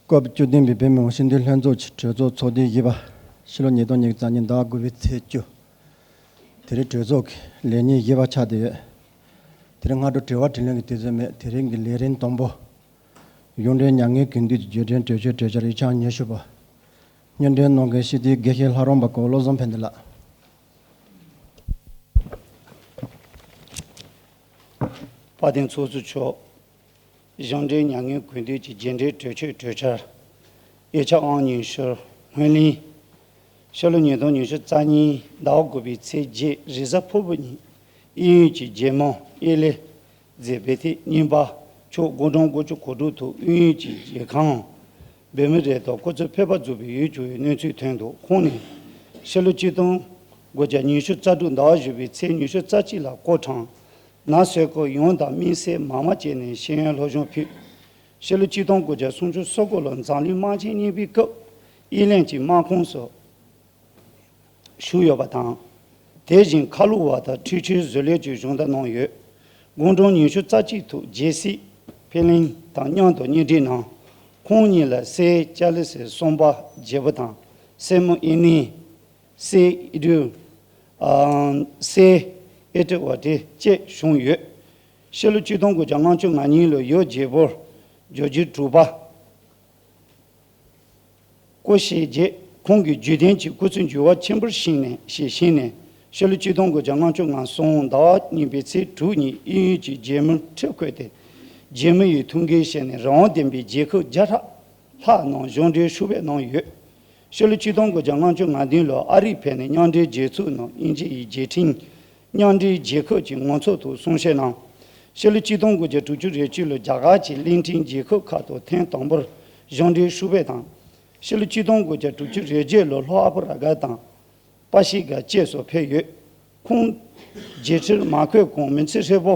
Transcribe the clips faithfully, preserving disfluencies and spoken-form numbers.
སྐབས་བཅུ་བདུན་པའི་བོད་མི་མང་སྤྱི་འཐུས་ལྷན་ཚོགས་ཀྱི་གྲོས་ཚོགས་ཚོགས་དུས་བཞི་པ། ཕྱི་ལོ་ཉིས་སྟོང་ཉི་ཤུ་རྩ་གཉིས་ཟླ་བ་དགུ་པའི་ཚེས་བཅུ། དེ་རིང་གྲོས་ཚོགས་ཀྱི་ལས་ཉིན་བཞི་པ་ཆགས་བསྡད་ཡོད། དེ་རིང་སྔ་དྲོ་དྲི་བ་དྲིས་ལན་གྱི་དུས་ཚོད་མེད། དེ་རིང་གི་ལས་རིམ་དང་པོ། གཞུང་འབྲེལ་མྱ་ངན་གུས་འདུད་ཀྱི་རྗེས་དྲན་གྲོས་ཆོད་གྲོས་འཆར་ཡིག་ཆ་ཉི་ཤུ་པ། སྙན་སྒྲོན་གནང་མཁན་སྤྱི་འཐུས་དགེ་བཤེས་ལྷ་རམས་པ་ཀོ་བློ་བཟང་ཕན་བདེ་ལགས། དཔལ་ལྡན་ཚོགས་གཙོ་མཆོག་གཞུང་འབྲེལ་མྱ་ངན་གུས་འདུད་ཀྱི་རྗེས་དྲན་གྲོས་ཆོད་གྲོས་འཆར། དབྱེ་ཆ་ཨང་ཉི་ཤུ། སྔོན་གླེང་། ཕྱི་ལོ་ཉིས་སྟོང་ཉི་ཤུ་རྩ་གཉིས་ཟླ་བ་དགུ་པའི་ཚེས་བརྒྱད་རེས་གཟའ་ཕུར་བུ་ཉིན། དབྱིན་ཡུལ་གྱི་རྒྱལ་མོ་ཨེ་ལི་ཛེ་བེ་ཐི་གཉིས་པ་མཆོག་དགུང་གྲངས་དགུ་བཅུ་གོ་དྲུག་ཐོག་དབྱིན་ཡུལ་གྱི་རྒྱལ་ཁང་བོད་མི་རེ་དོགས་སྐུ་ཚེ་ཕེབས་པ་རྫོགས་པའི་ཡུལ་བྱོན་ཡོད་གནས་ཚུལ་ཐོན་འདུག་ཁོང་ནི་ཕྱི་ལོ་ཆིག་སྟོང་དགུ་བརྒྱ་ཉི་ཤུ་རྩ་དྲུག་ཟླ་བ་བཞི་པའི་ཚེས་ཉི་ཤུ་རྩ་གཅིག་ལ་སྐུ་གྲངས་ན་སོས་ཀོ་ཡོང་དང་དམིགས་བསལ་མ་མ་བྱས་ནས་ཤེས་ཡོན་སློབ་སྦྱོང་ཕུལ། ཕྱི་ལོ་ཆིག་སྟོང་དགུ་བརྒྱ་སུམ་ཅུ་སོ་དགུ་ལོར་འཛམ་གླིང་དམག་ཆེན་གཉིས་པའི་སྐབས་ཨི་ལན་གྱི་དམག་ཁོངས་སུ་ཞུགས་ཡོད་པ་དང་། དེ་བཞིན་ཁ་ལོ་བ་དང་འཕྲུལ་ཆས་བཟོ་ལས་ཀྱི་སྦྱོང་བརྡར་གནང་ཡོད། དགུང་གྲངས་ཉི་ཤུ་རྩ་གཅིག་ཐོག་རྒྱལ་སྲས་ཕིན་ལིན་དང་མཉམ་དུ་གཉེན་སྒྲིག་གནང་། ཁོང་གཉིས་ལ་སྲས་ཅཱ་ལི་སི་གསུམ་པ་རྒྱལ་པོ་དང་སྲས་མོ་ཨེ་ནི། སྲས་ཨི་ཏྲི། ཨ། སྲས་ཨི་ཏྲི་ཝ་ཏི་བཅས་བྱུང་ཡོད། ཕྱི་ལོ་ཆིག་སྟོང་དགུ་བརྒྱ་ལྔ་བཅུ་ང་གཉིས་ལོར་ཡོ་རྒྱལ་པོར་ཇོ་རྗེ་དྲུག་པ་སྐུ་གཤེགས་རྗེས་ཁོང་གི་བརྒྱུད་ལྡན་གྱི་སྐུ་ཚེ་འགྱུར་བ་ཆེན་པོར་ཕྱིན་ནས་ཞེས་ཕྱིན་ནས་ཕྱི་ལོ་ཆིག་སྟོང་དགུ་བརྒྱ་ལྔ་བཅུ་ང་གསུམ་ཟླ་བ་གཉིས་པའི་ཚེས་དྲུག་ཉིན་དབྱིན་ཡུལ་གྱི་རྒྱལ་མོར་ཁྲི་བཀོད་དེ་རྒྱལ་མོ་ཡི་ཐུགས་འགན་བཞེས་ནས་རང་དབང་ལྡན་པའི་རྒྱལ་ཁབ་བརྒྱ་ཕྲག་ལྷག་ནང་གཞུང་འབྲེལ་ཧྲུའུ་ཝེ་གནང་ཡོད། ཕྱི་ལོ་ཆིག་སྟོང་དགུ་བརྒྱ་ལྔ་བཅུ་ང་བདུན་ལོར་ཨ་རིར་ཕེབས་ནས་མཉམ་འབྲེལ་རྒྱལ་ཚོགས་ནང་དབྱིན་ཇི་ཡི་རྒྱལ་ཕྲན་མཉམ་འབྲེལ་རྒྱལ་ཁབ་ཀྱི་ངོ་ཚབ་ཐོག་གསུང་བཤད་གནང་། ཕྱི་ལོ་ཆིག་སྟོང་དགུ་བརྒྱ་དྲུག་ཅུ་རེ་གཅིག་ལོར་རྒྱ་གར་གྱི་གླིང་ཕྲན་རྒྱལ་ཁབ་ཁག་ཏུ་ཐེངས་དང་པོར་གཞུང་འབྲེལ་ཧྲུའུ་ཝེ་དང་། ཕྱི་ལོ་ཆིག་སྟོང་དགུ་བརྒྱ་དྲུག་ཅུ་རེ་བརྒྱད་ལོར་ལྷོ་ཨ་ཕི་རི་ཀ་དང་། པ་ཤི་ཀ་བཅས་སུ་ཕེབས་ཡོད། ཁོང་རྒྱལ་ཁྲིར་མ་འཁོད་གོང་མི་ཚེ་ཧྲིལ་པོ་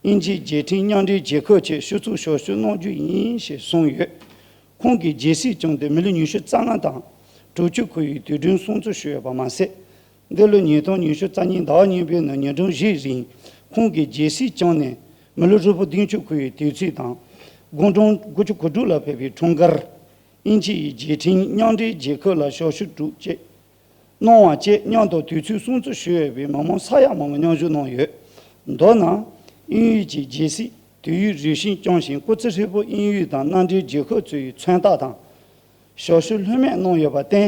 དབྱིན་ཇིའི་རྒྱལ་ཕྲན་མཉམ་འབྲེལ་རྒྱལ་ཁབ་ཆེད་ཕྱི་ཚུལ་ཞབས་ཞུ་གནང་རྒྱུ་ཡིན་ཞེས་གསུངས་ཡོད། ཁོང་གིས་རྒྱལ་སྲིད་བསྐྱངས་ཏེ་མི་ལོ་ཉི་ཤུ་རྩ་ལྔ་དང་དྲུག་ཅུ་འཁོར་བའི་དུས་དྲན་སྲུང་བརྩི་ཞུས་ཡོད་པ་མ་ཟད། འདི་ལོ་ཉིས་སྟོང་ཉི་ཤུ་རྩ་གཉིས་ཟླ་བ་གཉིས་པའི་ནང་ཉིན་གྲངས་བཞིའི་རིང་ཁོང་གིས་རྒྱལ་སྲིད་བསྐྱངས་ནས་མི་ལོ་ཧྲིལ་པོ་བདུན་ཅུ་འཁོར་བའི་དུས་ཚིགས་དང་། དགུང་གྲངས་དགུ་བཅུ་གོ་དྲུག་ལ་ཕེབས་པའི་འཁྲུངས་སྐར། དབྱིན་ཇི་ཡི་རྒྱལ་ཕྲན་མཉམ་འབྲེལ་རྒྱལ་ཁབ་ལ་ཞབས་ཞུ་དྲུག་ཅེས་གནང་བ་བཅས་མཉམ་དུ་དུས་ཚོད་སྲུང་བརྩི་ཞུས་ཡོད་པས་མི་མང་ས་ཡ་མང་པོ་མཉམ་ཞུགས་གནང་ཡོད། མདོར་ན། དབྱིན་ཡུལ་གྱི་རྒྱལ་སྲིད་དུས་ཡུན་རིང་ཞིང་བསྐྱངས་ཤིང་སྐུ་ཚེ་ཧྲིལ་པོ་དབྱིན་ཡུལ་དང་མཉམ་འབྲེལ་རྒྱལ་ཁབ་ཚོའི་མཚོན་རྟགས་དང་། ཞབས་ཞུ་ལྷོད་མེད་གནང་ཡོད་པར་བརྟེན་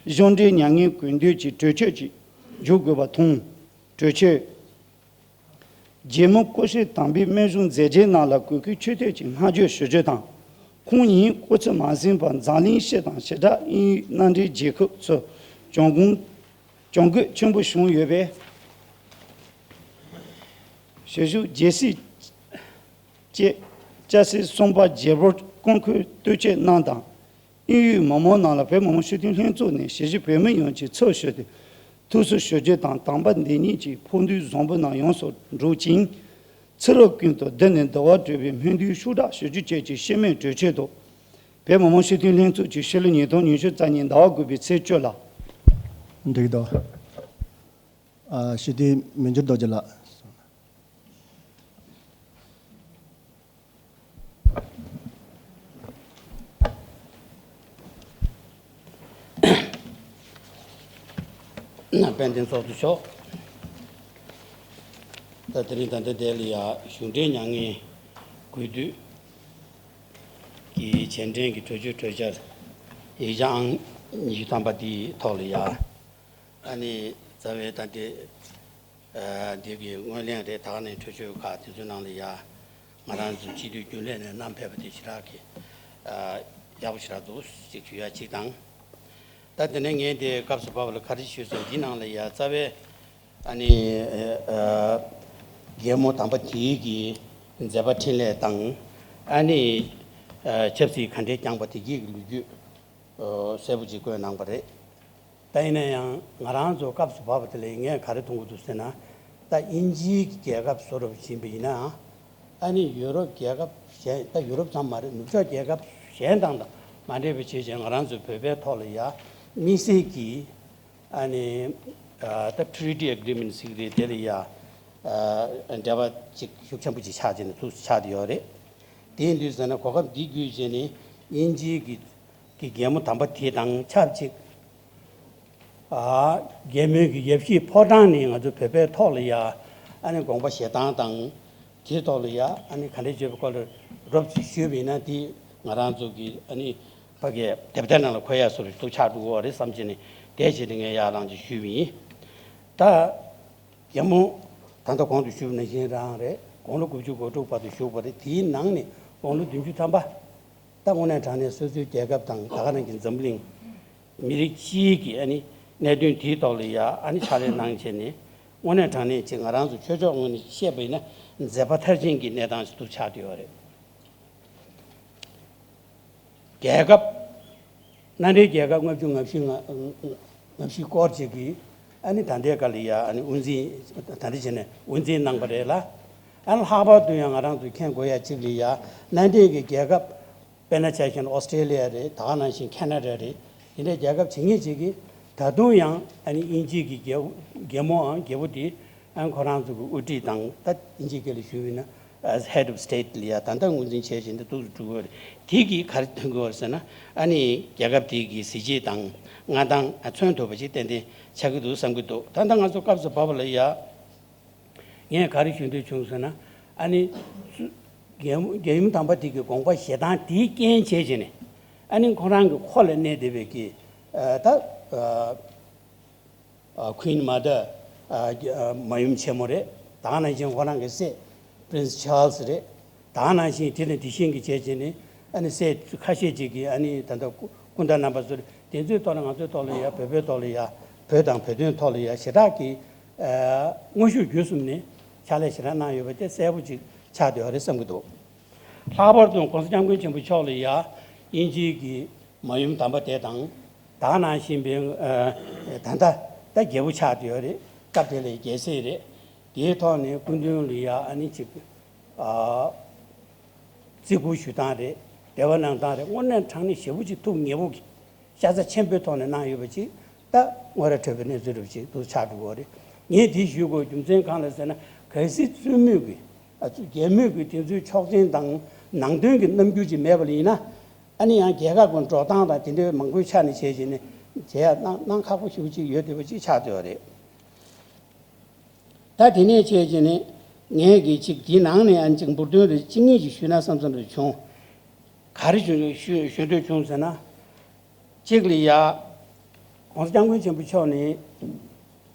གཞུང་འབྲེལ་མྱ་ངན་གུས་འདུད་ཀྱི་གྲོས་ཆོད་ཅིག་འཇོག་དགོས་པ་མཐོང་། གྲོས་ཆོད། རྒྱལ་མོ་སྐུ་ཕྲེང་དང་པོའི་སྨན་གཞུང་མཛད་རྗེས་རྣམས་ལ་གུས་བཀུར་ཆེ་བསྟོད་ཀྱི་བསྔགས་བརྗོད་ཞུ་རྒྱུ་དང་། ཁོང་ཉིད་སྐུ་ཚེ་མ་ཟིན་པར་འཛམ་གླིང་སྤྱི་དང་བྱེ་བྲག་དབྱིན་ཡུལ་མཉམ་འབྲེལ་རྒྱལ་ཁབ་ཚོར་གྱོང་གུན་གྱོང་གུད་ཆེན་པོ་བྱུང་ཡོད་པས། ཞབས་ཞུ་རྒྱལ་སྲིད་ཅེས་ཅཱ་སི་གསུམ་པ་རྒྱལ་པོར་སྐུ་འཁོད་བསྟོད་ཆོས་གནང་དང་། དབྱིན་ཡུལ་མི་མང་ནང་ལ་བོད་མི་མང་སྤྱི་འཐུས་ལྷན་ཚོགས་ནས་གཞིས་བྱེས་བོད་མི་ཡོངས་ཀྱི་ཚབ་ཞུས་ཏེ། ཐུགས་སུ་ཞུ་རྒྱུ་དང་དམ་པ་འདི་ཉིད་ཀྱི་ཕོག་འདུན་བཟང་པོ་རྣམས་ཡོངས་སུ་འགྲུབ་ཅིང་། ཚེ་རབས་ཀུན་ཏུ་འདི་ནས་འདུལ་བ་སྒྲུབ་པའི་སྨོན་འདུན་ཤུགས་དྲག་ཞུ་རྒྱུ་བཅས་ཀྱི་བཤད་མེད་གྲོས་ཆོད་དུ། བོད་མི་མང་སྤྱི་འཐུས་ལྷན་ཚོགས་ཀྱིས་ཕྱི་ལོ་ཉིས་སྟོང་ཉི་ཤུ་རྩ་གཉིས་ཟླ་བ་དགུ་པའི་ཚེས་བཅུ་ལ། འགྲིག་འདུག་ཨ། སྤྱི་འཐུས་མི་འགྱུར་རྡོ་རྗེ་ལགས། དཔལ་ལྡན་ཚོགས་གཙོ་མཆོག་ད་དེ་རིང་ད་ལྟ་དེ་ལ་ཡ་གཞུང་འབྲེལ་མྱ་ངན་གུས་འདུད་ཀྱི་རྗེས་དྲན་གྱི་གྲོས་ཆོད་གྲོས་འཆར་ཡིག་ཆ་ཨང་ཉི་ཤུ་ཐམ་པ་དེའི་ཐོག་ལ་ཡ། ཨ་ནི་རྩ་བའི་ད་ལྟའི་ཨ་འདི་གི་སྔོན་གླེང་རེད། ད་ག་ནས་གྲོས་ཆོད་ཁག་དེ་ཚོའི་ནང་ལ་ཡ་ང་རང་ཚོ་སྤྱི་འཐུས་རྒྱུན་ལས་ནས་བསྣམས་ཕེབས་པ་དེ་ཞེ་དྲག་གི་ཨ་ཡག་པོ་ཞེ་དྲག་འདུག་ཅིག་ཞུ་ཡ་གཅིག་དང་། ད་དེ་ནས་ངས་དེ་སྐབས་སུ་བབས་པ་ལ་ག་རེ་ཞུས་སོང་འདི་ནང་ལ་ཡ་རྩ་བའི་ཨ་ནི་ཨ་རྒྱལ་མོ་དམ་པ་དེའི་གི་མཛད་པ་འཕྲིན་ལས་དང་། ཨ་ནི་ཨ་ཆབ་སྲིད་ག་འདྲས་བསྐྱངས་པ་དེ་གི་ལོ་རྒྱུས་ཨ་གསལ་པོ་ཅིག་བཀོད་གནང་པ་རེད། ད་ཡིན་ན་ཡང་ང་རང་ཚོ་སྐབས་སུ་བབས་པ་དེ་ལ་ངས་ག་རེ་མཐོང་གི་འདུག་ཟེར་ན། ད་དབྱིན་ཇིའི་རྒྱལ་ཁབ་བཟོ་འདྲ་ཕྱིན་པ་ཡིན་ན། ཨ་ནི་ཡུ་རོབ་རྒྱལ་ཁབ་གཞན། ད་ཡུ་རོབ་ཙམ་མ་རེད། ནུབ་ཕྱོགས་རྒྱལ་ཁབ་གཞན་དང་དང་མ་འདྲེས་པ་བྱས་བྱས་ང་རང་ཚོའི་བོད་པའི་ཐོག་ལ་ཡ་དམིགས་བསལ་གྱིས་ཨ་ནི་ཨ་ད་Treaty Agreement་ཟེར་གྱི་རེད། དེ་ལ་ཡ་ཨ་འབྲེལ་བ་ཅིག་ཤུགས་ཆེན་པོ་ཅིག་ཆགས་བྱས་ནས་ཚུགས་སུ་ཆགས་བསྡད་ཡོད་རེད། དེ་ཡིན་དུས་ཟེར་ན་གོ་སྐབས་འདི་བརྒྱུད་བྱས་ནས་ དབྱིན་ཇིའི་གི་གི་རྒྱལ་མོ་དམ་པ་དེ་དང་ཆབས་ཅིག་ཨ། རྒྱལ་མོའི་གི་ཡབ་གཞིས་ཕོ་བྲང་ནི་ང་ཚོ་བོད་པའི་ཐོག་ལ་ཡ་ཨ་ནི་དགོངས་པ་བཞེས་སྟངས་དང་། དེའི་ཐོག་ལ་ཡ་ཨ་ནི་ག་འདྲས་བྱེད་པའི་སྐོར་ལ་རོབ་ཅིག་ཞུས་པ་ཡིན་ན། དེ་ང་རང་ཚོ་གི་ཨ་ནི་ཕ་གིའི་དེབ་ཐེར་ནང་ལ་འཁོད་ཡ་སོགས་ལ་ཐུགས་ཆགས་འགྲོ་གི་ཡོད་རེད་བསམ་བྱས་ནས། དེ་བྱས་ཏེ་ངས་ཡར་ལངས་ཅིག་ཞུས་པ་ཡིན། ད་རྒྱལ་མོ་ད་ལྟ་གོང་དུ་ཞུས་པ་ནང་བཞིན་རང་རེད། དགུང་ལོ་དགུ་བཅུ་གོ་དྲུག་བར་དུ་བཞུགས་པ་རེད། དེའི་ནང་ནས་དགུང་ལོ་བདུན་ཅུ་ཐམ་པ། ད་དངོས་གནས་དྲང་གནས་སོ་སོའི་རྒྱལ་ཁབ་དང་ད་ག་ནང་གི་འཛམ་གླིང་མི་རིགས་སྤྱིའི་གི་ཨ་ནི་གནད་དོན་དེའི་ཐོག་ལ་ཡ་ཨ་ནི་ཕྱག་ལས་གནང་བྱས་ནས། དངོས་གནས་དྲང་གནས་ཅིག་ང་རང་ཚོ་ཆོས་ཕྱོགས་ངོས་ནས་བཤད་པ་ཡིན་ན་མཛད་པ་མཐར་ཕྱིན་གྱི་གནས་སྟངས་ཤིག་ཏུ་ཆགས་བསྡད་ཡོད་རེད། རྒྱལ་ཁབ། མནའ་འབྲེལ་རྒྱལ་ཁབ་ལྔ་བཅུ་ང་བཞི། ལྔ་བཞི་སྐོར་ཅིག་གིས་ཨ་ནི་ད་ལྟའི་སྐབས་ལ་ཡ་ཨ་ནི་དབུ་འཛིན། ད་ལྟ་བྱས་ནས་དབུ་འཛིན་གནང་པ་རེད་ལ། ཨ་ནི་ལྷག་པར་དུ་ཡང་ང་རང་ཚོས་མཁྱེན་དགོས་ཡ་ཅིག་ལ་ཡ་མནའ་འབྲེལ་གྱི་རྒྱལ་ཁབ། དཔེར་ན་ཆ་བཞག་ན་ཨོ་སི་ཀྲེ་ལི་ཡ་རེད། ད་ག་ནང་བཞིན་ཁེ་ན་ཌ་རེད། དེ་འདྲའི་རྒྱལ་ཁབ་ཇི་སྙེད་ཅིག་གིས་ད་དུང་ཡང་ཨ་ནི་དབྱིན་ཇི་གི་རྒྱལ་རྒྱལ་མོའམ་རྒྱལ་པོ་དེ་ཨ་ནི་ཁོ་རང་ཚོ་གི་དབུ་ཁྲིད་དང་། ད་དབྱིན་ཇིའི་སྐད་ལ་ཞུས་པ་ཡིན་ན་as head of state ལ་ཡ་ད་ལྟ་ངོས་འཛིན་བྱས་བཞིན་དུ་འདུག་འགྲོ་གི་ཡོད་རེད། དེ་གིས་ག་རེ་སྟོན་གྱི་ཡོད་རེད་ཟེར་ན། ཨ་ནི་རྒྱལ་ཁབ་དེ་གི་གཟི་བརྗིད་དང་མངའ་ཐང་མཚོན་ཐུབ་པ་ཞིག་ཏན་ཏན་ཆགས་ཀྱི་འདུག་བསམ་གྱི་འདུག་ད་ལྟ་ང་ཚོ་སྐབས་སུ་བབས་པ་ལ་ཡ། ངས་ག་རེ་ཞུ་འདོད་བྱུང་ཟེར་ན། ཨ་ནི་རྒྱལ་རྒྱལ་ཡུམ་དམ་པ་དེ་གི་དགོངས་པ་བཞེས་སྟངས་དེའི་རྐྱེན་བྱས་བྱས་ནས། ཨ་ནི་ཁོ་རང་གི་འཁོར་ལ་གནས་བསྡད་པའི་གི་ཨ་ད་ཨ་ཨ་Queen Mother། ཨ་རྒྱ་ཨ་མ་ཡུམ་ཆེན་མོ་རེད། ད་ག་ནང་བཞིན་ཁོ་རང་གི་སྲས་Prince Charles རེད། ད་ག་ནང་བཞིན་དེ་ནས་དེ་བཞིན་གྱི་བྱས་བྱས་ནས། ཨ་ནི་སྲས་ཁ་ཤས་ཅིག་གིས་ཨ་ནི་ད་ལྟ་སྐུ་སྐུ་ཟླ་རྣམ་པ་ཚོ་རེད། དེ་ཚོའི་ཐོག་ལ་ང་ཚོའི་ཐོག་ལ་ཡ། བོད་པའི་ཐོག་ལ་ཡ། བོད་དང་བོད་དོན་ཐོག་ལ་ཡ་ཞེ་དྲག་གི་ཨ་དངོས་ཤུགས་བརྒྱུད་གསུམ་ནས་ཕྱག་ལས་ཞེ་དྲག་གནང་ཡོད་པ་དེ་གསལ་པོ་ཅིག་ཆགས་བསྡད་ཡོད་རེད་བསམ་གྱི་འདུག་ལྷག་པར་དུ་༸གོང་ས་༸སྐྱབས་མགོན་ཆེན་པོ་མཆོག་ལ་ཡ་དབྱིན་ཇིའི་གི་མ་ཡུམ་དམ་པ་དེ་དང་། ད་ག་ནང་བཞིན་པའི་ཨ་ད་ལྟ་ད་རྒྱལ་པོ་ཆགས་བསྡད་ཡོད་རེད། སྐབས་དེ་ལ་རྒྱལ་སྲས་རེད། དེའི་ཐོག་ནས་སྐུ་མདུན་ལ་ཡ་ཨ་ནི་ཅིག་ཨ་བརྩི་བཀུར་ཞུ་སྟངས་རེད། འབྲེལ་བ་གནང་སྟངས་རེད། དངོས་གནས་དྲང་གནས་ཞེ་པོ་ཅིག་ཐུགས་མཉེས་པོ་གི་ཤ་ཚ་ཆེན་པོའི་ཐོག་ནས་གནང་ཡོད་པ་ཅིག་ད་ངོ་ར་འཕྲོད་པའི་གནས་ཚུལ་རེད་པ་ཅིག་ཏུ་ཆགས་འགྲོ་གི་རེད། ངས་དེ་ཞུ་དགོས་རྒྱུ་མཚན་གང་ལ་ཟེར་ན། གལ་སྲིད་བཙུན་མོས་ཀྱི་ཨ་ཚུ་རྒྱལ་མོས་ཀྱི་དེ་ཚོའི་ཆོག་མཆན་དང་ནང་དོན་གྱི་རྣམ་འགྱུར་ཅིག་མེད་པ་ལ་ཡིན་ན། ཨ་ནི་ཡང་རྒྱལ་ཁབ་ཀྱི་འགྲོ་སྟངས་དང་དེ་འདྲའི་མང་པོའི་ཆ་ནས་བྱས་བྱས་ནས་བྱེད་ཡ་གནང་གནང་ཁག་པོ་ཞེ་པོ་ཅིག་ཡོད་བསྡད་པ་ཅིག་ཆགས་བསྡད་པ་རེད། ད་དེ་ནས་བྱས་བྱས་ནས་ངས་ཀྱི་ཅིག་དེའི་ནང་ནས་ཨ་ནི་ཅིག་འབུར་དོན་རེ་གཅིག་གཉིས་ཅིག་ཞུས་ན་བསམ་བསམ་རེ་བྱུང་། ག་རེ་ཞུ་ཞུ་ཞུ་འདོད་བྱུང་ཟེར་ན། གཅིག་ལ་ཡ། ༸གོང་ས་༸སྐྱབས་མགོན་ཆེན་པོ་མཆོག་ནས་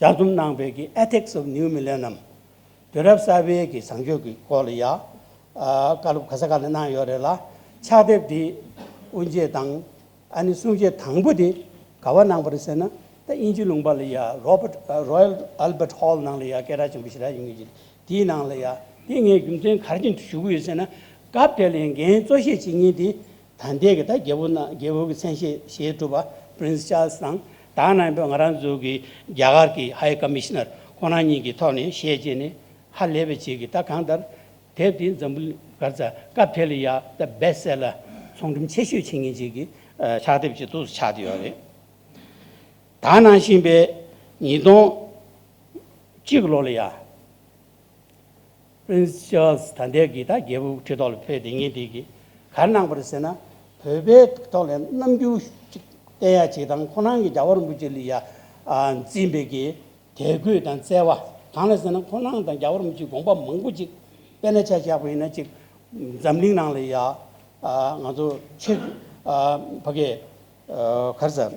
ལྗགས་རྩོམ་གནང་པའི་གི་Ethics of New Millennium། དུས་རབས་གསར་པའི་གི་བཟང་སྤྱོད་ཀྱི་སྐོར་ལ་ཡ། ཨ་བཀའ་སློབ་ག་ས་ག་ལ་གནང་ཡོད་རེད་ལ། ཕྱག་དེབ་དེ་དབུ་འབྱེད་དང་ཨ་ནི་གསུང་བཤད་དང་པོ་དེ་ག་བ་གནང་པ་རེད་ཟེར་ན། ད་དབྱིན་ཇི་ལུང་པ་ལ་ཡ་Robert ཨ་Royal Albert Hall ནང་ལ་ཡ་སྐད་གྲགས་ཆེན་པོ་ཞེ་དྲག་ཡིན་གྱི་རེད། དེའི་ནང་ལ་ཡ། དེ་ངས་རྒྱུ་མཚན་ག་རེ་བྱས་ནས་ཞུ་གི་ཡོད་ཟེར་ན། སྐབས་དེ་ལ་འགན་གཙོ་ཤེས་བྱེད་མཁན་དེ་ད་ལྟའི་གི་ད་རྒྱལ་པོ་ན་རྒྱལ་པོ་གི་མཚན་ཤས་བཞེས་གྲུབ་པ་Prince Charles དང་། ད་ག་ནང་བཞིན་ང་རང་ཚོ་གི་རྒྱ་གར་གྱི་High Commissioner ཁོང་རྣམ་གཉིས་ཀྱི་ཐོག་ནས་བཤད་བྱས་ནས་ཧ་ལས་པའི་ཆེད་ཀྱི། ད་གང་ལྟར་དེབ་དེ་འཛམ་བུ་ག་རེ་ཟ། སྐབས་དེ་ལ་ཡ་ད་Bestseller ཚོང་འགྲེམས་ཆེ་ཤོས་བྱེད་མཁན་ཅིག་གི་ཨ་ཕྱག་དེབ་ཅིག་ཏུ་ཆགས་བསྡད་ཡོད་རེད། ད་ག་ནང་བཞིན་པའི་ཉིས་སྟོང་གཅིག་ལོ་ལ་ཡ། Prince Charles ད་ལྟའི་གི་ད་རྒྱལ་པོ་ཁྲི་ཐོག་ལ་ཕེབས་བསྡད་མཁན་དེ་གིས་ག་རེ་གནང་པ་རེད་ཟེར་ན། བོད་པའི་ཐོག་ལ་རྣམ་འགྱུར་ཅིག་བསྟན་ཡ་ཅིག་དང་། ཁོ་རང་གིས་རྒྱལ་བ་རིན་པོ་ཆེ་ལ་ཡ་ཨ་འཛིན་པའི་གི་དད་གུས་དང་བརྩེ་བ། གང་ལ་ཟེར་ན་ཁོ་རང་དང་རྒྱལ་བ་རིན་པོ་ཆེའི་དགོངས་པ་མང་པོ་ཅིག། དཔེར་ན་ཆ་བཞག་པ་ཡིན་ན་ཅིག་འཛམ་གླིང་ནང་ལ་ཡ་ཨ་ང་ཚོ་ཆོས་ཨ་ཕ་གི་ཨ་ག་རེ་ཟེར།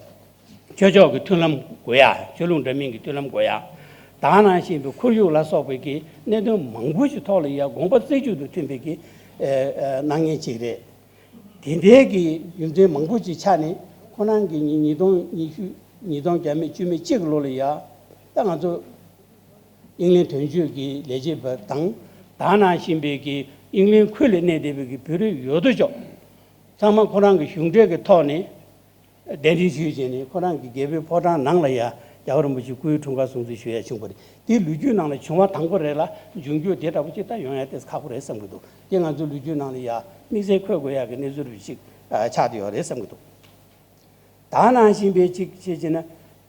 ཆོས་ཕྱོགས་ཀྱི་མཐུན་ལམ་དགོས་ཡ། ཆོས་ལུགས་འདྲ་མིན་གྱི་མཐུན་ལམ་དགོས་ཡ། ད་ག་ནང་བཞིན་པའི་ཁོར་ཡུག་ལ་སོགས་པའི་གི་གནད་དོན་མང་པོ་ཞིག་ཐོག་ལ་ཡ་དགོངས་པ་རྩེ་གཅིག་ཏུ་མཐུན་པའི་གི་ཨ་ཨ་གནང་མཁན་ཅིག་རེད། དེ་འདྲའི་གི་རྒྱུ་མཚན་མང་པོ་ཅིག་ཆགས་ནས། ཁོ་རང་གི་ཉིས་ཉིས་སྟོང་ཉི་ཤུ། ཉིས་སྟོང་བརྒྱ་མེད་བཅུ་མེད་གཅིག་ལོ་ལ་ཡ། ད་ང་ཚོ་ཨིང་ལན་དོན་གཅོད་ཀྱི་ལས་བྱེད་པ་དང་། ད་ག་ནང་བཞིན་པའི་གི་ཨིང་ལན་ཁུལ་ལ་གནས་བསྡད་པའི་གི་བོད་རིགས་ཡོད་དོ་ཅོག་ཚང་མ་ཁོ་རང་གི་གཞུང་འབྲེལ་གྱི་ཐོག་ནས་གདན་འདྲེན་ཞུས་བྱས་ནས། ཁོ་རང་གི་རྒྱལ་པོའི་ཕོ་བྲང་ནང་ལ་ཡ་རྒྱལ་བ་རིན་པོ་ཆེའི་སྐུའི་འཁྲུངས་སྐར་སྲུང་བརྩི་ཞུ་ཡ་བྱུང་བ་རེད། དེ་ལོ་རྒྱུས་ནང་ལ་བྱུང་བ་དང་པོ་རེད་ལ། འབྱུང་འགྱུར་དེ་འདྲ་པོ་ཅིག་ད་ཡོང་ཡ་ཏོག་ཙམ་ཁག་པོ་རེད་བསམ་གྱི་འདུག་དེ་ང་ཚོའི་ལོ་རྒྱུས་ནང་ལ་ཡ་དམིགས་བསལ་འཁོད་དགོས་ཡ་གི་གནས་ཚུལ་རེ་ཞིག་ཨ་ཆགས་བསྡད་ཡོད་རེད་བསམ་གྱི་འདུག་ད་ག་ནང་བཞིན་པའི་ཅིག་བྱས་བྱས་ན།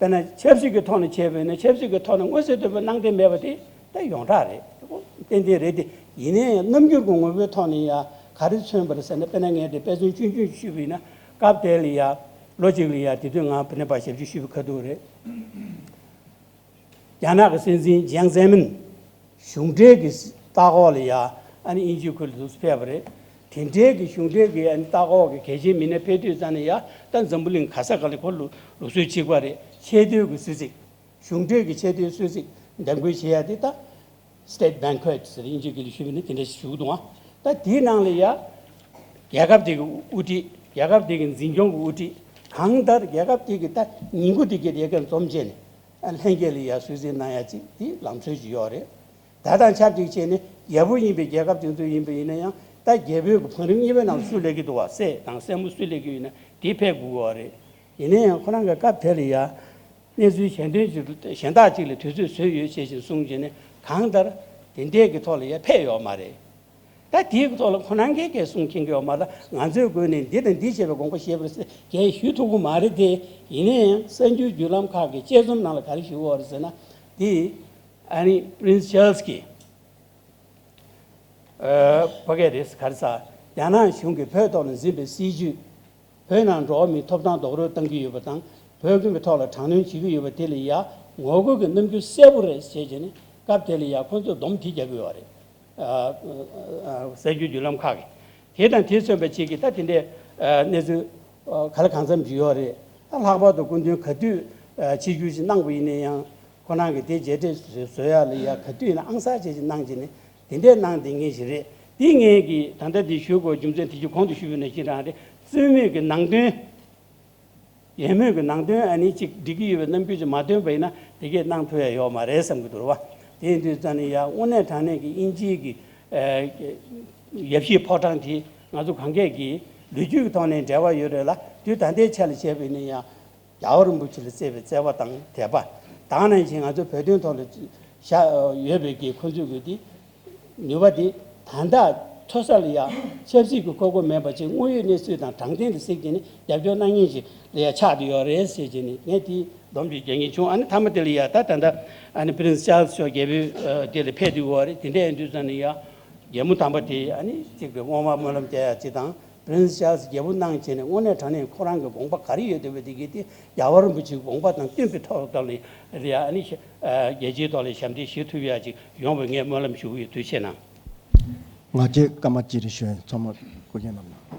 དཔེར་ན་ཆབ་སྲིད་ཀྱི་ཐོག་ནས་བྱས་པ་ཡིན་ན། ཆབ་སྲིད་ཀྱི་ཐོག་ནས་མངོན་གསལ་དོད་པོ་གནང་བསྡད་མེད་པ་དེ་ད་ཡོངས་གྲགས་རེད། ཏན་ཏན་རེད་དེ། ཡིན་ནའི་རྣམ་འགྱུར་གྱི་ངོ་བོའི་ཐོག་ནས་ཡ་ ག་རེ་མཚོན་པ་རེད་ཟེར་ན། དཔེར་ན་ངས་དེ་དཔེ་མཚོན་ཆུང་ཆུང་ཞུས་པ་ཡིན་ན། སྐབས་དེ་ལ་ཡ་ལོ་གཅིག་ལ་ཡ་དེ་དུས་ང་བོད་ནས་ཕར་ཞབས་ཕྱི་ཞུས་པའི་ཁ་ཐུག་རེད། རྒྱ་ནག་གི་སྲིད་འཛིན་ཅང་ཙེ་མིན་གཞུང་འབྲེལ་གྱི་ལྟ་སྐོར་ལ་ཡ་ཨ་ནི་དབྱིན་ཇིའི་ཁུལ་དུ་ཕེབས་པ་རེད། དེ་འབྲེལ་གྱི་གཞུང་འབྲེལ་གྱི་ཨ་ནི་ལྟ་སྐོར་གྱི་གལ་ཆེའི་མི་སྣ་ཕེབས་དུས་ཙམ་ནས་ཡ། ད་འཛམ་བུ་གླིང་ག་ས་ག་ལ་ཁོ་ལུགས་ལུགས་སྲོལ་གཅིག་པ་རེད། ཆེས་མཐོའི་གི་གསོལ་ཚིགས། གཞུང་འབྲེལ་གྱི་ཆེས་མཐོའི་གསོལ་ཚིགས་འདེམས་བསྐོ་བྱེད་ཡ་དེ་ད་State Banquet ཟེར། དབྱིན་ཇིའི་སྐད་ལ་ཞུས་པ་ཡིན་ན་དེ་འདྲ་ཞིག་ཞུ་གི་འདུག་ཨ། ད་དེའི་ནང་ལ་ཡ་རྒྱལ་ཁབ་དེ་གི་དབུ་ཁྲིད། རྒྱལ་ཁབ་དེ་གི་འཛིན་སྐྱོང་གི་དབུ་ཁྲིད། གང་ལྟར་རྒྱལ་ཁབ་དེ་གི་ད་ཉིན་གུང་དེ་གི་ལས་ཀ་འཛོམས་བྱས་ནས་ལྷན་རྒྱས་ལ་ཡ་གསོལ་ཚིགས་གནང་ཡ་ཅིག་དེ་ལམ་སྲོལ་ཅིག་ཡོད་རེད། ད་དང་ཆབས་ཅིག་བྱས་ནས་རྒྱལ་པོ་ཡིན་པའི་རྒྱལ་ཁབ་དེ་ཚོ་ཡིན་པ་ཡིན་ན་ཡང་། ད་རྒྱལ་པོའི་གི་བང་རིམ་གཉིས་པའི་ནང་སུ་སླེབས་ཀྱི་འདུག་བ། སྲས་དང་སྲས་མོ་སུ་སླེབས་ཀྱི་ཡོད་ན་དེ་ཕེབས་དགོས་ཀྱི་ཡོད་རེད། ཡིན་ན་ཡང་ཁོ་རང་གི་སྐབས་དེ་ལ་ཡ་གནས་ཚུལ་གཞན་དོན་ཅིག་གཞན་དག་ཅིག་ལ་དུས་ཚོད་བཟོས་ཡོད་ཅེས་བཞིན་གསུངས་བྱས་ནས་གང་ལྟར་དེ་འདྲས་ཀྱི་ཐོག་ལ་ཡ་ཕེབས་ཡོད་མ་རེད། ད་དེའི་ཐོག་ལ་ཁོ་རང་གིས་སྐད་གསུང་མཁྱེན་གྱི་ཡོད་མ་རེད། ང་ཚོའི་སྒོ་ནས་འདི་དང་འདི་བྱས་པའི་དགོངས་པ་བཞེས་པ་རེད་ཟེར་གང་ཞུ་ཐུབ་ཀྱི་མ་རེད་དེ། ཡིན་ན་ཡང་གསར་འགྱུར་བརྒྱུད་ལམ་ཁག་གི་དཔྱད་རྩོམ་ནང་ལ་ག་རེ་ཞུ་གི་ཡོད་རེད་ཟེར་ན། དེ་ཨ་ནི་Prince Charles གྱིས་ཨ་ཕ་གི་རེད་ག་རེ་ཟེར། རྒྱ་ནག་གཞུང་གིས་བོད་ཐོག་ལ་འཛིན་པའི་སྲིད་བྱུས། བོད་ནང་འགྲོ་བ་མིའི་ཐོབ་ཐང་རྡོག་རོལ་བཏང་གི་ཡོད་པ་དང་། བོད་ཁྱིམ་གྱི་ཐོག་ལ་དྲག་གནོན་བྱེད་ཀྱི་ཡོད་པ་དེ་ལ་ཡ་ངོ་རྒོལ་གྱི་རྣམ་འགྱུར་གསལ་པོ་རེད་ཟེར་བྱས་ནས་སྐབས་དེ་ལ་ཡ་ཁོ་ཚོས་སྡོམ་དེ་རྒྱག་གི་ཡོད་རེད། ཨ་ཨ་གསར་འགྱུར་བརྒྱུད་ལམ་ཁག་གིས། དེ་དང་དེ་མཚོན་པ་ཅིག་གིས་ད་དེ་འདྲའི་ཨ་གནས་ཚུལ་ཨ་ག་ལ་གང་འཚམ་ཅིག་ཡོད་རེད། ད་ལྷག་པར་དུ་སྐུ་མདུན་ག་དུས་ཨ་ཆིབས་བསྒྱུར་ཞིག་གནང་བ་ཡིན་ན་ཡང་། ཁོ་རང་གིས་དེ་རྗེས་འདེད་བཟོ་ཡ་ལ་ཡ་ག་དུས་ཡིན་ན་ཨང་གསར་བྱས་ཅིག་གནང་བྱས་ནས་དེ་འདྲས་གནང་བསྡད་མཁན་ཞིག་རེད། དེ་ངས་ཀྱིས་ད་ལྟ་འདི་ཞུ་དགོས་རྒྱུ་མཚན་དེ་ཅིག་གོང་དུ་ཞུས་པ་ནང་བཞིན་རང་རེད། རྩོད་མོས་ཀྱི་ནང་དོན། ཡན་མོས་ཀྱི་ནང་དོན་ཨ་ནི་ཅིག་འགྲིག་གི་ཡོད་པའི་རྣམ་འགྱུར་ཅིག་མ་སྟོན་པ་ཡིན་ན་དེ་གས་གནང་ཐུབ་ཡ་ཡོད་མ་རེད་བསམ་གྱི་འདུག་རེད་བ། དེ་ཡིན་དུས་ཙང་ནས་ཡ་དངོས་གནས་དྲང་གནས་ཀྱི་དབྱིན་ཇིའི་གི་ཨ་ཡབ་གཞིས་ཕོ་བྲང་དེ་ང་ཚོ་གང་གས་ཀྱི་ལོ་རྒྱུས་ཀྱི་ཐོག་ནས་འབྲེལ་བ་ཡོད་རེད་ལ། དུས་ད་ལྟའི་ཆ་ལ་བྱས་པ་ཡིན་ན་ཡང་། རྒྱལ་བ་རིན་པོ་ཆེ་ལ་བསྩལ་བའི་བརྩེ་བ་དང་དད་པ། ད་ག་ནང་བཞིན་ང་ཚོ་བོད་དོན་ཐོག་ལ་བཞག་ཡོད་པའི་གི་ཁོ་ཚོས་གི་དེ་ནུས་པ་དེ་ད་ལྟ་མཐོ་ས་ལ་ཡ་ཆབ་སྲིད་ཀྱི་ཁོག་པ་མེད་པ་ཅིག་དངོས་ཡོད་གནས་ཚུལ་དང་དྲང་བདེན་ལ་གཟིགས་བྱས་ནས་རྒྱབ་སྐྱོར་གནང་མཁན་ཞིག་ལ་ཡ་ཆགས་བསྡད་ཡོད་རེད་ཟེར་བྱས་ནས་ངས་དེ་སྡོམ་ཅིག་རྒྱག་མཁན་བྱུང་། ཨ་ནི་མཐའ་མ་དེ་ལ་ཡ་ད་ད་ལྟ་ཨ་ནི་Prince Charles མཆོག་རྒྱལ་པོའི་ཨ་དེ་ལ་ཕེབས་བསྡད་ཡོད་རེད། དེ་འདྲ་ཡིན་དུས་ཙང་ནས་ཡ་རྒྱལ་མོ་དམ་པ་དེ་ཨ་ནི་གཅིག་གི་བསྔོ་བ་སྨོན་ལམ་རྒྱག་ཡ་ཅིག་དང་། Prince Charles རྒྱལ་པོ་གནང་བྱས་ནས་དངོས་གནས་དྲང་གནས་ཁོ་རང་གི་དགོངས་པ་ག་རེ་ཡོད་བསྡད་པ་དེ་གི་དེ་རྒྱལ་བ་རིན་པོ་ཆེའི་དགོངས་པ་དང་མཐུན་པའི་ཐོག་ལ་རེད། ཨ་ནི་ཤ་ཨ་རྒྱལ་སྤྱིའི་ཐོག་ལ་ཞབས་འདེགས་ཞུ་ཐུབ་ཡ་ཅིག་ཡོང་བའི་ངས་སྨོན་ལམ་ཞུ་གི་ཡོད། ཐུགས་རྗེ་གནང་། ང་བཅས་སྐར་མ་གཅིག་རེ་ཞུ། ཚང་མ་སྐུ་མཁྱེན་རྣམས་ལ།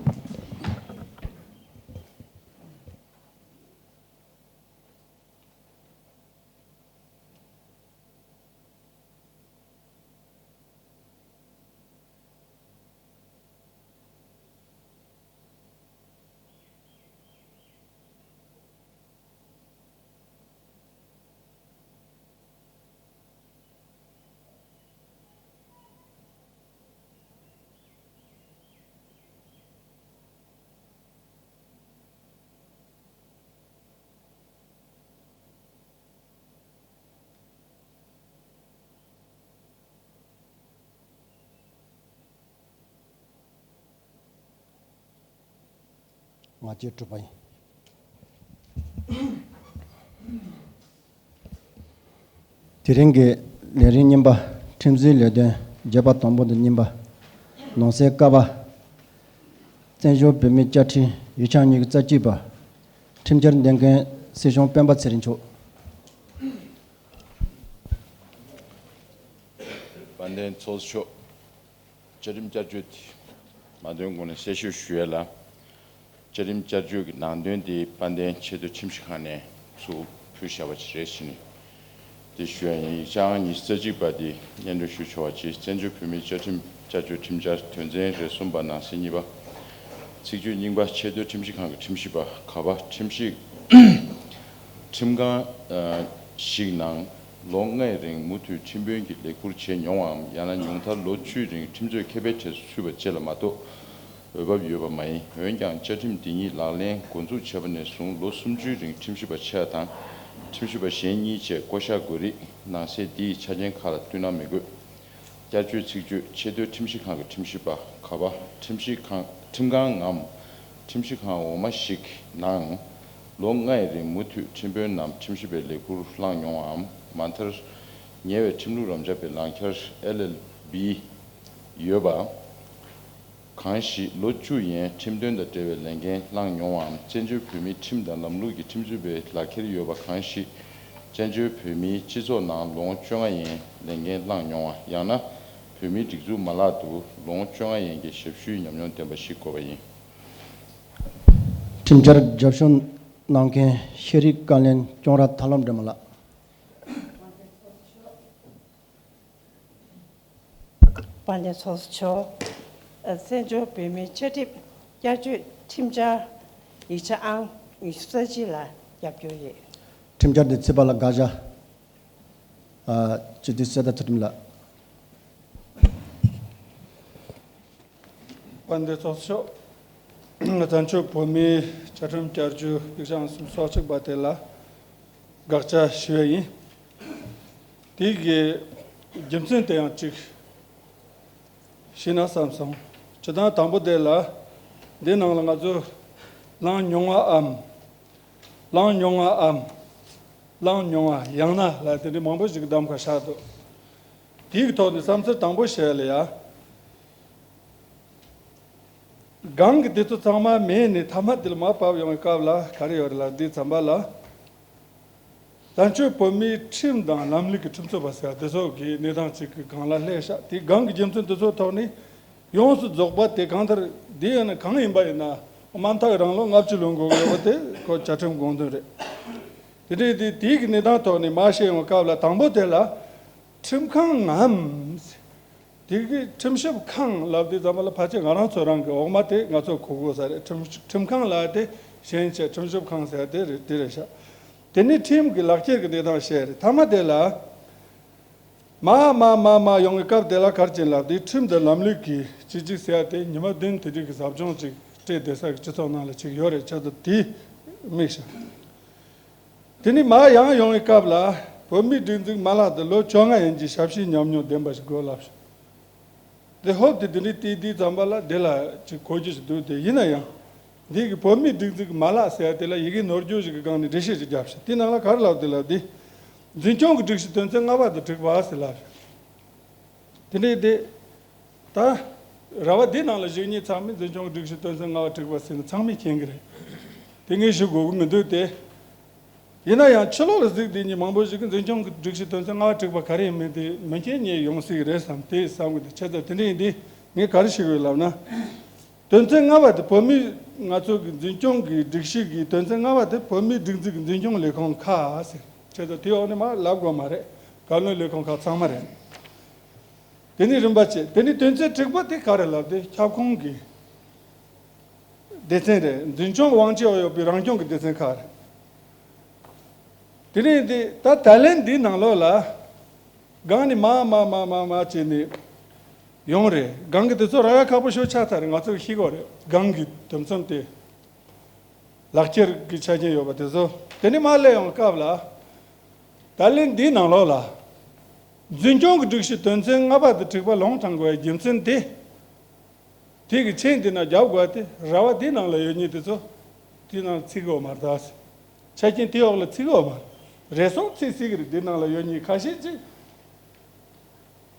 ང་བཅས་གྲུབ་པ་ཡིན། དེ་རིང་གི་ལས་རིམ་གཉིས་པ། ཁྲིམས་བཟོའི་ལས་དོན་རྒྱས་པ་དང་པོ་དང་གཉིས་པ། ནང་གསེས་ཀ་པ། བཙན་བྱོལ་བོད་མིའི་བཅའ་ཁྲིམས་ཡིག་ཆ་ཉི་ཤུ་རྩ་གཅིག་པ། ཁྲིམས་འཆར་འདེམས་མཁན་སྲིད་སྐྱོང་སྤེན་པ་ཚེ་རིང་མཆོག། དཔལ་ལྡན་ཚོགས་གཙོ་མཆོག། བཅའ་ཁྲིམས་བསྐྱར་བཅོས་དེ་མ་འདོན་གོང་ནས་གསལ་བཤད་ཞུ་ཡས་ལ། བཅའ་ཁྲིམས་བསྐྱར་བཅོས་ཀྱི་ནང་དོན་དེ་དཔལ་ལྡན་ཆེས་མཐོའི་ཁྲིམས་ཞིབ་ཁང་ནས་ཚུར་ཕུལ་བཞག་པ་ཞིག་རེད་ཟེར་ནས་དེ་ཞུ་ཡ་ཡིན། ཡིག་ཆ་ཨང་ཉི་ཤུ་རྩ་གཅིག་པ་དེ་སྙན་སྒྲོན་ཞུ་ཆོག་པ་བྱས། བཙན་བྱོལ་བོད་མིའི་བཅའ་ཁྲིམས་བསྐྱར་བཅོས་ཁྲིམས་འཆར་དོན་ཚན་རེ་གསུམ་པ་ནང་གསེས་གཉིས་པ། ཚིག་བརྗོད་རྙིང་པ། ཆེས་མཐོའི་ཁྲིམས་ཞིབ་ཁང་གི་ཁྲིམས་ཞིབ་པ། ག་པ། ཁྲིམས་ཞིབ་ཁྲིམས་ཁང་ཞིག་ནང་ལོ་ལྔའི་རིང་མུ་མཐུད་ཁྲིམས་དཔོན་གྱི་ལས་ཁུར་བྱས་མྱོང་བའམ། ཡང་ན་ཉུང་མཐར་ལོ་བཅུའི་རིང་ཁྲིམས་རྩོད་མཁས་པའི་གྲས་སུ་ཚུད་པ་བཅས་ལ་མ་གཏོགས་འོས་བབ་ཡོད་པ་མ་ཡིན། འོན་ཀྱང་བཅའ་ཁྲིམས་འདི་ཉིད་ལག་ལེན་འགོ་འཛུགས་བྱས་པ་ནས་བཟུང་ལོ་སུམ་ཅུའི་རིང་ཁྲིམས་ཞིབ་པ་ཆེ་བ་དང་ཁྲིམས་ཞིབ་པ་གཞན་གཉིས་བཅས་བསྐོ་གཞག་དགོས་རིགས་ནང་གསེས་འདིའི་ཆ་རྐྱེན་ཁག་ལ་བསྟུན་ན་མི་དགོས། བསྐྱར་བཅོས་ཚིག་བརྗོད། ཆེས་མཐོའི་ཁྲིམས་ཞིབ་ཁང་གི་ཁྲིམས་ཞིབ་པ། ག་པ། ཁྲིམས་ཞིབ་ཁང་། ཁྲིམས་ཁང་ངམ་ཁྲིམས་ཞིབ་ཁང་འོག་མ་ཞིག་ནང་ལོ་ལྔའི་རིང་མུ་མཐུད་ཁྲིམས་དཔོན་ནམ་ཁྲིམས་ཞིབ་པའི་ལས་ཁུར་བླངས་མྱོང་བའམ། མ་མཐར་ཉེ་བའི་ཁྲིམས་ལུགས་རབ་འབྱམས་པའི་ལག་འཁྱེར་ཨེལ་ཨེལ་བི་ཡོད་པ། ག་ གང་ཞིག་ལོ་བཅུ་ཡན་ཁྲིམས་དོན་དང་འབྲེལ་བའི་ལས་འགན་བླངས་མྱོང་བའམ་བཙན་བྱོལ་བོད་མིའི་ཁྲིམས་དང་ལམ་ལུགས་ཀྱི་ཁྲིམས་རྩོད་པའི་ལག་འཁྱེར་ཡོད་པ་གང་ཞིག་བཙན་བྱོལ་བོད་མིའི་སྤྱི་ཚོགས་ནང་ལོ་ངོ་བཅོ་ལྔ་ཡན་ལས་འགན་བླངས་མྱོང་བ། ཡང་ན་བོད་མིའི་སྒྲིག་འཛུགས་མ་ལག་ཏུ་ལོ་ངོ་བཅོ་ལྔ་ཡན་གྱི་ཞབས་ཞུའི་ཉམས་མྱོང་ལྡན་པ་ཞིག་དགོས་པ་ཡིན། ཁྲིམས་འཆར་རྒྱབ་སྐྱོར་གནང་མཁན་ཤེས་རིག་བཀའ་བློན་ཅོང་ར་ཐར་ལམ་སྒྲོལ་མ་ལགས། དཔལ་ལྡན་ཚོགས་གཙོ་མཆོག་ཨ། བཙན་བྱོལ་བོད་མིའི་ཆ་སྒྲིག་བསྐྱར་བཅོས་ཁྲིམས་འཆར་ཡིག་ཆ་ཨང་ཉི་ཤུ་རྩ་གཅིག་ལ་རྒྱབ་སྐྱོར་ཡོད། ཁྲིམས་འཆར་འདི་ཚེ་དཔལ་ལགས་དགག་བྱ། ཨ། སྤྱི་འཐུས་གསེར་རྟ་ཚུལ་ཁྲིམས་ལགས། དཔལ་ལྡན་ཚོགས་གཙོ་མཆོག་བཙན་བྱོལ་བོད་མིའི་བཅའ་ཁྲིམས་བསྐྱར་བཅོས་ཡིག་ཆ་ཨང་སུམ་ཅུ་སོ་གཅིག་པ་དེ་ལ་དགག་བྱ་ཞུ་ཡས་ཡིན། དེ་གི་རྒྱུ་མཚན་དེ་ཡང་གཅིག་ཤེས་ན་བསམ་སོང་། སྤྱིར་བཏང་དང་པོ་དེ་ལ་འདི་ནང་ལ་ང་ཚོ་བླངས་མྱོང་བའམ། བླངས་མྱོང་བའམ། བླངས་མྱོང་བ་ཡང་ན་ལ་དེ་འདྲའི་མང་པོ་ཞིག་གདམ་ཁ་བཞག་འདུག་དེའི་ཐོག་ནས་བསམ་ཚུལ་དང་པོ་བཤད་ལ་ཡ། སྒང་གི་དེ་ཚོ་ཚང་མ་མེད་ནས་མཐའ་མ་དེ་ལ་མར་བབས་ཡོང་བའི་སྐབས་ལ་ག་རེ་ཡོད་རེད་ལབ་དུས་ཙམ་པ་ལ། བཙན་བྱོལ་བོད་མིའི་ཁྲིམས་དང་ལམ་ལུགས་ཀྱི་ཁྲིམས་རྩོད་པ་ཟེར་དེ་ཚོ་གི་གནས་སྟངས་ཅིག་གི་སྒང་ལ་སླེབས་ཤག་དེའི་སྒང་གི་རྒྱུ་མཚན་དེ་ཚོའི་ཐོག་ནས་ཡོངས་སུ་རྫོགས་པ་དེ་གང་ལྟར་འདི་ཡིན་ན་གང་ཡིན་པ་ཡིན་ན་དམའ་མཐའ་རང་ལོ་ལྔ་བཅུ་ལོན་དགོས་ཀྱི་ཡོད་པ་དེ་ཁོ་བཅའ་ཁྲིམས་དགོངས་དོན་རེད། དེ་འདྲའི་དེ་དེའི་གི་གནས་སྟངས་ཐོག་ནས་མར་བཤད་ཡོང་བའི་སྐབས་ལ་དང་པོ་དེ་ལ་ཁྲིམས་ཁང་ངམ། དེ་གི་ཁྲིམས་ཞིབ་ཁང་ལབ་དུས་ཙམ་པ་ལ་ཕལ་ཆེར་ང་རང་ཚོ་རང་གི་འོག་མ་དེ་ང་ཚོ་གོ་དགོས་ས་རེད། ཁྲིམས་ཁྲིམས་ཁང་ལ་དེ་གཞན་བྱས་ཁྲིམས་ཞིབ་ཁང་ཟེར་དེ་རེད་དེ་རེད་ཤག་དེ་ནི་ཁྲིམས་ཀྱི་ལག་ཁྱེར་གྱི་གནས་སྟངས་བཤད་རེད། མཐའ་མ་དེ་ལ་མ་མ་མ་མ་ཡོང་གི་སྐབས་དེ་ལ་ག་རེ་བྱས་ལབ་དུས་ཁྲིམས་དང་ལམ་ལུགས་ཀྱི་སྤྱི་གཅིག་ཟེར་དེ་ཉི་མ་བདུན་དེ་འདྲའི་གི་ཟབ་སྦྱོང་ཅིག་སྤྲད་བསྡད་ས་གི་སྤྱི་ཚོགས་ནང་ལ་ཅིག་ཡོད་རེད། བྱས་ཙང་དེ་དམིགས་ཤག་དེ་ནས་མར་ཡང་ཡོང་བའི་སྐབས་ལ་བོད་མིའི་སྒྲིག་འཛུགས་མ་ལག་དེ་ལོ་བཅོ་ལྔ་ཡན་གྱི་ཞབས་ཞུའི་ཉམས་མྱོང་ལྡན་པ་ཞིག་དགོས་ལབ་ཤག་དེ་ཧོབ་དེ་དེ་འདྲའི་བལྟས་དུས་ཙམ་པ་ལ་དེ་ལ་ཅིག་གོ་རྒྱུ་ཞིག་འདུག་དེ་ཡིན་ན་ཡང་འདི་གི་བོད་མིའི་སྒྲིག་འཛུགས་མ་ལག་ཟེར་ཡ་དེ་ལ་ཡི་གེ་ནོར་འཁྲུལ་ཞིག་གི་སྒང་ནས་འགྲེལ་བཤད་ཅིག་བརྒྱབ་ཤག་དེ་ནང་ལ་ག་རེ་ལབ་དེ་ལབ་དེ། འཛིན་སྐྱོང་གི་སྒྲིག་གཞི་དོན་ཚན་ལྔ་པ་དང་དྲུག་པ་ཟེར་ལབ་ཤག་དེ་འདྲའི་དེ། ད། ར་བ་འདི་ནང་ལ་བཞུགས་མཁན་ཚང་མས་འཛིན་སྐྱོང་སྒྲིག་གཞི་དོན་ཚན་ལྔ་པ་དྲུག་པ་ཟེར་ན་ཚང་མས་མཁྱེན་གྱི་རེད། དེ་ངས་ཞུ་དགོས་ཀྱི་མི་འདུག་སྟེ། ཡིན་ན་ཡང་ཕྱི་ལོགས་ལ་གཟིགས་བསྡད་མཁན་མང་པོ་ཞིག་གིས་འཛིན་སྐྱོང་གི་སྒྲིག་གཞི་དོན་ཚན་ལྔ་པ་དྲུག་པ་ག་རེ་ཡིན་མིན་དེ་མི་མཁྱེན་མཁན་ཡོང་སྲིད་ཀྱི་རེད་བསམ་དེ་བསམ་གྱི་འདུག་བྱས་ཙང་དེ་འདྲ་ཡིན་དུས་ངས་ག་རེ་ཞུ་དགོས་ལབ་ན། དོན་ཚན་ལྔ་པ་དེ་བོད་མི་ང་ཚོ་གི་འཛིན་སྐྱོང་གི་སྒྲིག་གཞི་གི་དོན་ཚན་ལྔ་པ་དེ་བོད་མིའི་སྒྲིག་འཛུགས་ཀྱི་འཛིན་སྐྱོང་ལས་ཁུངས་ཁག་ཟེར། བྱས་ཙང་དེའི་འོག་ནས་མར་ལབ་དགོས་མ་རེད། བཀའ་བློན་ལས་ཁུངས་ཁག་ཚང་མ་རེད། དེ་ནས་རིམ་པ་བྱས། དེ་ནས་དོན་ཚན་དྲུག་པ་དེ་ག་རེ་ལབ་དེ་ཁྱབ་ཁོངས་ཀྱི་སྡེ་ཚན་རེད། འཛིན་སྐྱོང་དབང་ཆའི་འོག་ཡོད་པའི་རང་སྐྱོང་གི་སྡེ་ཚན་ཁག་རེད། དེ་ནས་དེ་ད་ད་ལན་འདིའི་ནང་ལོགས་ལ་སྒང་ནས་མ་མ་མ་མ་མ་བྱས་ནས་ཡོང་རེད། སྒང་གི་དེ་ཚོ་རག་ཡ་ཁག་པོ་ཤོས་ཆགས་ཚར་རེད། ང་ཚོ་གིས་ཤེས་དགོས་རེད། སྒང་གི་དུམ་མཚམས་དེ། ལག་ཁྱེར་གྱི་ཆ་རྐྱེན་ཡོད་པ་དེ་ཚོ་དེ་ནས་མར་སླེབས་ཡོང་སྐབས་ལ། ད་ལན་འདིའི་ནང་ལོགས་ལ། འཛིན་སྐྱོང་གི་སྒྲིག་གཞི་དོན་ཚན་ལྔ་པ་དང་དྲུག་པ་ལུང་དྲངས་དགོས་པའི་རྒྱུ་མཚན་དེ། དེ་གི་ཆེད་འདི་ན་རྒྱབ་དགོས་དེ་ར་བ་འདིའི་ནང་ལ་ཡོད་མཁན་དེ་ཚོ་དེའི་ནང་ཚུད་ཀྱི་ཡོད་མ་རེད་ད། ཆ་རྐྱེན་དེའི་འོག་ལ་ཚུད་ཀྱི་ཡོད་མ་རེད། རེ་ཟུང་ཚུད་སྲིད་ཀྱི་རེད། འདིའི་ནང་ལ་ཡོད་མཁན་ཁ་ཤས་ཅིག་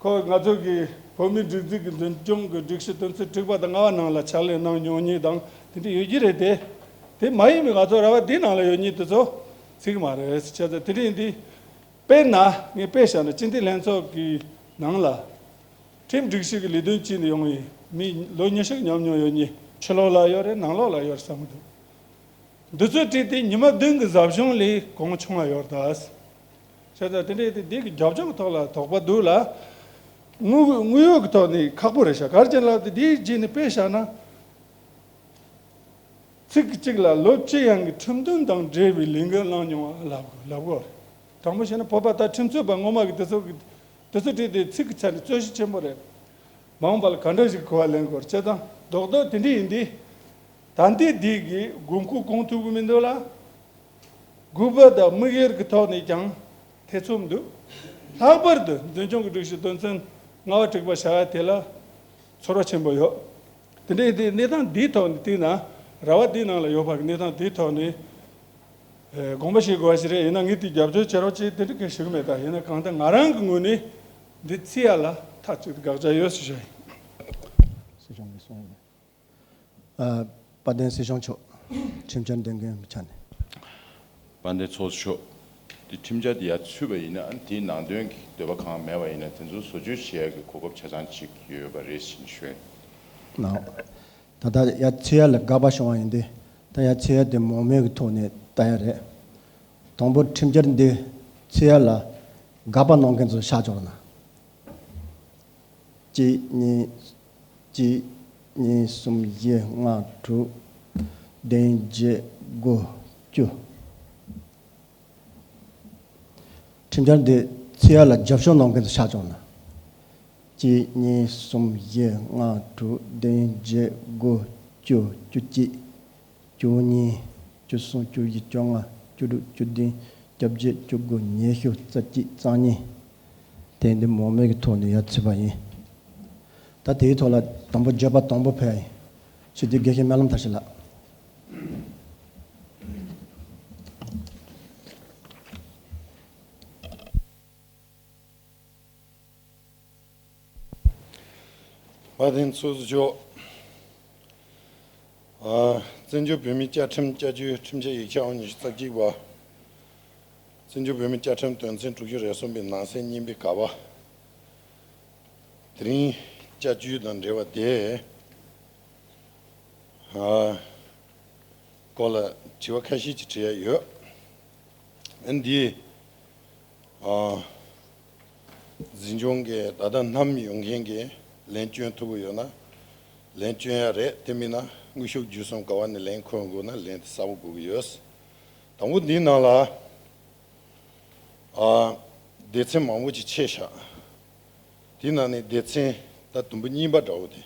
ཁོ་ང་ཚོ་གི་བོད་མིའི་སྒྲིག་འཛུགས་ཀྱི་འཛིན་སྐྱོང་གི་སྒྲིག་གཞི་དོན་ཚན་དྲུག་པ་དང་ལྔ་པ་ནང་ལ་ཕྱག་ལས་གནང་མྱོང་མཁན་དང་དེ་འདྲ་ཡོད་ཀྱི་རེད་དེ། དེ་མ་ཡིན་པའི་ང་ཚོ་ར་བ་འདིའི་ནང་ལ་ཡོད་མཁན་དེ་ཚོ་ཚུད་ཀྱི་མ་རེད། བྱས་ཙང་དེ་འདྲ་ཡིན་དུས། དཔེར་ན་ངས་དཔེ་བཞག་ན་སྤྱི་འཐུས་ལྷན་ཚོགས་ཀྱི་ནང་ལ་ཁྲིམས་སྒྲིག་གཞི་གི་ལས་དོན་བྱས་ནས་ཡོང་བའི་མི་ལོ་ཉི་ཤུ་ཉམས་མྱོང་ཡོད་མཁན་ཕྱི་ལོགས་ལ་ཡོད་རེད། ནང་ལོགས་ལ་ཡོད་རེད་བསམ་གྱི་འདུག་འདི་ཚོའི་གྲས་དེ་ཉི་མ་བདུན་གྱི་ཟབ་སྦྱོང་ལས་གོང་ཆུང་བ་ཡོད་རེད་ད། བྱས་ཙང་དེ་འདྲའི་དེ་འདི་གི་རྒྱབ་ལྗོངས་ཀྱི་ཐོག་ལ་དོགས་པ་འདུག་ལ། དངོས་དངོས་ཡོད་ཀྱི་ཐོག་ནས་ཁག་པོ་རེད་ཤག་ག་རེ་བྱས་ན་ལབ་དུས་འདིའི་རྗེས་ནས་དཔེ་བཞག་ན། ཚིག་གཅིག་ལ་ལོ་བཅུ་ཡན་གྱི་ཁྲིམས་དོན་དང་འབྲེལ་བའི་ལས་འགན་བླངས་མྱོང་བ་ལབ་དགོས་ལབ་དགོས་རེད། དྲང་པོ་བཤད་ན་བོད་པ་ད་ཁྲིམས་རྩོད་པ་ངོ་མ་གི་དེ་ཚོ་གི་དེ་ཚོ་བྲིས་ཏེ་ཚིག་གི་ཆ་ནས་རྩོད་གཞི་ཆེན་པོ་རེད། མ་འོངས་པ་ལ་ག་འདྲ་ཞིག་གོ་བ་ལེན་དགོས་རེད། བྱས་ཙང་རྡོག་རྡོག་དེ་འདྲ་ཡིན་དུས། ད་ལྟའི་འདི་གི་དགོས་མཁོ་སྐོང་ཐུབ་ཀྱི་མི་འདུག་ལ། དགོས་པ་དང་དམིགས་ཡུལ་གྱི་ཐོག་ནས་ཀྱང་ཐེ་ཚོམ་འདུག་ལྷག་པར་དུ་འཛིན་སྐྱོང་གི་སྒྲིག་གཞི་དོན་ཚན་ལྔ་པ་དྲུག་པ་བྱ་བ་དེ་ལ་ཚོར་བ་ཆེན་པོ་ཡོད། དེ་འདྲའི་དེ་གནས་སྟངས་འདིའི་ཐོག་ནས་བལྟས་ན་ར་བ་འདིའི་ནང་ལ་ཡོད་པ་གི་གནས་སྟངས་འདིའི་ཐོག་ནས་ཨེ་དགོངས་པ་བཞེས་དགོས་པ་ཞིག་རེད། ཡིན་ན་ངས་དེ་རྒྱབ་སྐྱོར་བྱེད་རོགས་བྱེད་དེ་འདྲ་གང་ཞུ་གི་མེད། ད་ཡིན་ན་གང་ལྟར་ང་རང་གི་ངོས་ནས་འདི་ཚིག་ཡ་ལ་མཐའ་གཅིག་ཏུ་དགག་བྱ་ཡོད་ཟེར་ཞུ་ཡ་ཡིན། སྲིད་སྐྱོང་གིས་གསུངས་ཡོད། ཨ། དཔལ་ལྡན་སྲིད་སྐྱོང་མཆོག་ཁྲིམས་འཆར་འདོན་མཁན་ཆ་ནས། དཔལ་ལྡན་ཚོགས་གཙོ་མཆོག་དེ་ཁྲིམས་འཆར་དེ་ཡར་ཚུད་པ་ཡིན་ན། ཨ་ནི་དེའི་ནང་དོན་གྱི་འདོད་པ་གང་མེད་པ་ཡིན་ན། དེ་ཚོ་བཟོ་བཅོས་བྱེད་ཡག་གི་གོ་སྐབས་ཆ་ཚང་ཅིག་ཡོད་པ་རེད་ཟེར་ནས་ཞུ་ཡ་ཡིན། ནའོ། ད་ལྟ་ཡར་ཚུད་ཡ་ལ་དགག་པ་བྱུང་བ་ཡིན་ཏེ། ད་ཡར་ཚུད་ཡ་དེ་མང་མོས་ཀྱི་ཐོག་ནས་ལྟ་ཡ་རེད། དང་པོ་ཁྲིམས་འཆར་འདི་ཚུད་ཡ་ལ་དགག་པ་གནང་མཁན་ཚོ་ཤག་ཅོག་ན། གཅིག་གཉིས། གཅིག་གཉིས། གསུམ། བཞི། ལྔ། དྲུག་བདུན། བརྒྱད། དགུ། བཅུ། ཁྲིམས་འཆར་འདི་ཚུད་ཡ་ལ་རྒྱབ་སྐྱོར་གནང་མཁན་ཚོ་ཤག་ཅོག་ན། གཅིག་གཉིས། གསུམ། བཞི། ལྔ། དྲུག་བདུན། བརྒྱད། དགུ། བཅུ། བཅུ་གཅིག་བཅུ་གཉིས། བཅུ་གསུམ། བཅུ་བཞི། བཅོ་ལྔ། བཅུ་དྲུག་བཅུ་བདུན། བཅོ་བརྒྱད། བཅུ་དགུ། ཉི་ཤུ། རྩ་གཅིག་རྩ་གཉིས། དེ་འདི་མང་མོས་ཀྱི་ཐོག་ནས་ཡར་ཚུད་པ་ཡིན། ད་དེའི་ཐོག་ལ་དང་པོ་བརྗོད་པ་དང་པོ་ཕེབས་ཡིན། ཞུ་དུས་དགེ་བཤེས་སྨོན་ལམ་མཐར་ཕྱིན་ལགས། དཔལ་ལྡན་ཚོགས་གཙོ་མཆོག་ཨ། བཙན་བྱོལ་བོད་མིའི་བཅའ་ཁྲིམས་བསྐྱར་བཅོས་ཁྲིམས་འཆར་ཡིག་ཆ་ཉི་ཤུ་རྩ་གཅིག་པ། བཙན་བྱོལ་བོད་མིའི་བཅའ་ཁྲིམས་དོན་ཚན་དྲུག་ཅུ་རེ་གསུམ་པའི་ནང་གསེས་གཉིས་པའི་ག་པ། དེ་རིང་བསྐྱར་བཅོས་དང་འབྲེལ་བ་དེ། ཨ། སྐོར་ལ་དྲི་བ་ཁ་ཤས་ཅིག་དྲི་ཡ་ཡོད། ཨ། འདི། ཨ། འཛིན་སྐྱོང་གིས་ད་ལྟ་བསྣམས་ཡོང་མཁན་གྱིས་ལན་བསྐྱོན་ཐུབ་ཀྱི་ཡོད་ན་ལན་བསྐྱོན་ཡ་རེད། དེ་མིན་ན་དངོས་ཤུགས་བརྒྱུད་གསུམ་ག་པ་ནས་ལན་འཁོར་དགོས་ན་ལན་དེ་གསལ་པོ་དགོས་ཀྱི་ཡོད། དང་པོ་འདིའི་ནང་ལ། ཨ། སྡེ་ཚན་མང་པོ་ཅིག་ཕྱེ་བཞག་དེའི་ནང་ནས་སྡེ་ཚན་ད་དུམ་བུ་གཉིས་པ་འདྲ་བོ་དེ།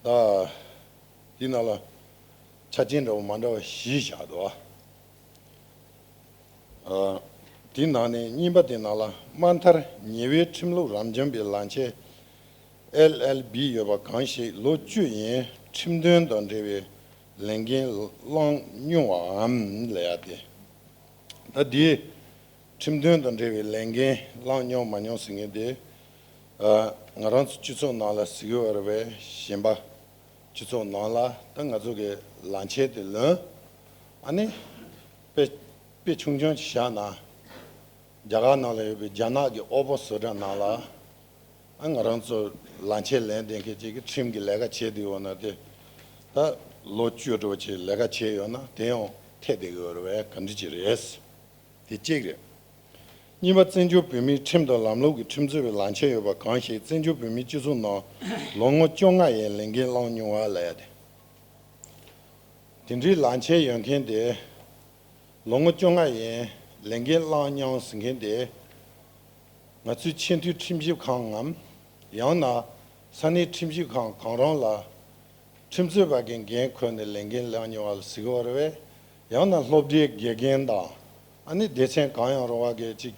ད། དེའི་ནང་ལ་ཆ་རྐྱེན་འདྲ་བོ་མ་འདྲ་བ་བཞི་བཞག་འདུག་ཨ། དེའི་ནང་ནས་གཉིས་པ་དེ་ནང་ལ་དམའ་མཐར་ཉེ་བའི་ཁྲིམས་ལུགས་རང་སྦྱོང་པའི་ལག་ཁྱེར་ཨེལ་ཨེལ་བི་ཡོད་པ་གང་ཞིག་ལོ་བཅུ་ཡན་ཁྲིམས་དོན་དང་འབྲེལ་བའི་ལས་འགན་བླངས་མྱོང་བའམ་ལབ་ཡ་དེ། ད་འདི་ཁྲིམས་དོན་དང་འབྲེལ་བའི་ལས་འགན་བླངས་མྱོང་མ་མྱོང་ཟེར་མཁན་དེ། ཨ། ང་རང་ཚོ་སྤྱི་ཚོགས་ནང་ལ་ཟེར་གྱི་ཡོད་རེད་པས། གཞན་པ་སྤྱི་ཚོགས་ནང་ལ་ད་ང་ཚོ་གི་ལག་ཁྱེར་དེ་ལོན། ཨ་ནི་དཔེ་དཔེ་ཆུང་ཆུང་ཅིག་བཞག་ན། རྒྱ་གར་ནང་ལ་ཡོད་པའི་རྒྱ་ནག་གི་ཨོ་པོ་བཟོ་གྲྭ་ནང་ལ། ཨ། ང་རང་ཚོ་ལག་ཁྱེར་ལེན་བསྡད་མཁན་ཅིག་གིས་ཁྲིམས་ཀྱི་ལས་ཀ་བྱེད་བསྡད་ཡོད་ན་དེ། ད་ལོ་བཅུ་འགྲོ་བྱས་ལས་ཀ་བྱས་ཡོད་ན་དེ་ཡང་འཐད་བསྡད་ཀྱི་ཡོད་རེད་པས། ག་འདྲ་ཅིག་རེད། དེ་གཅིག་རེད། གཉིས་པ། བཙན་བྱོལ་བོད་མིའི་ཁྲིམས་དང་ལམ་ལུགས་ཀྱི་ཁྲིམས་རྩོད་པའི་ལག་ཁྱེར་ཡོད་པ་གང་ཞིག་བཙན་བྱོལ་བོད་མིའི་སྤྱི་ཚོགས་ནང་ལོ་ངོ་བཅོ་ལྔ་ཡན་ལས་འགན་བླངས་མྱོང་བ་ལབ་ཡ་དེ། དེ་འདྲའི་ལག་ཁྱེར་ཡོད་མཁན་དེ། ལོ་ངོ་བཅོ་ལྔ་ཡན་ལས་འགན་བླངས་མྱོང་ཟེར་མཁན་དེ། ང་ཚོའི་ཆེས་མཐོའི་ཁྲིམས་ཞིབ་ཁང་ངམ། ཡང་ན་ས་གནས་ཁྲིམས་ཞིབ་ཁང་གང་རུང་ལ་ཁྲིམས་རྩོད་པ་གི་འགན་འཁུར་ནས་ལས་འགན་བླངས་མྱོང་བ་ལ་ཟེར་གྱི་ཡོད་རེད་པས། ཡང་ན་སློབ་གྲྭའི་དགེ་རྒན་དང་། ཨ་ནི་སྡེ་ཚན་གང་ཡང་རུང་བ་གི་ཅིག་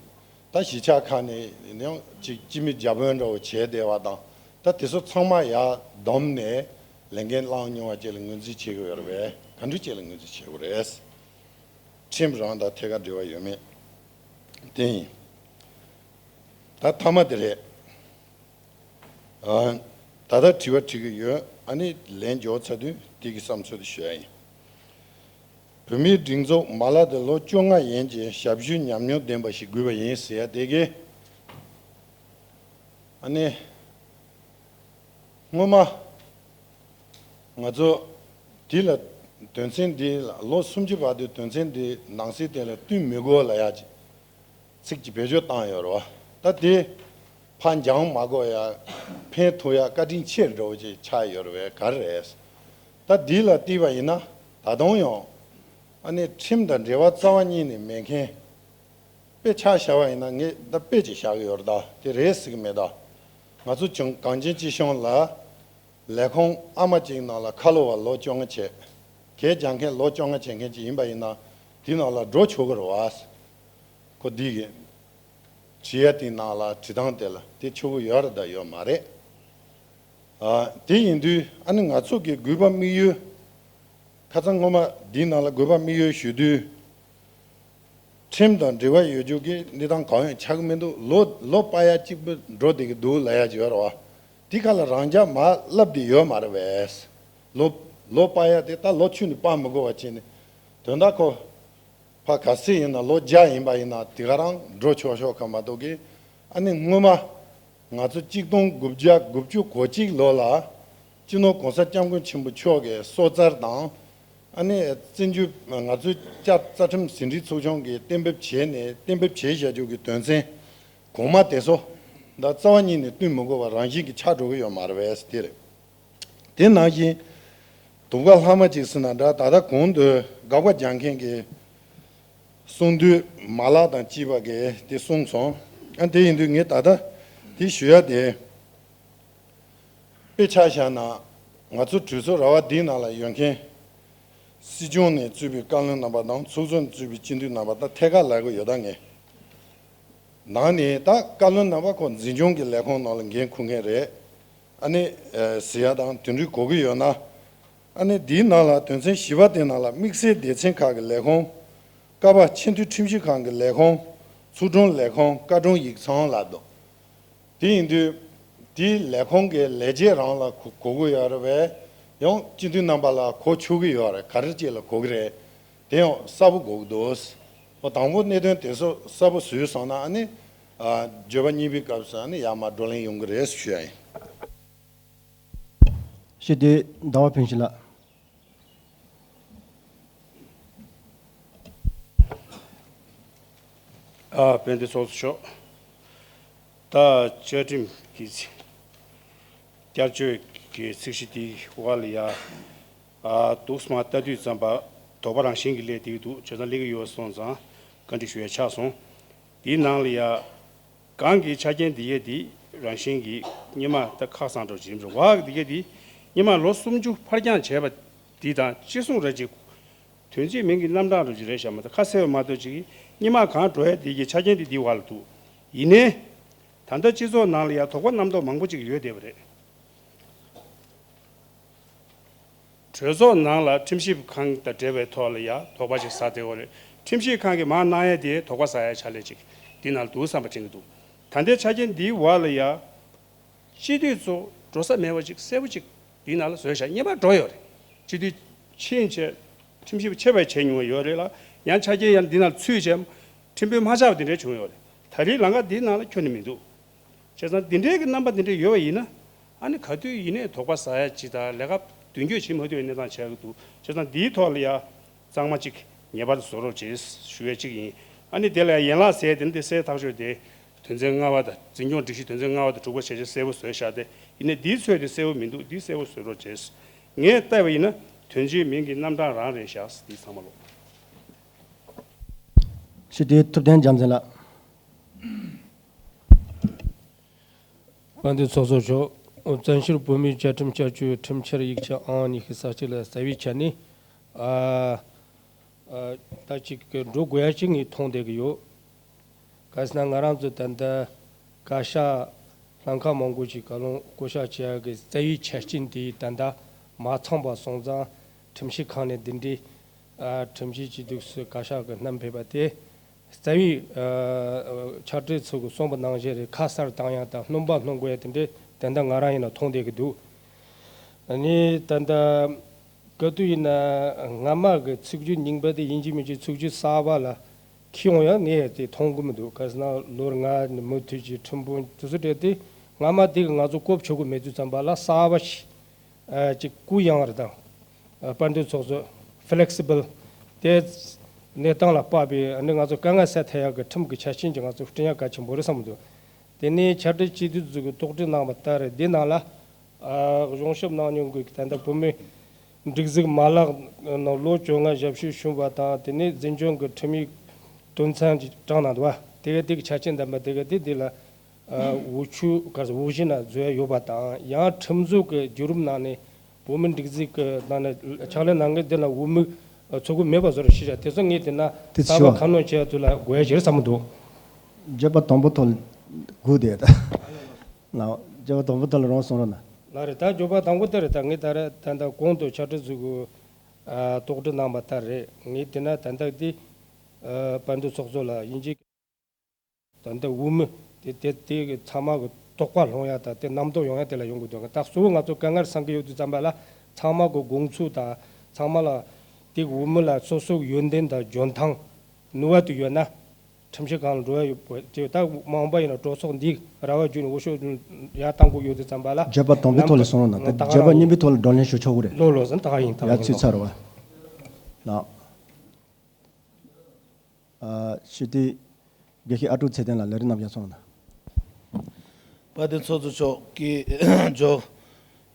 ད་གཞིས་ཆགས་ཁག་ནས་ཡང་ཅིག་སྤྱི་མི་བརྒྱ་དཔོན་འདྲ་བོ་བྱས་བསྡད་པ་དང་། ད་དེ་ཚོ་ཚང་མ་ཡར་བསྡོམས་ནས་ལས་འགན་བླངས་མྱོང་བ་བཅས་ལ་ངོས་འཛིན་བྱེད་དགོས་ཡོད་རེད་པས། ག་འདྲ་བཅས་ལ་ངོས་འཛིན་བྱེད་དགོས་རེད། ཁྲིམས་རང་དང་ཐད་ཀར་འབྲེལ་བ་ཡོད་མེད། དེ་ཡིན། ད་མཐའ་མ་དེ་རེད། ཨ། ད་ལྟ་དྲི་བ་དྲི་གི་ཡོད། ཨ་ནི་ལན་འབྱོར་ཚར་དུས་དེ་གི་བསམ་ཚུལ་དེ་ཞུ་ཡ་ཡིན། བོད་མིའི་སྒྲིག་འཛུགས་མ་ལག་དེ་ལོ་བཅོ་ལྔ་ཡན་གྱི་ཞབས་ཞུའི་ཉམས་མྱོང་ལྡན་པ་ཞིག་དགོས་པ་ཡིན་ཟེར་ཡ་དེ་གི། ཨ་ནི། སྔོན་མ། ང་ཚོ། དེ་ལ། དོན་ཚན་འདི་ལ་ལོ་སུམ་ཅུ་བར་དུ་དོན་ཚན་འདི་ནང་གསེས་དེ་ལ་བསྟུན་མི་དགོས་ལབ་ཡ་ཅིག་ཚིག་ཅིག་བེད་སྤྱོད་བཏང་ཡོད་རེད་བ། ད་དེ། ཕར་འགྱངས་མ་དགོས་ཡ། ཕན་ཐོགས་ཡ་བཀའ་དྲིན་ཆེ་འགྲོ་བ་ཅིག་ཆགས་ཡོད་རེད་བས། ག་རེ་རེད། ད་འདི་ལ་བལྟས་པ་ཡིན་ན་ད་དུང་ཡང་། ཨ་ནི་ཁྲིམས་དང་འབྲེལ་བ་རྩ་བ་ཉིད་ནས་མེད་མཁན། དཔེ་ཆ་བཞག་པ་ཡིན་ན་ངས་ད་དཔེ་ཅིག་བཞག་གི་ཡོད་རེད། ད་དེ་རེད་ཟེར་གི་མེད་ད། ང་ཚོ་བྱང་གངས་ཅན་སྐྱིད་གཤོངས་ལ་ལས་ཁུངས་ཨ་མ་གཅིག་ནང་ལ་ཁ་ལོ་བ་ལོ་བཅོ་ལྔ་བྱས། གད་རྒྱག་མཁན་ལོ་བཅོ་ལྔ་བྱེད་མཁན་ཅིག་ཡིན་པ་ཡིན་ན་དེ་ནང་ལ་འགྲོ་ཆོག་གི་རེད་བ། ཁོ་འདི་གི་བྲིས་ཡ་དེ་ནང་ལ་བྲིས་སྟངས་དེ་ལ་དེ་ཆོག་གི་ཡོད་རེད་ད་ཡོད་མ་རེད། ཨ། དེ་ཡིན་དུས་ཨ་ནི་ང་ཚོ་གི་དགོས་པ་དམིགས་ཡུལ། ཁ་སང་སྔོན་མ་འདིའི་ནང་ལ་དགོས་པ་དམིགས་ཡུལ་ཞུ་དུས། ཁྲིམས་དང་འབྲེལ་བ་ཡོད་རྒྱུ་གི་གནས་སྟངས་གང་ཡང་ཆགས་ཀྱི་མི་འདུག་ལོ་ལོ་པ་ཡ་གཅིག་པུ་འགྲོ་བསྡད་ཀྱི་འདུག་ལབ་ཡ་ཅིག་ཡོད་རེད་བ། དེ་ག་ལ་རང་རྐྱ་མ་ལབ་བསྡད་ཡོད་མ་རེད་བས། ལོ་ ལོ་སྤར་ཡ་དེ་ད་ལོ་ཆུང་ནས་སྤར་མི་དགོས་པ་བྱས་ནས། དོན་དག་ཁོ་ཕ་ག་སེ་ཡིན་ན་ལོ་བརྒྱ་ཡིན་པ་ཡིན་ན་དེ་ག་རང་འགྲོ་ཆོག་ཆོག་ག་མ་གཏོགས་ཀི། ཨ་ནི་སྔོན་མ་ང་ཚོ་གཅིག་སྟོང་དགུ་བརྒྱ་དགུ་བཅུ་གོ་གཅིག་ལོ་ལ་སྤྱི་ནོར་༸གོང་ས་༸སྐྱབས་མགོན་ཆེན་པོ་མཆོག་གི་སྲོག་རྩར་དང་། ཨ་ནི་བཙན་བྱོལ་ང་ཚོའི་བཅའ་རྩ་ཁྲིམས་ཟིན་བྲིས་ཚོགས་ཆུང་གིས་གཏན་འབེབས་བྱས་ནས་གཏན་འབེབས་བྱས་བཞག་རྒྱུ་གི་དོན་ཚན་གོང་མ་དེ་ཚོ་ད་རྩ་བ་ཉིད་ནས་བསྟུན་མི་དགོས་པ་རང་བཞིན་གྱིས་ཆགས་འགྲོ་གི་ཡོད་མ་རེད་པས་དེ་རེད། དེ་ནང་བཞིན་དུ་བཀའ་ལྷག་མ་ཅིག་ཟེར་ན་འདྲ། ད་ལྟ་གོང་དུ་དགག་པ་རྒྱག་མཁན་གྱི་གསུང་དུས་མ་ལག་དང་བཅས་པ་གིས་དེ་གསུངས་སོང་། ཨ་དེ་ཡིན་དུས་ངས་ད་ལྟ་དེ་ཞུ་ཡ་དེ། དཔེ་ཆ་བཞག་ན་ང་ཚོ་གྲོས་ཚོགས་ར་བ་འདིའི་ནང་ལ་ཡོད་མཁན། སྲིད་སྐྱོང་ནས་གཙོས་པའི་བཀའ་བློན་རྣམ་པ་དང་ཚོགས་གཙོ་ནས་གཙོས་པའི་སྤྱི་འཐུས་རྣམ་པ་ད་ཐད་ཀར་ལབ་དགོས་ཡོད་ད་ངས། ནང་ནས་ད་བཀའ་བློན་རྣམ་པ་ཁོ་འཛིན་སྐྱོང་གི་ལས་ཁུངས་ནང་ལ་འགན་འཁུར་མཁན་རེད། ཨ་ནི་ཟེར་ཡ་དང་དེ་འདྲའི་གོ་གི་ཡོད་ན། ཨ་ནི་འདིའི་ནང་ལ་དོན་ཚན་བཞི་པ་དེ་ནང་ལ་དམིགས་བསལ་སྡེ་ཚན་ཁག་གི་ལས་ཁུངས། ཀ་པ་ཆེས་མཐོའི་ཁྲིམས་ཞིབ་ཁང་གི་ལས་ཁུངས། ཚུལ་ཁྲིམས་ལས་ཁུངས། བཀའ་དྲུང་ཡིག་ཚང་ལབ་འདུག་དེ་ཡིན་དུས་དེའི་ལས་ཁུངས་ཀྱི་ལས་བྱེད་རང་ལ་གོ་གོ་གི་ཡོད་རེད་པས། ཡང་སྤྱི་འཐུས་རྣམ་པ་ལ་གོ་ཆོག་གི་ཡོད་རེད། ག་རེ་ཅིག་ལ་གོ་གི་རེད། དེ་ཡང་གསལ་པོ་དགོས་ཀྱི་འདུག་འོ་དང་པོ་གནད་དོན་དེ་ཚོ་གསལ་པོ་བཟོས་སོང་ན་ཨ་ནི་ཨ་བརྗོད་པ་གཉིས་པའི་སྐབས་སུ་ཨ་ནི་ཡར་མར་བགྲོ་གླེང་ཡོང་གི་རེད་ཞུ་ཡ་ཡིན། ཞུ་དེ་ཟླ་བ་ཕུན་ཤིང་ལགས། ཨ་དཔལ་ལྡན་ཚོགས་གཙོ་མཆོག་ད་བཅའ་ཁྲིམས་ཀྱི་བསྐྱར་བཅོས་ཀྱི་ཚིག་གཞི་དེའི་འོག་ལ་ཡ། ཨ་འདུག་སེ་མར་ལྟ་དུས་ཙམ་པ་དོགས་པ་རང་བཞིན་གྱིས་སླེབས་བསྡད་ཀྱི་འདུག་བྱས་ཙང་སླེབས་ཀྱི་ཡོད་སོང་ཙང་བཀའ་འདྲི་ཞུ་ཡ་ཆགས་སོང་། དེའི་ནང་ལ་ཡ། གང་གི་ཆ་རྐྱེན་འདི་གས་འདི་རང་བཞིན་གྱིས་སྔོན་མ་ད་ཁག་བཟང་འགྲོ་བྱེད་འགྲོ་བ་འདི་གས་འདི་སྔོན་མ་ལོ་སུམ་ཅུ་ཕར་འགྱངས་བྱས་པ་འདི་དང་གཅིག་མཚུངས་རེད་ཅིག་དོན་གཅིག་མིང་གི་རྣམ་གྲངས་རུ་ཅིག་རེད་ཤག་མ་གཏོགས་ཁ་གསལ་བ་མ་གཏོགས་ཅིག་སྔོན་མ་གང་འགྲོ་ཡ་འདི་གི་ཆ་རྐྱེན་འདི་འདི་བར་ལ་འདུག་ཡིན་ནའི། ད་ལྟ་སྤྱི་ཚོགས་ནང་ལ་ཡ་དོགས་པ་རྣམ་རྟོག་མང་པོ་ཅིག་ཡོད་བསྡད་པ་རེད། གྲོས་ཚོགས་ནང་ལ་ཁྲིམས་ཞིབ་ཁང་དང་འབྲེལ་བའི་ཐོག་ལ་ཡང་དོགས་པ་ཞིག་ཟ་བསྡད་ཡོད་རེད། ཁྲིམས་ཞིབ་ཁང་གིས་མར་གནང་ཡས་དེ་དོགས་པ་ཟ་ཡས་ཕྱག་ལས་ཅིག་འདི་ནང་འདུག་བསམ་པ་དྲན་གྱི་འདུག་ད་ལྟའི་ཆ་རྐྱེན་འདིའི་འོག་ལ་ཡང་སྤྱི་འཐུས་ཚོ་འགྲོ་ས་མེད་པ་ཅིག་གསལ་པོ་ཅིག་འདི་ནང་ལ་བཟོས་བཞག་སྔོན་མ་འགྲོ་ཡོད་རེད། སྤྱི་འཐུས་ཕྱིན་བྱས་ཁྲིམས་ཞིབ་ཆེ་བས་བྱས་མྱོང་བ་ཡོད་རེད་ལ། ཡང་ཆ་རྐྱེན་ཡང་འདི་ནང་ཚུད་བྱས་ཁྲིམས་དཔོན་མ་ཆགས་པ་འདི་འདྲ་བྱུང་ཡོད་རེད། ད་རེས་ལམ་ཁ་འདི་ནང་ལ་ཁྱོན་ནས་མི་འདུག་བྱས་ཙང་འདི་འདྲའི་གི་རྣམ་པ་འདི་འདྲ་ཡོད་པ་ཡིན་ན། ཨ་ནི་ག་དུས་ཡིན་ནའི་དོགས་པ་ཟ་ཡ་ཅིག་དང་ལས་ཀ་མདུན་སྐྱོད་བྱེད་མ་ཐུབ་པའི་གནས་སྟངས་ཆགས་ཀྱི་འདུག་བྱས་ཙང་འདིའི་ཐོག་ལ་ཡ་གཙང་མ་ཅིག་ངེས་པར་དུ་བཟོ་རོགས་བྱེད་ཞུ་ཡ་ཅིག་ཡིན། ཨ་ནི་དེ་ལ་ཡ་ཡན་ལག་ཟེར་དེ་ནི་དེ་གསལ་ཐག་ཆོད་དེ། དོན་ཚན་ལྔ་པ་དང་འཛིན་སྐྱོང་སྒྲིག་གཞི་དོན་ཚན་ལྔ་པ་དང་དྲུག་པ་བྱས་རྗེས་གསལ་པོ་བཟོས་བཞག་སྟེ། ཡིན་ནའི་འདིའི་ཚོད་དེ་གསལ་པོ་མི་འདུག་འདི་གསལ་པོ་བཟོ་རོགས་བྱེད། ངས་བལྟས་པ་ཡིན་ན་དོན་གཅིག་མིང་གི་རྣམ་གྲངས་རང་རེད་བཞག་འདི་ཚང་མ་ལོག་ཞུ་དེ་ཐུབ་བསྟན་རྒྱལ་མཚན་ལགས། དཔལ་ལྡན་ཚོགས་གཙོ་མཆོག་བཙན་བྱོལ་བོད་མིའི་བཅའ་ཁྲིམས་བསྐྱར་བཅོས་ཁྲིམས་འཆར་ཡིག་ཆ་ཨང་ཉི་ཤུ་རྩ་གཅིག་ལ་རྩ་བའི་ཆ་ནས། ཨ། ཨ། ད་ཅིག་འགྲོ་དགོས་ཡ་ཅིག་ངས་མཐོང་བསྡད་ཀྱི་ཡོད། ག་ཟེར་ན་ང་རང་ཚོ་ད་ལྟ་བཀའ་ཤག་ལྷན་ཁག་མང་པོ་ཞིག་བཀའ་བློན་བསྐོ་གཞག་བྱེད་ཡ་གི་རྩ་བའི་ཆ་རྐྱེན་དེ་ད་ལྟ་མ་ཚང་པ་སོང་ཙང་ཁྲིམས་ཞིབ་ཁང་ནས་འདི་འདྲའི་ཨ་ཁྲིམས་ཞིབ་ཀྱི་འདུག་སེ་བཀའ་ཤག་གི་བསྣམས་ཕེབས་པ་དེ། རྩ་བའི་ཨ་ཕྱག་སྦྲེལ་ཚོ་གིས་གསུངས་པ་ནང་བཞིན་རེད། ཁ་གསལ་བཏང་ཡ་དང་སྣོན་པ་སྣོན་དགོས་ཡ་དེ་འདྲའི་དོན་དག་ང་རང་ཡིན་ན་མཐོང་བསྡད་ཀྱི་འདུག་ཨ་ནི་ད་ལྟ་ག་དུས་ཡིན་ན་སྔ་མ་གི་ཚིག་སྒྱུར་རྙིང་པ་དེ་ཡིན་གཅིག་མིན་གཅིག་ཚིག་སྒྱུར་གསར་པ་ལ་འཁྱེར་ཡོང་ཡ་ངས་དེ་མཐོང་གི་མི་འདུག་ག་ཟེར་ན་ལོ་ལྔ་ནས་མུ་མཐུད་ཀྱི་ཁྲིམས་དཔོན་དེ་ཚོ་སྤྲད་དེ་སྔ་མ་དེ་གི་ང་ཚོ་བཀོལ་ཆོག་གི་མེད་དུས་ཙམ་པ་ལ་གསར་པ་ཞིག་ཨ་ཅིག་གུ་ཡངས་རེད་དང་། ཨ་དཔལ་ལྡན་ཚོགས་གཙོ་ཕི་ལེག་སི་བལ་དེ་གནས་སྟངས་ལ་དཔག་པའི་ཨ་ནི་ང་ཚོ་དཀའ་ངལ་སེལ་ཐུབ་ཡག་གི་ཁྲིམས་ཀྱི་ཆ་རྐྱེན་ཅིག་ང་ཚོ་བསྐྲུན་ཡག་གལ་ཆེན་པོ་རེད་བསམ་གྱི་འདུག་དེ་ནས་ཕྱག་སྦྲེལ་སྤྱི་འཐུས་ཚོ་གིས་དོགས་འདྲི་གནང་བ་ལྟར་འདི་ནང་ལ་ཨ་གཞུང་ཞབས་གནང་མྱོང་གི་ད་ལྟ་བོད་མིའི་སྒྲིག་འཛུགས་མ་ལག་ནང་ལོ་བཅོ་ལྔ་ཞབས་ཞུ་ཞུས་པ་དང་དེ་ནས་འཛིན་སྐྱོང་གི་ཁྲིམས་ཡིག་དོན་ཚན་ཅིག་དྲངས་གནང་འདུག་བ། དེ་ག་དེ་གི་ཆ་རྐྱེན་ལྡན་པ་དེ་ག་དེ་འདི་ལ། ཨ་འོས་ཆོས་ག་ས་འོས་གཞི་ན་འཛུལ་ཡ་ཡོད་པ་དང་ཡང་ཁྲིམས་བཟོ་གི་བརྒྱུད་རིམ་ནང་ནས་བོད་མི་སྒྲིག་འཛུགས་ཀྱི་ནང་ནས་ཕྱག་ལས་གནང་མཁན་དེ་ལ་འོས་མི་ཚུད་ཀྱི་མེད་པ་བཟོ་འདྲ་ཞིག་བྱས། དེ་ཚོ་ངས་བལྟས་ན་དེ་གསར་པ་ཚོ་ཁ་སྣོན་བྱེད་ཡ་དུས་ལ་དགོས་ཡ་ཞིག་རེད་བསམ་གྱི་འདུག་བརྗོད་པ་དང་པོ་ཐོག་ལ་སྒུག་བསྡད་ད། ལགས་བརྗོད་པ་དང་པོ་ཐོག་ལ་རང་གསུང་རོགས་གནང་། ལགས་རེད། ད་བརྗོད་པ་དང་པོ་དེ་རེད། ད་ངས་ད་རེས་ད་ལྟ་གོང་དུ་ཕྱག་སྦྲེལ་ཚོ་གིས་ཨ་དོགས་འདྲི་གནང་བ་ལྟར་རེད། ངས་བལྟས་ན་ད་ལྟ་དེ་ཨ་དཔལ་ལྡན་ཚོགས་གཙོ་ལ་དབྱིན་ཇི། ད་ལྟ་འོས་མི་དེ་དེ་དེ་གི་ཚང་མ་གི་དོགས་པ་སློང་ཡ་དང་དེ་རྣམ་རྟོག་ཡོང་ཡ་དེ་ལ་ཡོང་གི་འདུག་ད་གཙོ་བོ་ང་ཚོ་དཀའ་ངལ་སེལ་གི་ཡོད་དུས་ཙམ་པ་ལ་ ཚང་མ་གི་དགོངས་ཚུལ་དང་ཚང་མ་ལ་དེ་འོས་མི་ལ་སོ་སོའི་ཡོན་ཏན་དང་འཇོན་ཐང་ནུས་པ་དེ་ཡོད་ན། ཁྲིམས་ཞིབ་ཁང་ལ་འགྲོ་ཡ་ཡོད་པ་དེ་ད་མང་པོ་ཡིན་ན་གྲོས་ཚོགས་འདི་ར་བ་བརྒྱུད་ནས་འོས་ཤོག་ཡར་བཏང་དགོས་ཡོད་དུས་ཙམ་པ་ལ། བརྗོད་པ་དང་པོའི་ཐོག་ལ་གསུང་རོགས་གནང་། ད་བརྗོད་པ་གཉིས་པའི་ཐོག་ལ་བགྲོ་གླེང་ཞུ་ཆོག་གི་རེད། ལོ་ལོ་ཟིན་ད་ག་ཡིན་ད་ཡ་ཡིན་ཚུད་ཚར་བ། ལགས། ཨ་ཞུ་དེ་དགེ་བཤེས་ཨ་ཀྲུག་ཚེ་བརྟན་ལ་ལས་རིམ་རྣམས་ཀྱང་གསུང་རོགས་གནང་། དཔལ་ལྡན་ཚོགས་གཙོ་མཆོག་གིས་ཇོ།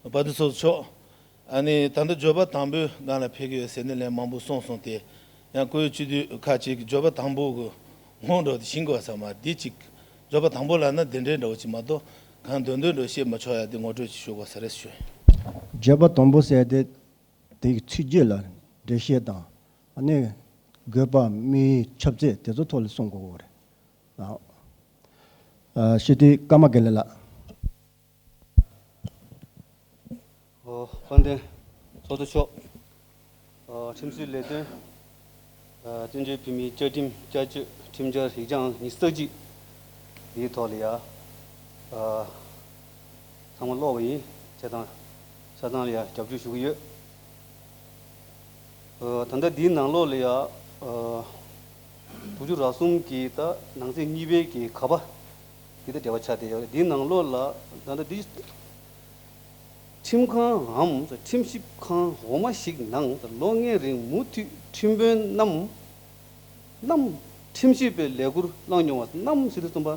དཔལ་ལྡན་ཚོགས་གཙོ་མཆོག་ཨ་ནི་ད་ལྟ་བརྗོད་པ་དང་པོའི་སྒང་ལ་ཕེབས་ཀྱི་ཡོད་ཟེར་ནས་ལན་མང་པོ་གསུངས་སོང་སྟེ། ཡང་བཀུར་འོས་སྤྱི་འཐུས་ཁག་ཅིག་བརྗོད་པ་དང་པོ་གི་ངོ་འགྲོ་དེ་ཤིང་དགོས་ས་མ་འདི་ཅིག་བརྗོད་པ་དང་པོ་ལབ་ན་དེ་འདྲའི་འདྲ་བོ་ཅིག་མ་གཏོགས་གང་འདོད་འདོད་འདྲ་བཤད་མ་ཆོག་ཡ་དེ་ངོ་སྤྲོད་ཅིག་ཞུ་དགོས་ས་རེད་ཞུ། བརྗོད་པ་དང་པོ་ཟེར་དེ་དེའི་ཚིག་བརྗོད་ལ་འགྲེལ་བཤད་དང་ཨ་ནི་དགོས་པ་མིའི་ཁྱབ་ཚད་དེ་ཚོ་ཐོག་ལ་གསུང་དགོས་ཀྱི་རེད། ཨ་ཞུ་དེ་ཀརྨ་དགེ་ལེགས་ལགས། ཨོ། དཔལ་ལྡན་ཚོགས་གཙོ་མཆོག་ཨོ། ཁྲིམས་སྲིད་ལས་དོན། ཨ་བཙན་བྱོལ་བོད་མིའི་བཅའ་ཁྲིམས་བསྐྱར་བཅོས་ཁྲིམས་འཆར་ཡིག་ཆ་ཨང་ཉི་ཤུ་རྩ་གཅིག་འདིའི་ཐོག་ལ་ཡ། ཨ་ཚང་མ་ཀློག་པ་ཡིན། བྱས་ཙང་ཆ་ཚང་ལ་ཡ་རྒྱབ་སྐྱོར་ཞུ་གི་ཡོད། ཨ་ད་ལྟ་འདིའི་ནང་ལོགས་ལ་ཡ། ཨ་དྲུག་ཅུ་རེ་གསུམ་གྱི་ད་ནང་གསེས་གཉིས་པའི་གི་ག་པ་འདི་ད་འབྲེལ་བ་ཆགས་བསྡད་ཡོད་རེད། འདིའི་ནང་ལོགས་ལ་ད་ལྟ་འདི་ཁྲིམས་ཁང་འམ་ཁྲིམས་ཞིབ་ཁང་འོག་མ་ཞིག་ནང་ལོ་ལྔའི་རིང་མུ་མཐུད་ཁྲིམས་དཔོན་རྣམས་རྣམས་ཁྲིམས་ཞིབ་པའི་ལས་ཁུར་བླངས་མྱོང་བ། རྣམས་ཟེར་དུས་ཙམ་པ་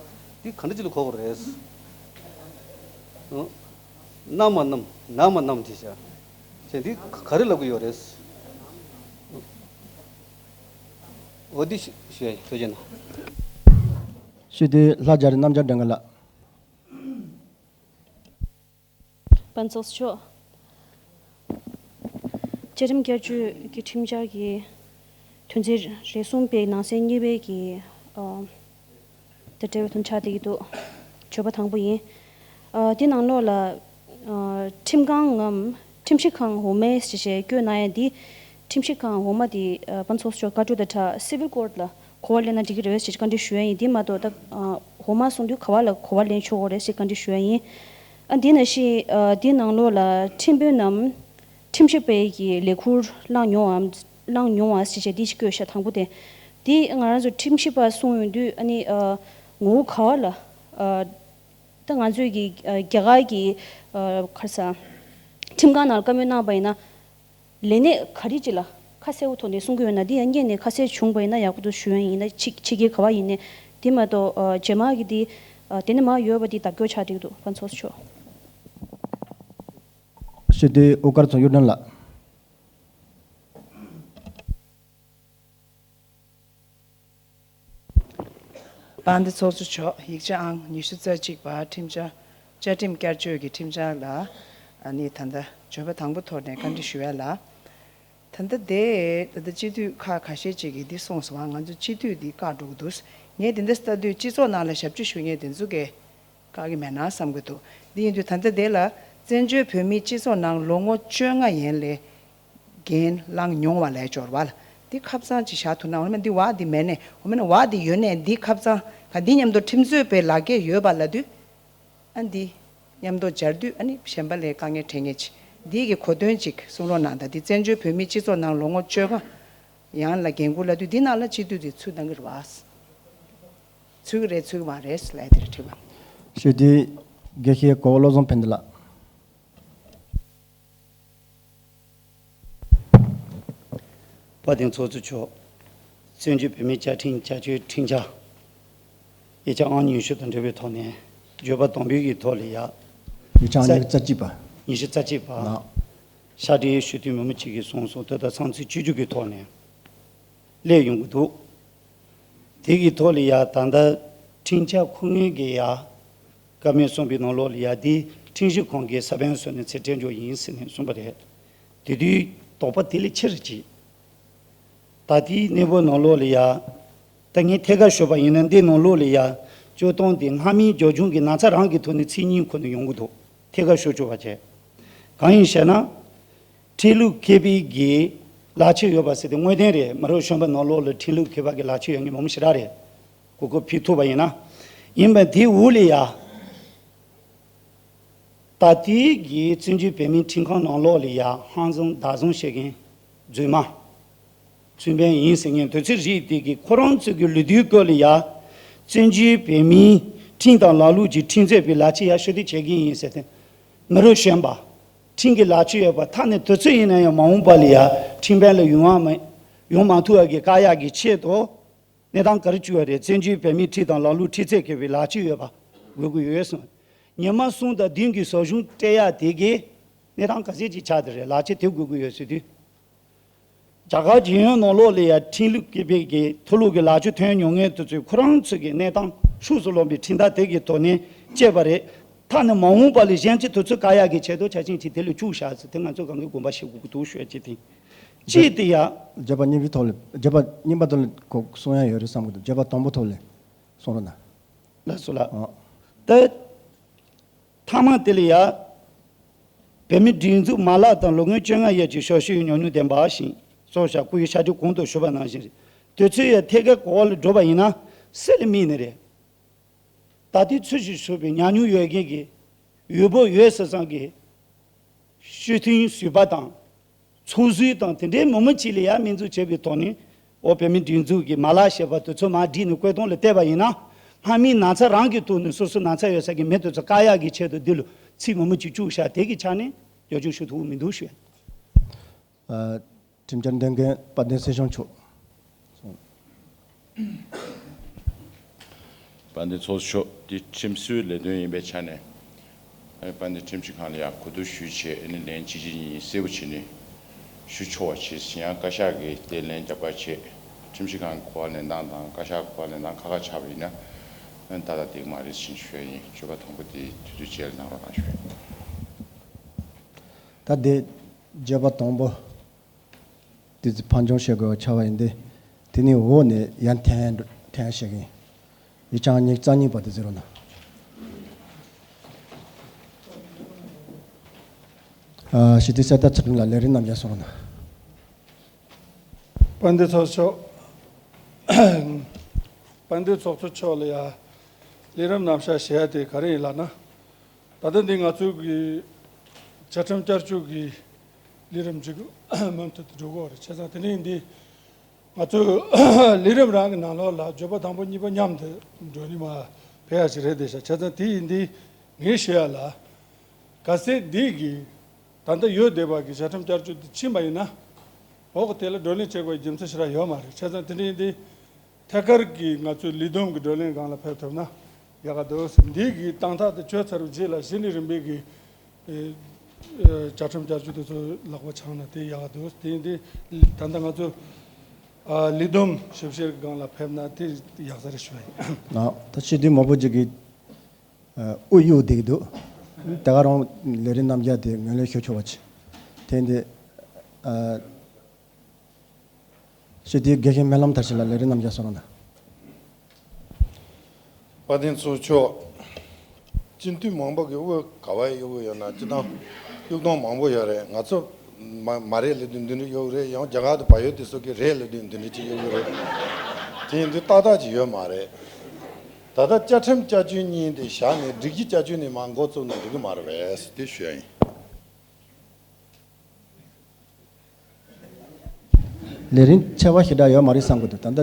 འདི་ག་འདྲ་ཅིག་ལ་གོ་དགོས་རེད། ཨ་རྣམས་མ་རྣམས་ནམ་མ་རྣམས་དེ་བྱ། བྱས་འདི་ག་རེ་ལབ་ཀྱི་ཡོད་རེད། འོ་འདི་ཞུ་ཞུ་ཡ་ཡིན། ཐུགས་རྗེ་གནང་། ཞུ་དེ་ལྷ་རྒྱ་རི་རྣམ་རྒྱལ་སྒྲོན་དཀར་ལགས། དཔལ་ཚོགས་གཙོ་མཆོག་བཅའ་ཁྲིམས་བསྐྱར་བཅོས་ཀྱི་ཁྲིམས་འཆར་གྱི་དོན་ཚན་རེ་གསུམ་པའི་ནང་གསེས་གཉིས་པའི་གི་ཨ་དང་འབྲེལ་བའི་དོན་ཆ་དེ་གི་འདུག་བརྗོད་པ་དང་པོ་ཡིན། ཨ་དེ་ནང་ལོགས་ལ་ཨ་ཁྲིམས་ཁང་ངམ་ཁྲིམས་ཞིབ་ཁང་འོག་མའི་ཞེས་བཤད་བཀོད་གནང་ཡ་འདི། ཁྲིམས་ཞིབ་ཁང་འོག་མ་དེ་ཨ་དཔལ་ཚོགས་གཙོ་མཆོག་བཀའ་འཁྲོལ་དང་སྦྲགས་སི་ཝིལ་ཀོར་ཊ་ལ་གོ་བ་ལེན་ན་འགྲིག་གི་རེད་ཟེར་བཀའ་འདྲི་ཞུ་ཡ་ཡིན། དེ་མ་གཏོགས་ད་ཨ་འོག་མ་གསུངས་དུས་ག་བ་ལ་གོ་བ་ལེན་ཆོག་གི་རེད་ཟེར་བཀའ་འདྲི་ཞུ་ཡ་ཡིན། ཨ་འདི་ནང་བཞིན་ཨ་འདི་ནང་ལོགས་ལ་ཁྲིམས་དཔོན་ནམ་ཁྲིམས་ཞིབ་པའི་གི་ལས་ཁུར་བླངས་མྱོང་བའམ་བླངས་མྱོང་བ་ཞེས་བྱས་འདི་ཞིག་བཀོད་ཤག་དང་པོ་དེ། འདི་ང་རང་ཚོ་ཁྲིམས་ཞིབ་པ་གསུངས་ཡོང་དུས་ཨ་ནི་ཨ་ངོ་བོ་ག་བ་ལ་ཨ་ད་ང་ཚོས་ཀྱི་ཨ་རྒྱ་གར་གྱི་ཨ་ག་རེ་ཟ་ཁྲིམས་ཁང་ནང་ལ་བཀའ་མོལ་གནང་པ་ཡིན་ན། ལས་གནས་ག་རེ་ཅིག་ལ་ཁ་གསལ་བོ་ཐོག་ནས་གསུང་གི་ཡོད་ན། འདི་ཡང་སྔོན་ནས་ཁ་གསལ་བྱུང་བ་ཡིན་ན་ཡག་པོ་འདུག་ཞུ་ཡ་ཡིན། ད་ཕྱི་ཕྱི་རྒྱལ་ག་བ་ཡིན་ནའི་དེ་མ་གཏོགས་ཨ་རྗེས་མ་གི་འདི་ཨ་དེ་ནས་མར་ཡོད་པ་འདི་བརྡབ་སྐྱོར་ཆགས་འགྲིག་འདུག་དཔལ་ཚོགས་གཙོ་མཆོག་ཞུ་དེ་དབུ་དཀར་ཚོགས་གཡུ་སྒྲོན་ལགས། དཔལ་ལྡན་ཚོགས་གཙོ་མཆོག་ཡིག་ཆ་ཨང་ཉི་ཤུ་རྩ་གཅིག་པ་ཁྲིམས་འཆར། བཅའ་ཁྲིམས་བསྐྱར་བཅོས་ཀྱི་ཁྲིམས་འཆར་ལ་ཨ་ནི་ད་ལྟ་བརྗོད་པ་དང་པོ་ཐོག་ནས་བཀའ་འདྲི་ཞུ་ཡ་ལ། ད་ལྟ་དེ་ད་ལྟ་སྤྱི་འཐུས་ཁག་ཁ་ཤས་ཅིག་གིས་འདི་གསུངས་སོང་བ། ང་ཚོ་སྤྱི་འཐུས་འདི་བཀག་འགྲོ་གི་འདུག་ངས་དེ་འདྲ་ལྟ་དུས་སྤྱི་ཚོགས་ནང་ལ་ཞབས་ཕྱི་ཞུ་མཁན་དེ་ཚོ་གས་བཀག་གི་མེད་ན་བསམ་གི་འདུག་འདི་ཡིན་དུས་ད་ལྟ་དེ་ལ་བཙན་བྱོལ་བོད་མིའི་སྤྱི་ཚོགས་ནང་ལོ་ངོ་བཅོ་ལྔ་ཡན་ལས་འགན་བླངས་མྱོང་བ་ལས་སྦྱོར་བ་ལ་འདི་ཁ་སང་ཅིག་བཞག་ཐུབ་ན། འོ་ན་འདི་བ་འདི་མེད་ནས། འོ་མེད་ན་བ་འདི་ཡོད་ནས། འདི་ཁ་སང་ག་འདི་མཉམ་དུ་ཁྲིམས་རྩོད་པའི་ལག་འཁྱེར་ཡོད་པ་ལབ་དུས། ཨ་འདི་མཉམ་དུ་སྦྱར་དུས་ཨ་ནི་གཞན་པ་ལས་དཀའ་ངལ་འཕྲད་ངེས་ཅིག་འདི་གི་གོ་དོན་ཅིག་གསུང་རོགས་གནང་དང་། འདི་བཙན་བྱོལ་བོད་མིའི་སྤྱི་ཚོགས་ནང་ལོ་ངོ་བཅོ་ལྔ་ཡང་ལ་འགན་འཁུར་ལབ་དུས་འདི་ནང་ལ་སྤྱི་འཐུས་འདི་ཚུད་གཏང་གི་རེད་བ། ཚུད་ཀྱི་རེད་ཚུད་ཀྱི་མ་རེད་ལབ་ཡ་དེ་རེད་དྲི་བ། ཞུ་དེ་དགེ་བཤེས་གོ་བློ་བཟང་ཕན་བདེ་ལགས། དཔལ་ལྡན་ཚོགས་གཙོ་མཆོག་བཙན་བྱོལ་བོད་མིའི་བཅའ་ཁྲིམས་བསྐྱར་བཅོས་ཁྲིམས་འཆར་ཡིག་ཆ་ཨང་ཉི་ཤུ་དང་འབྲེལ་བའི་ཐོག་ནས་བརྗོད་པ་དང་པོའི་གི་ཐོག་ལ་ཡ། ཡིག་ཆ་ཨང་ཉི་ཤུ་རྩ་གཅིག་པ། ཉི་ཤུ་རྩ་གཅིག་པ། ལགས། ཕྱག་སྦྲེལ་ཞུ་དུས་མི་མང་ཅིག་གིས་གསུངས་སོང་། ད་ལྟ་ཚང་ཚིག་བཅུ་གཅིག་གི་ཐོག་ནས་སླེབས་ཡོང་གི་འདུག་དེ་གི་ཐོག་ལ་ཡ་ད་ལྟ་ཁྲིམས་འཆར་ཁོ་ངོས་ཀྱི་ཡ་བཀའ་མོལ་གསུངས་པའི་ནང་ལོགས་ལ་ཡ་འདི་ཁྲིམས་ཞིབ་ཁང་གིས་ས་བོན་བཟོས་ནས་ཚིག་ཕྲད་འཇོག་ཡིན་ཟེར་ནས་གསུངས་པ་རེད། དེ་དུས་དོགས་པ་དེ་ལས་ཆེ་རུ་གྱིས། ད་ལྟའི་གནས་བབ་ནང་ལོགས་ལ་ཡ། ད་ངས་ཐད་ཀར་ཞུས་པ་ཡིན་ན་འདི་ནང་ལོགས་ལ་ཡ། སྤྱོད་སྟངས་དེ་སྔ་མའི་རྒྱབ་ལྗོངས་ཀྱི་ན་ཚ་རང་གི་ཐོག་ནས་མཚན་ཉིད་ཁོ་ན་ཡོང་གི་འདུག་ཐད་ཀར་ཞུ་ཆོག་པ་བྱས། གང་ཡིན་ཞེ་ན། ཁྲིམས་ལུགས་མཁས་པའི་གི་ལག་ཁྱེར་ཡོད་པ་ཟེར་དེ་དངོས་བདེན་རེད། མི་རབས་གཞོན་པ་ནང་ལོགས་ལ་ཁྲིམས་ལུགས་མཁས་པ་གི་ལག་ཁྱེར་ཡོད་མཁན་མང་པོ་ཞེ་དྲག་རེད། གོ་སྐབས་ཕུལ་ཐུབ་པ་ཡིན་ན། ཡིན་པ་དེ་འུ་ལ་ཡ། ད་ལྟའི་གི་བཙན་བྱོལ་བོད་མིའི་ཁྲིམས་ཁང་ནང་ལོགས་ལ་ཡ་ཧང་སང་བདག་བཟུང་བྱེད་མཁན་རྫུན་མ། རྫུན་པ་ཡིན་ཟེར་མཁན་དེ་ཚོའི་རིགས་དེ་གིས་ཁོ་རང་ཚོ་གི་ལོ་དུས་སྐོར་ལ་ཡ་བཙན་བྱོལ་བོད་མིའི་ཁྲིམས་དང་ལམ་ལུགས་ཀྱི་ཁྲིམས་རྩོད་པའི་ལག་ཆ་ཡ་ཤོར་དུ་བྱེད་མཁན་ཡིན་ཟེར་ཏེ། མི་རབས་གཞོན་པ། ཁྲིམས་ཀྱི་ལག་ཆ་ཡོད་པ་ཐ་ན་དེ་ཚོ་ཡིན་ན་ཡང་མ་འོངས་པ་ལ་ཡ་ཁྲིམས་ཕན་ལ་ཡོང་བ་མ་ཡོང་མ་ཐུབ་པ་གི་བཀག་ཡག་གི་ཆེད་དུ། གནས་སྟངས་ག་རེ་བྱུང་བ་རེད། བཙན་བྱོལ་བོད་མིའི་ཁྲིམས་དང་ལམ་ལུགས་ཁྲིམས་རྩོད་མཁས་པའི་ལག་ཆ་ཡོད་པ་དགོས་ཀྱི་ཡོད་གསུངས། ཉི་མ་གསུམ་དང་བདུན་གྱི་ཟབ་སྦྱོང་སྤྲད་ཡག་དེ་གའི་གནས་སྟངས་ག་ཚད་ཅིག་ཆགས་བསྡད་རེད། ལག་ཆ་དེ་དགོས་ཀྱི་ཡོད་ཟེར་དུས། རྒྱ་གར་རྒྱལ་ཡོངས་ནང་ལོགས་ལ་ཡ་ཁྲིམས་ལུགས་ཀྱི་བེད་ཀྱི་མཐོ་སློབ་ཀྱི་ལག་ཆ་ཐོན་མྱོང་མཁན་དེ་ཚོས་ཁོ་རང་ཚོས་ཀྱི་གནས་སྟངས་ཕྱོགས་སུ་ལོག་པའི་ཁྲིམས་ཐག་དེ་གའི་ཐོག་ནས་བཅད་པ་རེད། ཐ་ན་མ་འོངས་པ་ལ་གཞན་གྱིས་དེ་ཚོ་བཀག་ཡག་གི་ཆེད་དུ་ཆ་རྐྱེན་ཅིག་དེ་ལས་བཅུག་བཞག་ཟེར་དེ་ང་ཚོ་གང་གི་དགོངས་པ་བཞེས་དགོས་ཀྱི་འདུག་ཞུ་ཡ་གཅིག་དེ། གཅིག་དེ་ཡ། བརྗོད་པ་གཉིས་པའི་ཐོག་ལ་བརྗོད་པ་གཉིས་པ་ཐོག་ལ་གོ་གསུང་ཡ་ཡོད་རེད་བསམ་གྱི་འདུག་བརྗོད་པ་དང་པོ་ཐོག་ལ་གསུང་རོགས་གནང་། ལགས་སོ་ལགས། ཨ། ད། མཐའ་མ་དེ་ལ་ཡ། བོད་མིའི་སྒྲིག་འཛུགས་མ་ལག་དང་ལོ་ངོ་བཅོ་ལྔ་ཡས་ཀྱི་ཞབས་ཞུའི་ཉམས་མྱོང་ལྡན་པ་ཞིག་སོགས་བྱ་སྐུ་ཡི་ཕྱག་བྲིས་གོང་དུ་ཞུས་པ་ནང་བཞིན་རེད། དུས་ཚོད་ཡང་ཐད་ཀར་གོ་བ་ལ་འགྲོ་བ་ཡིན་ན་སེ་ལ་མིག་ནི་རེད། ད་ལྟའི་ཚོད་ཅིག་ཞུགས་པའི་ཉམས་མྱོང་ཡོད་མཁན་གྱི་ཡུལ་པོ་ཡོད་ས་ཚང་གི་ཤུགས་མཐུན་ཟུར་པ་དང་། ཚོགས་ཟུར་དང་དེ་འདྲའི་མི་མང་ཅིག་ལ་ཡང་སྨན་བཙུགས་བྱས་པའི་ཐོག་ནས་འོ་བོད་མིའི་སྒྲིག་འཛུགས་ཀྱི་མ་ལག་ཞེས་པ་དེ་ཚོ་མར་བསྒྲིགས་ནས་བཀོད་སྟངས་ལ་བལྟས་པ་ཡིན་ན། སྔ་མའི་ན་ཚ་རང་གི་ཐོག་ནས་སོ་སོ་ན་ཚ་ཡོད་ས་ཀྱི་མི་དེ་ཚོ་བཀག་ཡག་གི་ཆེད་དུ་འདི་ལ་ཚིག་མི་མང་ཅིག་བཅུག་བཞག་དེ་གི་ཆ་ནས་རྒྱབ་སྐྱོར་ཞུ་ཐུབ་མི་འདུག་ཞུ། ཨ། ཁྲིམས་འཆར་འདོན་མཁན་དཔལ་ལྡན་སྲིད་སྐྱོང་མཆོག་དཔལ་ལྡན་ཚོགས་གཙོ་མཆོག་འདི་ཁྲིམས་བཟོའི་ལས་དོན་ཡིན་པའི་ཆ་ནས། ཨ་ནི་དཔལ་ལྡན་ཁྲིམས་ཞིབ་ཁང་ལ་ཡང་གོ་བསྡུར་ཞུས་བྱས། ཨ་ནི་ལན་གཅིག་གཅིག་གཉིས་གཉིས་གསལ་པོ་བྱས་ནས་ཞུ་ཆོག་པ་བྱས། ཡང་བཀའ་ཤག་གིས་དེ་ལན་རྒྱབ་ཁ་བྱས། ཁྲིམས་ཞིབ་ཁང་གི་གོ་བ་ལེན་སྟངས་དང་བཀའ་ཤག་གི་གོ་བ་ལེན་སྟངས་ཁ་ཁ་ཆགས་པ་ཡིན་ན། ཨ་ནི་ཏག་ཏག་འགྲིག་གི་མ་རེད་ཟེར་ཞུ་ཡ་ཡིན། བརྗོད་པ་དང་པོ་དེ་དུས་ཚོད་བཅད་གནང་རོགས་གནང་ཞུ། ད་དེ་བརྗོད་པ་དང་པོ། དེ་ཚོ་ཕམ་ཆུང་བྱེད་དགོས་པ་ཆགས་པ་ཡིན་ཏེ། དེ་ནས་འོག་ནས་ཡར་འཐེན་འཐེན་བྱེད་ཀྱི་ཡིན། ཡིག་ཆ་ཉི་ཤུ་རྩ་གཉིས་པ་དེ་ཟེར་རོགས་གནང་། ཨ། སྤྱི་འཐུས་གསེར་རྟ་ཚུལ་ཁྲིམས་ལགས་ལས་རིམ་རྣམས་ཀྱང་གསུང་རོགས་གནང་། དཔལ་ལྡན་ཚོགས་གཙོ། དཔལ་ལྡན་ཚོགས་གཙོ་མཆོག་ལ་ཡ། ལས་རིམ་རྣམ་གཞག་བྱེད་ཡ་དེ་ག་རེ་ཡིན་ལབ་ན། ད་ལྟ་འདི་ང་ཚོའི་གི་བཅའ་ཁྲིམས་བསྐྱར་བཅོས་ཀྱི་ལས་རིམ་ཅིག་མུ་མཐུད་དུ་འགྲོ་གི་ཡོད་རེད། བྱས་ཙང་དེ་ནས་འདི་ང་ཚོའི་ལས་རིམ་རང་གི་ནང་ལོགས་ལ་བརྗོད་པ་དང་པོ་གཉིས་པ་མཉམ་དུ་འགྲོ་ནི་མ་ཕེབས་ཡ་ཞིག་རེད་དེ་ཤག་བྱས་ཙང་དེ་ཡིན་འདི་ངས་ཞུ་ཡ་ལ། གལ་སྲིད་འདི་གི་ད་ལྟ་ཡོད་བསྡད་པ་གི་བཅའ་ཁྲིམས་བསྐྱར་བཅོས་འདི་ཕྱིན་པ་ཡིན་ན། འོག་གི་དེ་ལ་བགྲོ་གླེང་བྱེད་དགོས་རྒྱུ་མཚན་ཞེ་དྲག་ཡོད་མ་རེད། བྱས་ཙང་དེ་འདྲ་ཡིན་དུས་ཐད་ཀར་གྱི་ང་ཚོའི་ལས་བསྡོམས་ཀྱི་བགྲོ་གླེང་སྒང་ལ་ཕེབས་ཐུབ་ན་ཡག་ག་འདུག་ཟེར། འདི་གི་གཏན་ཐག་དེ་གཅོད་ཚར་བའི་རྗེས་ལ་གཞི་ནས་རིམ་པས་ཀྱི་ཨེ་ཨེ་བཅའ་ཁྲིམས་བསྐྱར་བཅོས་དེ་ཚོ་ལག་པ་འཆང་ན་དེ་ཡག་ག་འདུག་དེ་ཡིན་དུས་ད་ལྟ་ང་ཚོ་ཨ་ལས་བསྡོམས་ཞིབ་བཤེར་སྒང་ལ་ཕེབས་ན་དེ་ཡག་ས་རེད་ཞུ་བ་ཡིན། ཨ། ད་སྤྱི་འཐུས་མང་པོ་ཅིག་གིས། ཨ། དབུ་གཡུག་བསྡད་ཀྱི་འདུག་ད་ག་རང་ལས་རིམ་རྣམ་གཞག་དེ་ངོས་ལེན་ཞུ་ཆོག་པ་ཅིག་དེ་འདི། ཨ། སྤྱི་འཐུས་དགེ་བཤེས་སྨོན་ལམ་མཐར་ཕྱིན་ལགས་ལས་རིམ་རྣམ་གཞག་གསུང་རོགས་གནང་། དཔལ་ལྡན་ཚོགས་གཙོ། སྤྱི་འཐུས་མང་པོ་གིས་དབུ་ག་པར་གཡུག་གི་ཡོད་ན་སྤྱི་བཏང་གཡུག་སྟངས་མང་པོ་ཡོད་རེད། ང་ཚོ་མ་མ་རེད་ལབ་དུས་འདི་འདྲ་གཡུག་གི་རེད། ཡང་རྒྱ་གར་དུ་བལ་ཡུལ་དེ་ཚོ་གིས་རེད་ལབ་དུས་འདི་འདྲ་ཅིག་གཡུག་གི་རེད། དེ་ཡིན་དུས་ཏག་ཏག་ཅིག་ཡོད་མ་རེད། ད་ལྟ་བཅའ་ཁྲིམས་བསྐྱར་བཅོས་གཉིས་དེ་བཞག་ནས་སྒྲིག་གཞི་བསྐྱར་བཅོས་ནས་མར་འགོ་བཙུགས་ན་འགྲིག་གི་མ་རེད་པས་དེ་ཞུ་ཡ་ཡིན། ལས་རིམ་ཆེ་བ་ཞེ་དྲག་ཡོད་མ་རེད་བསམ་གྱི་འདུག་ད་ལྟ་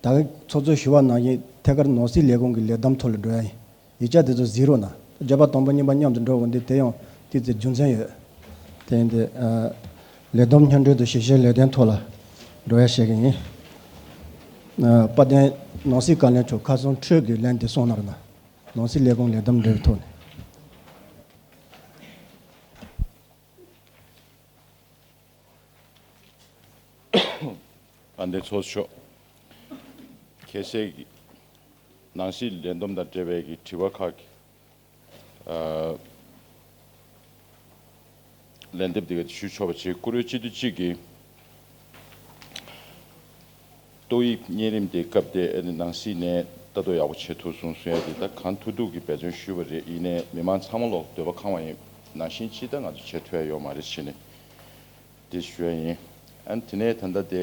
ད་གིན་ཚོགས་གཙོས་ཞུ་བ་ནང་བཞིན་ཐད་ཀར་ནང་སྲིད་ལས་ཁུངས་ཀྱི་ལས་བསྡོམས་ཐོག་ལ་འགྲོ་ཡ་ཡིན། ཡིག་ཆ་དེ་ཚོ་གཟིགས་རོགས་གནང་། བརྗོད་པ་དང་པོ་གཉིས་པ་མཉམ་དུ་འགྲོ་དགོས་འདི་དེ་ཡང་དེ་ཚོའི་རྒྱུ་མཚན་ཡོད། དེ་ཡིན་དུས། ཨ། ལས་བསྡོམས་སྙན་སྒྲོན་དང་ཞིབ་བཤེར་ལས་དོན་ཐོག་ལ་འགྲོ་ཡ་བྱེད་ཀྱི་ཡིན། ཨ། དཔལ་ལྡན་ནང་སྲིད་བཀའ་བློན་མཆོག་ཁ་སང་འཕྲོས་ཀྱི་ལན་དེ་གསུང་གནང་རོགས་གནང་། ནང་སྲིད་ལས་ཁུངས་ལས་བསྡོམས་འབྲེལ་བའི་ཐོག་ནས། དཔལ་ལྡན་ཚོགས་གཙོ། ཁ་སང་གི་ནང་སྲིད་ལས་བསྡོམས་དང་འབྲེལ་བའི་གི་དྲི་བ་ཁག་གི་ཨ། ལན་འདེབས་འདི་ག་ཞུ་ཆོག་པ་བྱས། བཀུར་འོས་སྤྱི་འཐུས་གཅིག་གིས་ཏོག་དབྱིབས་གཉན་རིམས་དེ་སྐབས་དེ་ཨ་ནི་ནང་སྲིད་ནས་ལྟ་རྟོག་ཡག་པོ་བྱེད་ཐུབ་སོང་གསུང་ཡ་དེ་ད་གང་ཐུབ་ཐུབ་ཀྱིས་འབད་བརྩོན་ཞུས་པ་རེད། ཡིན་ནའི་མི་མང་ཚང་མ་ལོག་འདོད་པ་ཁེངས་པ་ཡིན་ནང་བཞིན་ཅིག་ད་ང་ཚོ་བྱེད་ཐུབ་ཡ་ཡོད་མ་རེད་བྱས་ནས། དེ་ཞུ་ཡ་ཡིན། ཨ་ནི་དེ་ནས་ད་ལྟ་དེ་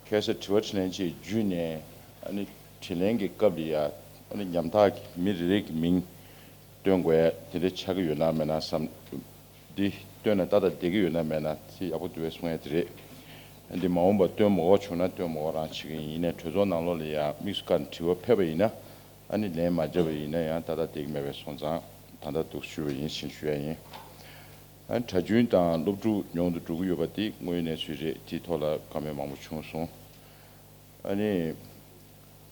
ཁ་སང་དྲི་བ་དྲིས་ལན་ཅིག་བརྒྱུད་ནས་ཨ་ནི་དྲིས་ལན་གྱི་སྐབས་ལ་ཡ་ཨ་ནི་ཉམ་ཐག་གི་མི་རེ་རེ་གི་མིང་ སྟོན་དགོས་ཡ་དེ་འདྲ་ཆགས་ཀྱི་ཡོད་ན་མེད་ན་བསམ། འདི་སྟོན་ན་ཏག་ཏག་བསྡད་ཀྱི་ཡོད་ན་མེད་ན་དེ་ཡག་པོ་འདུག་པས་གསུང་ཡ་དེ་རེད། འདི་མ་འོངས་པ་སྟོན་མ་དགོས་བྱུང་ན་སྟོན་མ་དགོས་རང་བྱེད་ཀྱི་ཡིན། ཡིན་ནའི་གྲོས་ཚོགས་ནང་ལོགས་ལ་ཡང་དམིགས་སུ་བཀར་ནས་དྲི་བ་ཕེབས་པ་ཡིན་ན་ཨ་ནི་ལན་མ་བརྒྱབ་པ་ཡིན་ན་ཡང་ཏག་ཏག་བསྡད་ཀྱི་མེད་པས་སོང་ཙང་ད་ལྟ་འདུག་ཞུས་པ་ཡིན་ཞེས་ཞུ་ཡ་ཡིན། ཨ་ནི་གྲྭ་རྒྱུན་དང་སློབ་ཕྲུག་ཉུང་དུ་འགྲོ་གི་ཡོད་པ་འདི་དངོས་ཡོད་གནས་ཚུལ་རེད། དེའི་ཐོག་ལ་བཀའ་མོལ་མང་པོ་བྱུང་སོང་། ཨ་ནི།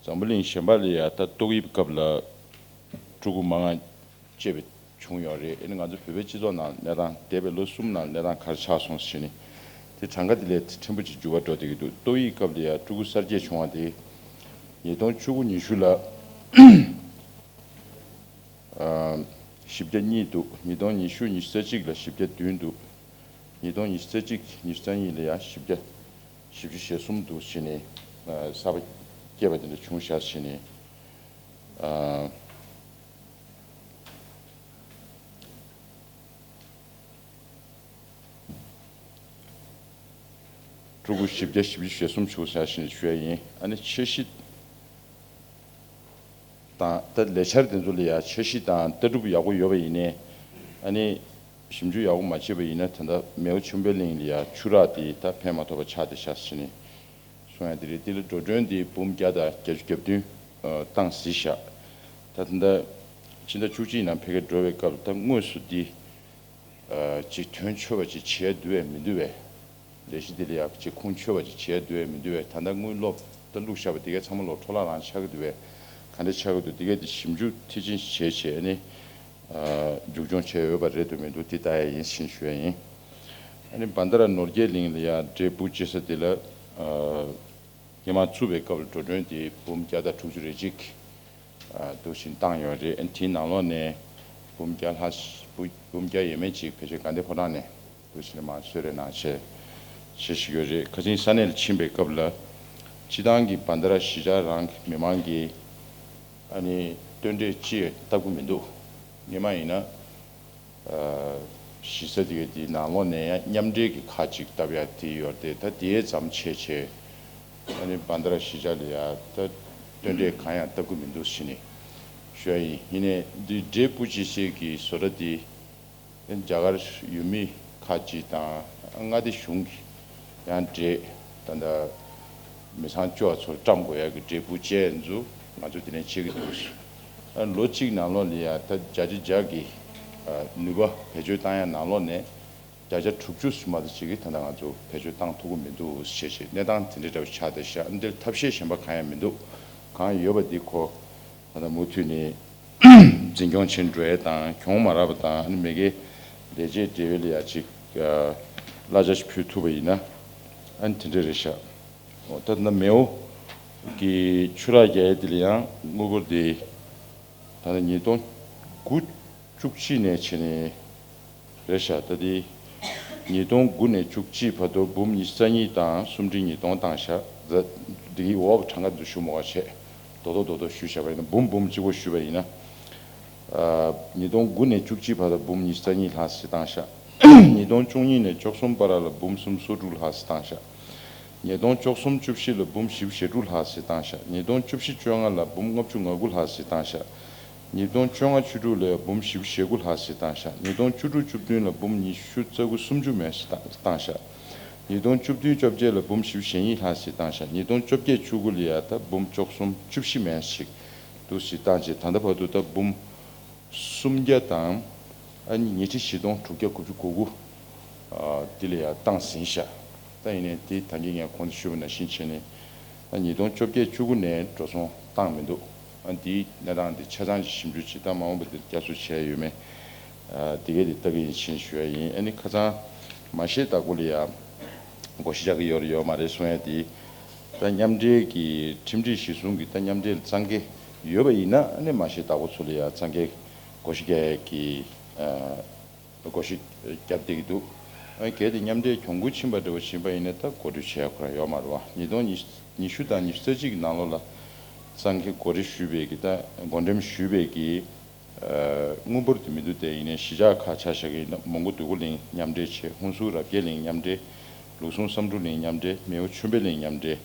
འཛམ་བུ་གླིང་གཞན་པ་ལ་ཡང་ད་ཏོག་དབྱིབས་སྐབས་ལ་ཕྲུ་གུ་མང་ང་སྐྱེས་པ་བྱུང་ཡོད་རེད། ཨ་ནི་ང་ཚོ་བོད་པའི་སྤྱི་ཚོགས་ནང་གནས་སྟངས་འདས་པའི་ལོ་གསུམ་ནང་གནས་སྟངས་ག་རེ་ཆགས་སོང་ཟེར་ནས་དེ་གྲངས་ཀ་དེ་ལས་ཕྲན་བུ་ཅིག་འགྱུར་བ་འགྲོ་བསྡད་ཀྱི་འདུག་ཏོག་དབྱིབས་སྐབས་ལ་ཡང་ཕྲུ་གུ་གསར་སྐྱེས་བྱུང་བ་དེ་ཉིས་སྟོང་བཅུ་དགུ་ཉི་ཤུ་ལ་ཨ་བཞི་བརྒྱ་གཉིས་འདུག་ཉིས་སྟོང་ཉི་ཤུ་ཉི་ཤུ་རྩ་གཅིག་ལ་བཞི་བརྒྱ་བདུན་འདུག་ཉིས་སྟོང་ཉི་ཤུ་རྩ་གཅིག་ཉི་ཤུ་རྩ་གཉིས་ལ་ཡང་བཞི་བརྒྱ་བཞི་བཅུ་ཞེ་གསུམ་འདུག་ཟེར་ནས་ཨ་གསར་པ་སྐྱེས་པ་དེ་འདྲ་བྱུང་ཤག་ཟེར་ནས་ཨ་ཕྲུ་གུ་བཞི་བརྒྱ་བཞི་བཅུ་ཞེ་གསུམ་བྱུང་ཤག་ཟེར་ནས་ཞུ་ཡ་ཡིན། ཨ་ནི་འཆར་གཞི་དང་ད་ལས་འཆར་དེ་ཚོ་ལ་ཡང་འཆར་གཞི་དང་ལྟ་གྲུབ་ཡག་པོ་ཡོད་པ་ཡིན་ནའི་ཨ་ནི་ཞིབ་འཇུག་ཡག་པོ་མ་བྱས་པ་ཡིན་ན་ད་ལྟ་མེའོ་ཆོས་འཕེལ་གླིང་ལ་ཡང་ཆུ་རགས་དེ་ད་ཕན་མ་ཐོགས་པ་ཆགས་བསྡད་ཤག་ཟེར་ནས་གསུང་ཡ་དེ་རེད། དེ་ལ་འགྲོ་གྲོན་དེ་འབུམ་བརྒྱ་དང་བརྒྱད་ཅུ་གྱ་བདུན་བཏང་ཟིན་ཤག་ད་ད་ལྟ་ཕྱི་ཟླ་བཅུ་གཅིག་ནང་ཕ་གིར་འགྲོ་བའི་སྐབས་ད་དངོས་སུ་འདི་ཅིག་དོན་ཆོད་པ་ཅིག་བྱེད་ཡ་འདུག་པས་མི་འདུག་པས། ལས་གཞི་འདི་ལ་ཡང་ཅིག་ཁུངས་འཁྱོལ་བ་ཅིག་བྱས་འདུག་པས་མི་འདུག་པས། ད་ལྟ་དངུལ་སློབ་ད་བླུགས་བཞག་པ་འདི་གའི་ཚང་མ་ལོག་འཕྲོ་བརླག་རང་ཆགས་ཀྱི་འདུག་པས། ག་འདྲ་ཆགས་ཀྱི་འདུག་འདི་གའི་འདི་ཞིབ་འཇུག་མཐིལ་ཕྱིན་བྱས་བྱས་ནས་མཇུག་སྐྱོང་བྱས་ཡོད་པ་རེད་འདུག་མི་འདུག་འདི་ལྟ་ཡ་ཡིན་ཞེས་ཞུ་ཡ་ཡིན། ཨ་ནི་བྷན་དྷ་ར་ནོར་རྒྱས་གླིང་ལ་ཡང་འབྲས་སྤུ་སྐྱེ་ས་དེ་ལ་སྔོན་མ་བཙུགས་པའི་སྐབས་ལ་འགྲོ་གྲོན་དེ་འབུམ་བརྒྱ་དང་དྲུག་ཅུ་རེ་གཅིག་འདུག་བཞིན་བཏང་ཡོད་རེད། དེའི་ནང་ལོགས་ནས་འབུམ་བརྒྱ་ལྷག་འབུམ་བརྒྱ་ཡས་མས་ཅིག་ཕལ་ཆེར་དགའ་ལྡན་ཕོ་བྲང་ནས་འདུག་བཞིན་མར་གསོལ་རས་གནང་བྱས་བྱེད་བཞིན་ཡོད་རེད། ཁ་སང་ས་གནས་ལ་ཕྱིན་པའི་སྐབས་ལ་སྤྱི་བཏང་གི་བྷན་དྷ་ར་གཞིས་ཆགས་རང་གི་མི་མང་གིས་ཨ་ནི་སྟོན་འབྲས་ཅི་ཡང་བཏབ་ཀྱི་མི་འདུག་སྔོན་མ་ཡིན་ན། གཞིས་ས་དེ་གའི་དེའི་ནང་ལོགས་ནས་ཡང་མཉམ་འབྲེལ་གྱི་ཁ་ཅིག་བཏབ་ཡ་དེ་ཡོད་དེ་ད་དེའི་ཙམ་བྱས་བྱས་ཨ་ནི་བྷན་དྷ་ར་གཞིས་ཆགས་ལ་ཡ་ད་སྟོན་འབྲས་གང་ཡང་བཏབ་ཀྱི་མི་འདུག་ཟེར་ནས་ཞུ་ཡ་ཡིན། ཡིན་ནའི་འདི་འབྲས་སྤུ་སྐྱེ་སའི་གི་བཟོ་གྲྭ་དེ་རྒྱ་གར་ཡུལ་མི་ཁ་ཅིག་དང་མངའ་སྡེ་གཞུང་གི་ཡང་འབྲས་ད་ལྟ་མི་ཚང་བཅུ་བ་ཚོར་བཀྲམ་དགོས་ཡག་གི་འབྲས་སྤུ་ཅན་ཚོ་ང་ཚོ་དེ་ནས་བྱེད་ཀྱི་འདུག་ཨ་ལོ་གཅིག་ནང་ལོགས་ལ་ཡ་ད་བརྒྱ་ཆ་བརྒྱ་གི་ཨ་ནུས་པ་བེད་སྤྱོད་བཏང་ཡ་ནང་ལོགས་ནས་བརྒྱ་ཆ་དྲུག་ཅུ་ཙམ་མ་གཏོགས་ཅིག་གིས་ད་ལྟ་ང་ཚོ་བེད་སྤྱོད་བཏང་ཐུབ་ཀྱི་མི་འདུག་ཞེས་བྱས་གནས་སྟངས་དེ་འདྲ་འདྲ་བོ་ཆགས་བསྡད་ཤག་འདིར་ཐབས་ཤེས་གཞན་པ་གང་ཡང་མི་འདུག་གང་ཡོད་པ་འདི་ཁོ་ད་ལྟ་མུ་མཐུད་ནས་འཛིན་སྐྱོང་བྱེད་འགྲོ་ཡ་དང་གྱོང་མ་རག་པ་དང་ཨ་ནི་མི་སྒེར་ལས་བྱེད་འབྲེལ་བའི་ལ་ཡ་ཅིག་གླ་ཆ་ཞིག་ཕུལ་ཐུབ་པ་ཡིན་ན་ཨ་ནི་དེ་འདྲ་རེད་ཤག་འོ་ད་ལྟ་མེའོ་གི་ཆུ་རགས་རྒྱག་ཡས་དེ་ལ་ཡང་དངུལ་སྒོར་དེ་ད་ལྟ་ཉིས་སྟོང་དགུ་བཅུ་གཅིག་ནས་བྱས་ནས་རེད་ཤག་ད་དེ་ཉིས་སྟོང་དགུ་ནས་བཅུ་གཅིག་བར་དུ་འབུམ་ཉི་ཤུ་རྩ་གཉིས་དང་སུམ་ཁྲི་ཉིས་སྟོང་བཏང་ཤག་འདི་གི་འོག་གྲངས་ཀ་འདི་ཞུ་མ་དགོས་བྱས་རྡོག་རྡོག་རྡོག་རྡོག་ཞུས་བཞག་པ་ཡིན་ན་འབུམ་འབུམ་གཅིག་པོ་ཞུས་པ་ཡིན་ན། ཉིས་སྟོང་དགུ་ནས་བཅུ་གཅིག་བར་དུ་འབུམ་ཉི་ཤུ་རྩ་གཉིས་ལྷག་ཙམ་བཏང་ཤག་ཉིས་སྟོང་བཅུ་གཉིས་ནས་བཅུ་གསུམ་བར་ལ་འབུམ་སུམ་ཅུ་སོ་དྲུག་ལྷག་ཙམ་བཏང་ཤག་ཉིས་སྟོང་བཅུ་གསུམ་བཅུ་བཞི་ལ་འབུམ་བཞི་བཅུ་ཞེ་དྲུག་ལྷག་ཙམ་བཏང་ཤག་ཉིས་སྟོང་བཅུ་བཞི་བཅོ་ལྔ་ལ་འབུམ་ལྔ་བཅུ་ང་དགུ་ལྷག་ཙམ་བཏང་ཤག་ཉིས་སྟོང་བཅོ་ལྔ་བཅུ་དྲུག་ལ་འབུམ་བཞི་བཅུ་ཞེ་དགུ་ལྷག་ཙམ་བཏང་ཤག་ཉིས་སྟོང་བཅུ་དྲུག་བཅུ་བདུན་ལ་འབུམ་ཉི་ཤུ་རྩ་དགུ་སུམ་ཅུ་མན་ཙམ་བཏང་ཤག་ཉིས་སྟོང་བཅུ་བདུན་བཅོ་བརྒྱད་ལ་འབུམ་བཞི་བཅུ་ཞེ་གཉིས་ལྷག་ཙམ་བཏང་ཤག་ཉིས་སྟོང་བཅོ་བརྒྱད་བཅུ་དགུ་ལ་ཡ་ད་འབུམ་བཅུ་གསུམ་བཅུ་བཞི་མན་ཞིག་འདུག་སེ་བཏང་རྗེས་ད་ལྟ་བར་དུ་ད་འབུམ་སུམ་བརྒྱ་དང་ཨ་ནི་ཉིས་ཁྲི་བཞི་སྟོང་དྲུག་བརྒྱ་དགུ་བཅུ་གོ་དགུ་ཨ་འདི་ལ་ཡ་བཏང་ཟིན་ཤག་ད་ཡིན་ནའི་དེ་ད་གིན་ངས་གོང་དུ་ཞུས་པ་ནང་བཞིན་བྱས་ནས་ཨ་ཉིས་སྟོང་བཅོ་བརྒྱད་བཅུ་དགུ་ནས་འགྲོ་སོང་བཏང་མི་འདུག་ཨ་འདིའི་གནས་སྟངས་འདི་ཆ་ཚང་ཞིབ་འཇུག་བྱེད་སྟངས་མ་འོངས་པ་འདིར་བསྐྱར་གསོ་བྱས་ཡོད་མེད་ཨ་དེ་གས་དེ་ལྟ་གི་ཡིན་ཕྱིན་ཞུ་ཡ་ཡིན། ཨ་ནི་ཁ་སང་མ་ཤེས་བདག་པོ་ལ་ཡ་བགོ་བཤའ་རྒྱག་གི་ཡོད་རེད་ཡོད་མ་རེད་གསུང་ཡ་དེ། ད་མཉམ་འབྲེལ་གྱི་ཁྲིམས་སྒྲིག་གཞིར་བཟུང་གི་ད་མཉམ་འབྲེལ་གཙང་ཁེ་ཡོད་པ་ཡིན་ན་ཨ་ནི་མ་ཤེས་བདག་པོ་ཚོ་ལ་ཡ་གཙང་ཁེ་བགོ་བཤའ་རྒྱག་ཡས་ཀྱི་ཨ་བགོ་བཤའ་བརྒྱབ་བསྡད་ཀྱི་འདུག་ཨ་གལ་ཏེ་མཉམ་འབྲེལ་གྱོང་གུན་ཕྱིན་པ་འདྲ་བོ་ཕྱིན་པ་ཡིན་ན་ད་གོ་སྒྲིག་བྱེད་ཡ་ཁོ་རང་ཡོད་མ་རེད་བ། ཉིས་སྟོང་ཉི་ཤུ་དང་ཉི་ཤུ་རྩ་གཅིག་གི་ནང་ལོགས་ལ་གཙང་ཁེ་གོ་སྒྲིག་ཞུས་པའི་གི་ད་བགོ་འགྲེམས་ཞུས་པའི་གི་དངུལ་འབོར་དེ་མི་འདུག་སྟེ། ཡིན་ནའི་གཞིས་ཆགས་ཁག་ཆ་བཞག་གི་ཡིན་ན་མོན་གྷོ་འདོད་རྒུ་གླིང་མཉམ་འབྲེལ་བྱས། ཧུན་སུར་རབ་རྒྱས་གླིང་མཉམ་འབྲེལ། ལུགས་ཟུང་བསམ་འགྲུབ་གླིང་མཉམ་འབྲེལ། མེའོ་ཆོས་འཕེལ་གླིང་མཉམ་འབྲེལ་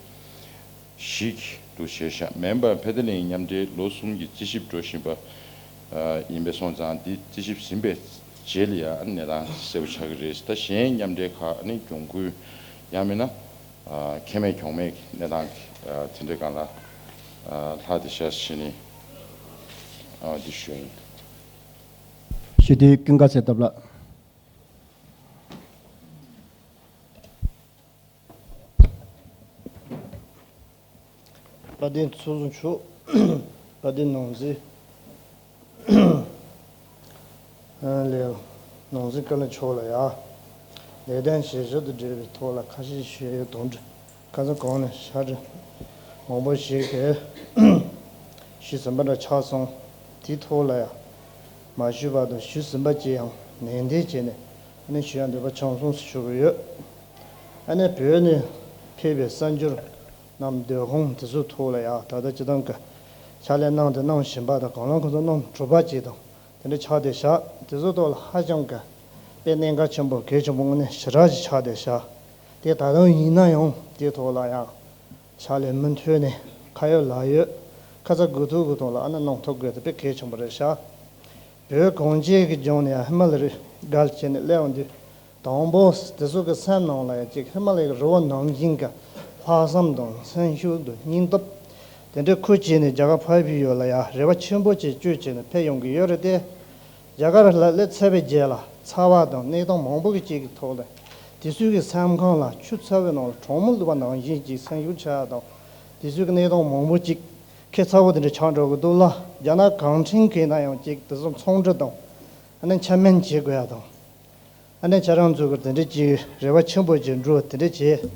བཞི་འདུག་བྱས་ཤག་མེན་པར་ཕན་བདེ་གླིང་མཉམ་འབྲེལ་ལོ་གསུམ་གྱི་རྩིས་ཞིབ་འགྲོ་བཞིན་པ་ ཡིན་པས་སོང་ཙང་འདི་རྩིས་ཞིབ་ཟིན་པའི་རྗེས་ལ་ཡང་གནས་སྟངས་གསལ་པོ་ཆགས་ཀྱི་རེད། ད་གཞན་མཉམ་འབྲེལ་ཁག་ནི་གྱོང་གུན་ཡང་མིན་ན་ཁེ་མེད་གྱོང་མེད་ཀྱི་གནས་སྟངས་ཀྱི་དེ་འདྲའི་སྒང་ལ་ལྷག་བསྡད་ཤག་ཟེར་ནས་འདི་ཞུ་ཡིན། ཞུ་དེ་ཀུན་དགའ་ཚེ་སྟོབས་ལགས། དཔལ་ལྡན་ཚོགས་གཙོ་མཆོག་དཔལ་ལྡན་ནང་སྲིད། ལས། ནང་སྲིད་བཀའ་བློན་མཆོག་ལ་ཡང་ལས་དོན་བྱེད་ཕྱོགས་དང་འབྲེལ་བའི་ཐོག་ལ་ཁ་ཤས་ཞུ་ཡས་དོན་འགྲུབ། ཁ་སང་གོང་ནས་ཤར་རི་མང་པོ་ཞིག་གིས་ཞུས་ཟིན་པ་འདྲ་ཆགས་སོང་། དེའི་ཐོག་ལ་ཡང་མ་ཞུས་པ་དང་ཞུས་ཟིན་པ་ཅིག་ཡང་ནན་ཏན་བྱས་ནས་ཨ་ནི་ཞུ་ཡ་འདོད་པ་ཆགས་སོང་ཞུ་གི་ཡོད། ཨ་ནི་བོད་ནས་ཕེབས་པའི་གསར་འབྱོར་རྣམས་སྡོད་ཁང་དེ་ཚོའི་ཐོག་ལ་ཡང་ད་ལྟ་སྤྱི་བཏང་གི་ཕྱག་ལས་གནང་དང་གནང་བཞིན་པ་དང་གང་ལ་གང་འཚམ་གནང་གྲུབ་པ་ཅིག་དང་། དེ་འདྲ་ཆགས་བསྡད་ཤག་དེ་ཚོའི་ཐོག་ལ་ཧ་ཅང་གི་དཔེ་གནད་འགག་ཆེན་པོ་གལ་ཆེན་པོ་དངོས་གནས་ཞེ་དྲག་ཅིག་ཆགས་བསྡད་ཤག་དེ་ད་དུང་ཡིན་ན་ཡང་དེའི་ཐོག་ལ་ཡང་ཕྱག་ལས་མུ་མཐུད་ནས་ཁ་ཡོད་ལག་ཡོད་ཁ་ཚ་དགོས་ཐུག་གི་ཐོག་ལ་ཨ་ནི་གནང་ཐུབ་དགོས་དེ་དཔེ་གལ་ཆེན་པོ་རེད་ཤག་བོད་གངས་ཅན་གྱི་ལྗོངས་ནས་ཧི་མ་ལ་ཡའི་བརྒལ་བྱས་ནས་སླེབས་ཡོང་དུས། དང་པོ་དེ་ཚོ་གི་སེམས་ནང་ལ་ཡང་ཅིག་ཧི་མ་ལ་ཡའི་རི་བོ་ནང་བཞིན་གྱི་ལྷག་བསམ་དང་སེམས་ཤུགས་དང་སྙིང་སྟོབས་དེ་འདྲའི་ཁུར་བྱས་ནས་རྒྱ་གར་ཕར་ཕེབས་ཡོད་ལ་ཡང་རེ་བ་ཆེན་པོ་ཅིག་བཅོལ་བྱས་ནས་ཕེབས་ཡོང་གི་ཡོད་རེད་དེ། རྒྱ་གར་ལ་སླེབས་ཚར་བའི་རྗེས་ལ་ཚ་བ་དང་གནས་སྟངས་མང་པོ་གི་ཅིག་གི་ཐོག་ལ་དེ་ཚོའི་གི་སེམས་ཁམས་ལ་ཆུ་ཚ་བའི་ནང་ལ་གྲང་མོ་བླུགས་པ་ནང་བཞིན་ཅིག་སེམས་ཤུགས་ཆག་ཡ་དང་། དེ་ཚོའི་གི་གནས་སྟངས་མང་པོ་ཅིག་ཁྱད་མཚར་པོ་དེ་འདྲ་ཆགས་འགྲོ་གི་འདུག་ལ། རྒྱ་ནག་གུང་ཁྲན་གྱིས་ན་ཡང་ཅིག་དེ་ཚོ་ཚོང་འབྲེལ་དང་ཨ་ནི་འཆམ་མཐུན་བྱེད་དགོས་ཡ་དང་། ཨ་ནི་ཁྱེད་རང་ཚོ་གི་དེ་འདྲ་ཅིག་རེ་བ་ཆེན་པོ་ཅིག་འགྲོ་དེ་འདྲ་བྱེད།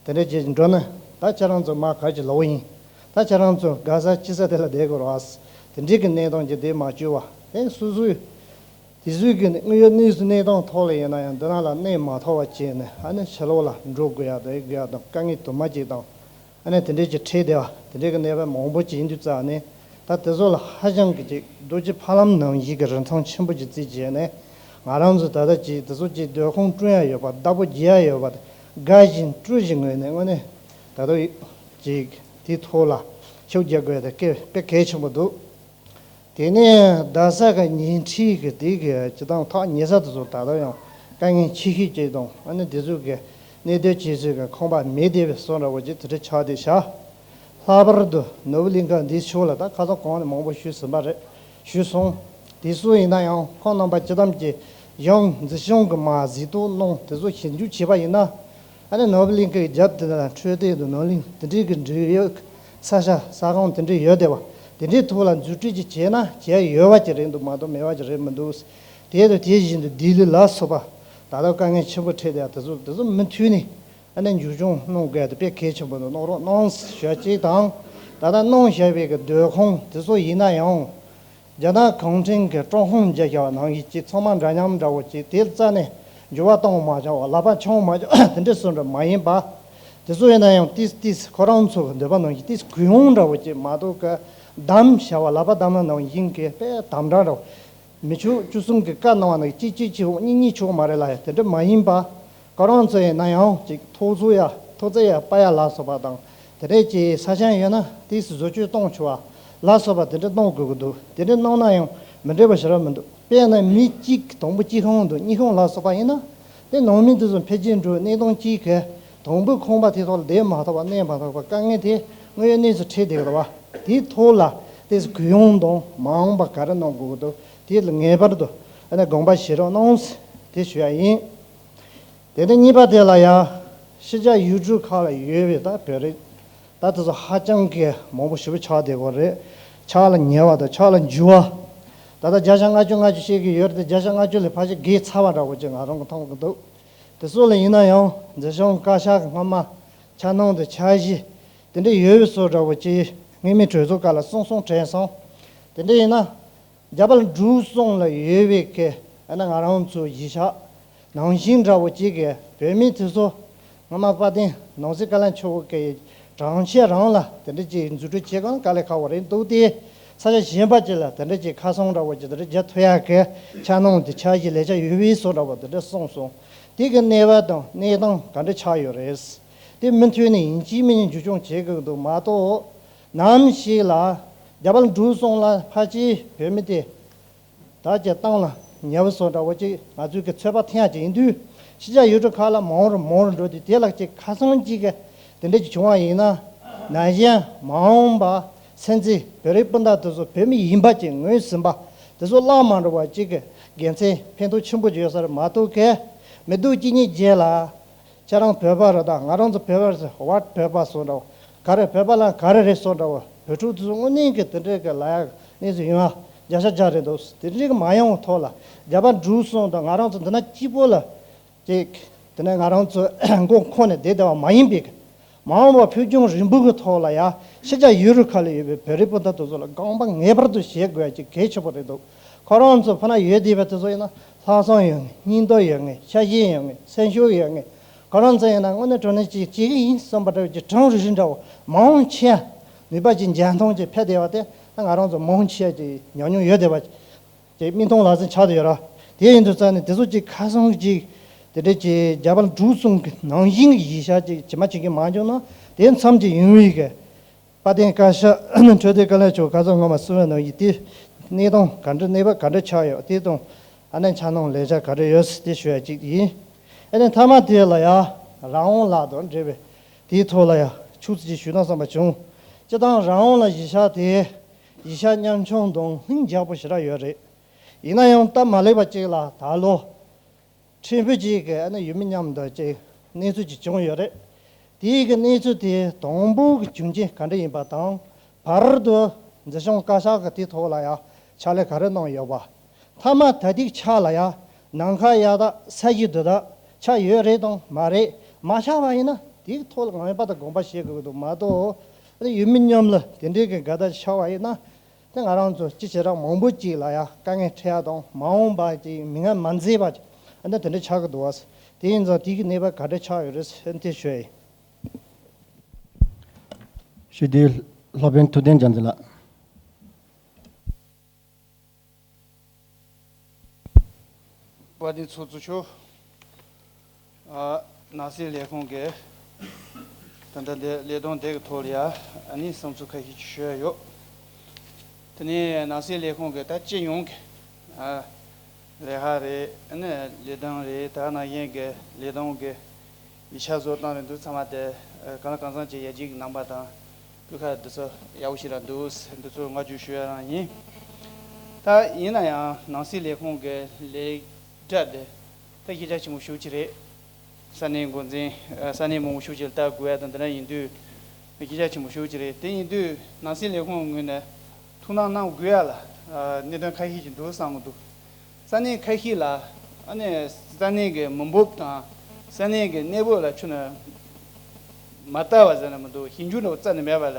དེ་འདྲ་བྱེད་འགྲོ་ན་ད་ཁྱེད་རང་ཚོ་མ་ག་ཅིག་ལོག་ཡིན། ད་ཁྱེད་རང་ཚོ་དགའ་ས་སྐྱིད་ས་དེ་ལ་བསྡད་དགོས་རེད་བ། དེ་འདྲའི་གི་གནས་སྟངས་ཅིག་དེ་མ་བཅོལ་བ་དེ་སོ་སོའི་དེ་ཚོའི་གི་དངོས་ཡོད་གནས་སུ་གནས་སྟངས་ཐོག་ལ་ཡིན་ན་ཡང་འདི་ནང་ལ་གནས་མ་ཐུབ་པ་བྱས་ནས་ཨ་ནི་ཕྱི་ལོགས་ལ་འགྲོ་དགོས་ཡ་དང་ཡི་དགོས་ཡ་དང་དཀའ་ངལ་དུ་མ་ཅིག་དང་། ཨ་ནི་དེ་འདྲའི་ཅིག་འཕྲད་བསྡད་པ་དེ་འདྲའི་གི་གནས་བབ་མང་པོ་ཅིག་ཡིན་དུས་ཙང་ནས་ད་དེ་ཚོ་ལ་ཧ་ཅང་གི་ཅིག་རྡོ་རྗེ་ཕ་ལམ་ནང་བཞིན་གི་རིན་ཐང་ཆེན་པོ་ཅིག་བརྩིས་བྱས་ནས་ང་རང་ཚོ་ད་ལྟ་ཅིག་དེ་ཚོ་ཅིག་སྡོད་ཁང་བསྐྲུན་ཡ་ཡོད་པ་བདག་པོ་རྒྱག་ཡ་ཡོད་པ་དགའ་བཞིན་སྤྲོ་བཞིན་ངོས་ནས་དངོས་གནས་ད་ལྟ་ཅིག་དེའི་ཐོག་ལ་ཤུགས་རྒྱག་དགོས་ཡ་དེ་དཔེ་དཔེ་གལ་ཆེན་པོ་འདུག་དེ་ནས་རྡ་ས་གི་ཉེ་འཁྲིས་ཀྱི་དེ་གི་སྤྱི་བཏང་ཐག་ཉེ་ས་དེ་ཚོ་ད་ལྟ་ཡང་དཀའ་ངལ་ཆེ་ཤོས་ཅིག་དང་ཨ་ནི་དེ་ཚོ་གི་གནས་སྡོད་བྱེད་སའི་གི་ཁང་པ་མེད་བསྡད་པའི་བཟོ་འདྲ་བོ་ཅིག་དེ་འདྲ་ཆགས་བསྡད་ཤག་ལྷག་པར་དུ་ནོར་བུ་གླིང་ཁ་འདིའི་ཕྱོགས་ལ་ད་ཁ་སང་གོང་ནས་མང་པོ་ཞུས་ཟིན་པ་རེད། ཞུས་སོང་། དེ་ཚོ་ཡིན་ན་ཡང་ཁོང་རྣམ་པ་སྤྱི་བཏང་གི་ཡང་འཛིན་སྐྱོང་གི་མ་གཟིགས་རྟོག་གནང་དེ་ཚོ་ཞིབ་འཇུག་བྱས་པ་ཡིན་ན། ཨ་ནི་ནོར་བུ་གླིང་ཁའི་རྒྱབ་དེ་ལ་འཕྲོད་བསྟེན་དང་ནོར་གླིང་དེ་འདྲའི་གི་འབྲེལ་ཡོད་ས་ཆ་ས་ཁང་དེ་འདྲའི་ཡོད་བསྡད་པ་དེ་འདྲའི་ཐོག་ལ་འཛུགས་སྐྲུན་ཅིག་བྱས་ན་བྱས་ཡོད་པ་ཅིག་རེད་འདུག་མ་གཏོགས་མེད་པ་ཅིག་རེད་མི་འདུག་དེ་དང་དེ་བཞིན་དུ་ལྡི་ལི་ལ་སོགས་པ་ད་ལྟ་དཀའ་ངལ་ཆེན་པོ་འཕྲད་བསྡད་ཡ་དེ་ཚོ་དེ་ཚོ་མུ་མཐུད་ནས་ཨ་ནི་མཇུག་སྐྱོང་གནང་དགོས་ཡ་དེ་དཔེ་གལ་ཆེན་པོ་འདུག་གནང་རོགས་གནང་ཞུ་ཡ་གཅིག་དང་། ད་ལྟ་གནང་བཞག་པའི་གི་སྡོད་ཁང་དེ་ཚོ་ཡིན་ན་ཡང་། རྒྱ་ནག་གུང་ཁྲན་གྱི་ཀྲུང་ཧོང་རྒྱལ་ཁབ་ནང་བཞིན་གྱི་ཚང་མ་འདྲ་མཉམ་འདྲ་བོ་ཅིག་དེ་རྩ་ནས་འགྱུར་བ་གཏོང་མ་བྱུང་བ་ལག་པ་འཆང་མ་བྱུང་དེ་འདྲ་སུ་འདྲ་མ་ཡིན་པ། དེ་ཚོ་ཡིན་ན་ཡང་ཏིས་ཏིས་ཁོ་རང་ཚོ་གི་འདོད་པ་ནང་བཞིན་ཏིས་གུ་ཡངས་འདྲ་བོ་ཅིག་མ་གཏོགས་ཀྱི་དམ་བྱ་བ་ལག་པ་དམ་ལ་ནང་བཞིན་གྱི་དཔེ་དམ་དྲག་འདྲ་བོ། མི་ཆོས་བཅུ་གསུམ་གྱི་བཀའ་གནང་བ་ནང་གཅིག་གཅིག་ཆོག་གཉིས་གཉིས་ཆོག་མ་རེད་ལ་ཡ་དེ་འདྲ་མ་ཡིན་པ། ཁོ་རང་ཚོ་ཡིན་ན་ཡང་ཅིག་ཐོག་བརྩེགས་ཡ་ཐོག་བརྩེགས་ཡ་སྤར་ཡ་ལ་སོགས་པ་དང་དེ་འདྲས་ཀྱི་ས་ཆ་ཡོད་ན་དེ་བཟོ་བཅོས་གཏོང་ཆོག་པ་ལ་སོགས་པ་དེ་འདྲས་གནང་དགོས་ཀྱི་འདུག་དེ་འདྲས་གནང་ན་ཡང་མི་འགྲིག་པ་ཞེ་དྲག་མི་འདུག་དཔེར་ན་མི་གཅིག་དང་པོ་གཅིག་ཁང་དུ་གཉིས་ཁང་ལ་སོགས་པ་ཡིན་ན་དེ་ནང་མི་དེ་ཚོ་འཕེལ་རྒྱས་འགྲོ་གནས་སྟངས་གཅིག་གི་དང་པོའི་ཁང་པ་དེ་ཐོག་ལ་བསྡད་མ་ཐུབ་པ་གནས་མ་ཐུབ་པ་དཀའ་ངལ་དེ་དངོས་ཡོད་གནས་སུ་འཕྲད་བསྡད་ཀྱི་རེད་བ། དེའི་ཐོག་ལ་དེ་ཚོ་གུ་ཡངས་དང་མ་འོངས་པ་ག་རེ་གནང་དགོས་ཀྱི་འདུག་དེ་ལ་ངེས་པར་དུ་ཨ་ནི་དགོངས་པ་བཞེས་རོགས་གནང་། དེ་ཞུ་ཡ་ཡིན། དེ་ནས་གཉིས་པ་དེ་ལ་ཡང་ཕྱི་རྒྱལ་ཡུལ་གྲུ་ཁག་ལ་ཡོད་པའི་ད་བོད་རིགས་ད་དེ་ཚོ་ཧ་ཅང་གི་མང་པོ་ཞེ་པོ་ཆགས་བསྡད་ཡོད་རེད། ཆགས་ལ་ཉེ་བ་དང་ཆགས་ལ་འཇུ་བ། ད་ལྟ་བརྒྱ་ཆ་ལྔ་བཅུ་ལྔ་བཅུ་བཤད་ཀྱི་ཡོད་རེད་དེ་བརྒྱ་ཆ་ལྔ་བཅུ་ལས་ཕལ་ཆེར་བརྒལ་ཚར་བ་འདྲ་བོ་ཅིག་ང་རང་གི་མཐོང་གི་འདུག་དེ་ཚོ་ལ་ཡིན་ན་ཡང་འཛིན་སྐྱོང་བཀའ་ཤག་གི་སྔ་མ་འཆར་སྣང་དང་འཆར་གཞི་དེ་འདྲ་ཡོད་པའི་བཟོ་འདྲ་བོ་ཅིག་ངེས་མེད་གྲོས་ཚོགས་སྐབས་ལ་གསུངས་སོང་དྲན་སོང་། དེ་འདྲ་ཡིན་ན། རྒྱ་བལ་འབྲུག་གསུམ་ལ་ཡོད་པའི་གི་ཨ་ནི་ང་རང་ཚོ་གཞིས་ཆགས་ནང་བཞིན་འདྲ་བོ་ཅིག་གི་བོད་མི་དེ་ཚོ་སྔ་མ་དཔལ་ལྡན་ནང་སྲིད་བཀའ་བློན་མཆོག་གི་དྲང་ཆེ་རང་ལ་དེ་འདྲ་ཅིག་འཛུགས་སྐྲུན་བྱེད་གང་དཀའ་ལས་ཁག་པོ་རེད་འདུག་སྟེ། ས་ཆ་གཞན་པ་ཅིག་ལ་དེ་འདྲ་ཅིག་ཁ་སང་འདྲ་བོ་ཅིག་དེ་འདྲ་རྒྱག་ཐུབ་ཡག་གི་འཆར་སྣང་དེ་འཆར་གཞི་ལས་འཆར་ཡོད་པའི་བཟོ་འདྲ་བོ་དེ་འདྲ་གསུངས་སོང་། དེ་གི་གནས་བབ་དང་གནས་སྟངས་ག་འདྲ་ཆགས་ཡོད་རེད། དེ་མུ་མཐུད་ནས་ཡིན་གཅིག་མིན་གཉིས་འཛུགས་སྐྱོང་བྱེད་དགོས་ཀྱི་འདུག་མ་གཏོགས། ནམ་ཞིག་ལ་རྒྱ་བལ་འབྲུག་གསུམ་ལ་ཕལ་ཆེར་བོད་མི་དེ་ བདག་གི་ཏང་ལ་ཉེ་བོ་སོགས་འདྲ་བོ་ཅིག་ང་ཚོའི་གི་ཚོད་དཔག་འཐེན་ཡག་ཅིག་ཡིན་དུས། ཕྱི་རྒྱལ་ཡུལ་གྲུ་ཁག་ལ་མང་རུ་མང་རུ་འགྲོ་དུས། དེ་ལ་ཅིག་ཁ་སང་ཅིག་གི་དེ་འདྲ་ཅིག་བྱུང་བ་ཡིན་ན། ནང་བཞིན་མ་འོངས་པ་སེམས་ཅན་བོད་རིགས་སྤུན་ཟླ་དེ་ཚོ་བོད་མི་ཡིན་པ་ཅིག་ངོས་ཟིན་པ་དེ་ཚོ་བརླག་མ་འགྲོ་བ་ཅིག་གི་དགེ་མཚན་ཕན་ཐོགས་ཆེན་པོ་ཅིག་ཡོད་ས་རེད་མ་གཏོགས། གལ་མི་སྡུག་གཅིག་གཉིས་རྗེས་ལ། ཁྱེད་རང་བོད་པ་རེད་ད། ང་རང་ཚོ་བོད་པ་རེད། ཝཊ་བོད་པ་སོགས་འདྲ་བོ། ག་རེ་བོད་པ་ལ་ག་རེ་རེད་སོགས་འདྲ་བོ། བོད་ཕྲུག་དེ་ཚོ་དངོས་གནས་ཀྱི་དེ་འདྲའི་གི་ལབ་ཡག་གནས་ཚུལ་ཡོང་ཡག་བརྒྱ་ཆ་བརྒྱ་རེད་འདུག། དེ་འདྲའི་གི་མ་ཡོང་བའི་ཐོག་ལ། རྒྱ་བལ་འབྲུག་གསུམ་དང་ང་རང་ཚོ་འདི་ན་གཅིག་པོ་ལ་ཅིག་དེ་ནས་ང་རང་ཚོ་མགོ་འཁོར་ནས་བསྡད་བསྡད་པ་མ་ཡིན་པའི་གི། མ་འོངས་པ་ཕུགས་རྒྱང་རིང་པོ་གི་ཐོག་ལ་ཡ་ཕྱི་རྒྱལ་ཡུལ་གྲུ་ཁག་ལ་ཡོད་པའི་བོད་རིགས་སྤུན་ཟླ་དེ་ཚོ་ལ་དགོངས་པ་ངེས་པར་དུ་བཞེས་དགོས་ཡ་ཅིག་གལ་ཆེན་པོ་རེད་འདུག། ཁོ་རང་ཚོ་ཕ་ན་ཡོད་བསྡད་པ་དེ་ཚོ་ཡིན་ན་ལྷག་བསམ་ཡོད་མཁན། སྙིང་སྟོབས་ཡོད་མཁན། ཤ་ཞེན་ཡོད་མཁན། སེམས་ཤུགས་ཡོད་མཁན། ཁོ་རང་ཚོ་ཡིན་ན་དངོས་གནས་དྲང་གནས་ཅིག་བྱེད་ཀྱི་ཡིན་བསམ་པ་འདྲ་བོ་ཅིག་གྲངས་རིག་རིག་འདྲ་བོ་མང་ཆེ་ནུས་པ་ཅིག་འཇོན་ཐང་ཅིག་འཕེལ་བསྡད་པ་དེ་ད་ང་རང་ཚོ་མང་ཆེ་ཅིག་ཉམས་མྱོང་ཡོད་བསྡད་པ་ཅིག་མིག་མཐོང་ལག་ཟིན་ཆགས་བསྡད་ཡོད་ར། དེ་ཡིན་དུས་ཙང་ནས་དེ་ཚོ་ཅིག་ཁ་སང་ཅིག་དེ་འདྲ་ཅིག་རྒྱ་བལ་འབྲུག་གསུམ་གྱི་ནང་བཞིན་གྱི་གཞིས་ཆགས་ཅིག་ཇི་མ་ཇི་བཞིན་མ་བྱུང་ན། དེ་མཚམས་ཅིག་ཡུང་ཡུའི་གི་དཔལ་ལྡན་བཀའ་ཤག་འཕྲོད་བསྟེན་བཀའ་བློན་མཆོག་བཀའ་ཚོགས་སྔོན་མ་གསུངས་པའི་ནང་བཞིན་དེ་གནས་སྟངས་ག་འདྲ། གནས་བབ་ག་འདྲ་ཆགས་ཡོད། དེ་དང་ཨ་ནེ་འཆར་སྣང་ལས་འཆར་ག་འདྲ་ཡོད་ཟེར་དེ་ཞུ་ཡ་གཅིག་ཡིན། ཨ་ནེ་མཐའ་མ་དེ་ལ་ཡ་རང་དབང་ལག་དང་འབྲེལ་བའི་དེའི་ཐོག་ལ་ཡ་ཆུ་ཚོད་ཅིག་ཞུ་ན་བསམ་པ་བྱུང་། སྤྱིར་བཏང་རང་དབང་ལ་གཞིས་ཆགས་དེ་གཞིས་ཆགས་ཉམ་ཆུང་དང་ལྷིང་འཇགས་པོ་ཞེ་དྲག་ཡོད་རེད། ཡིན་ན་ཡང་སྟབས་མ་ལེགས་པ་ཅིག་ལ་ད་ལོ། ཕྲན་བུ་ཅིག་གི་ཨ་ནི་ཡུལ་མི་མཉམ་དུ་ཅིག་གནས་ཚུལ་ཅིག་བྱུང་ཡོད་རེད། དེའི་གི་གནས་ཚུལ་དེ་དང་པོ་གི་བྱུང་རྐྱེན་ག་འདྲ་ཡིན་པ་དང་། བར་དུ་འཛིན་སྐྱོང་བཀའ་ཤག་གི་དེའི་ཐོག་ལ་ཡང་ཕྱག་ལས་ག་རེ་གནང་ཡོད་པ། མཐའ་མ་ད་ལྟའི་ཆ་ལ་ཡང་ནམ་མཁའ་གཡའ་དག་ས་གཞི་རྡུལ་དག་ཆགས་ཡོད་རེད་དང་མ་རེད། མ་ཆགས་པ་ཡིན་ན་དེའི་ཐོག་ལ་ངེས་པར་དུ་དགོངས་པ་བཞེས་དགོས་ཀྱི་འདུག་མ་གཏོགས། ཨ་ནི་ཡུལ་མི་མཉམ་ལ་དེ་འདྲའི་གི་འགལ་ཟླ་ཆགས་པ་ཡིན་ན། དེ་ང་རང་ཚོ་སྤྱི་བྱེ་བྲག་མང་པོ་ཅིག་ལ་ཡང་དཀའ་ངལ་འཕྲད་ཡ་དང་། མ་འོངས་པ་ཅིག་མི་ང་མ་མཛེས་པ་ཅིག་ཨ་ནི་དེ་འདྲ་ཆགས་ཀྱི་འདུག་བ། དེ་ཡིན་ཙང་དེ་གི་གནས་བབ་ག་འདྲ་ཆགས་ཡོད་རེད་ཟེར་དེ་ཞུ་ཡ་ཡིན། ཞུ་དེ་སློབ་དཔོན་ཐུབ་བསྟན་རྒྱལ་མཚན་ལགས། དཔལ་ལྡན་ཚོགས་གཙོ་མཆོག་ཨ། ནང་སྲིད་ལས་ཁུངས་ཀྱི་ད་ལྟ་འདི་ལས་དོན་དེ་གི་ཐོག་ལ་ཡ་ཨ་ནི་བསམ་ཚུལ་ཁ་ཤས་ཅིག་ཞུ་ཡ་ཡོད། དེ་ནས་ནང་སྲིད་ལས་ཁུངས་ཀྱི་ད་སྤྱི་ཡོངས་ཀྱི་ཨ། ལས་ཀ་རེད། ཨ་ནི་ལས་དོན་རེད། ད་ནང་བཞིན་གྱི་ལས་དོན་གྱི་ཡིག་ཆ་བཟོ་སྟངས་རེད། འདི་ཚང་མ་དེ་ཨ། གང་ལ་གང་འཚམ་ཅིག་ཡར་རྒྱས་ཀྱི་རྣམ་པ་དང་། སྤུས་ཀ་འདི་ཚོ་ཡག་པོ་ཞིག་རང་འདུག། འདི་ཚོ་བསྔགས་བརྗོད་ཞུ་ཡ་རང་ཡིན། ད་ཡིན་ན་ཡང་ནང་སྲིད་ལས་ཁུངས་ཀྱི་ལས་གྲྭ་འདི་ད་ཤེས་རྒྱ་ཆེན་པོ་ཞེ་པོ་ཅིག་རེད། ས་གནས་འགོ་འཛིན། ས་གནས་མང་པོ་ཞེ་པོ་ཅིག་ལ་ལྟ་དགོས་ཡ་དང་འདི་འདྲ་ཡིན་དུས་ཤེས་རྒྱ་ཆེན་པོ་ཞེ་པོ་ཅིག་རེད། དེ་ཡིན་དུས་ནང་སྲིད་ལས་ཁུངས་ངོས་ནས་ཐུགས་སྣང་གནང་དགོས་ཡ་ལ་གནད་དོན་ཁ་ཤས་ཅིག་འདུག་བསམ་གྱི་འདུག། ས་གནས་ཁ་ཤས་ལ་ཨ་ནི་ས་གནས་ཀྱི་མི་འབོར་དང་ས་གནས་ཀྱི་གནས་བབ་ལ་ཁྱོན་ནས་མ་ལྟ་བ་ཟེར་ན་མི་འདུག། ཞིབ་འཇུག་འདྲ་བོ་རྩ་ནས་མེད་པ་ལ།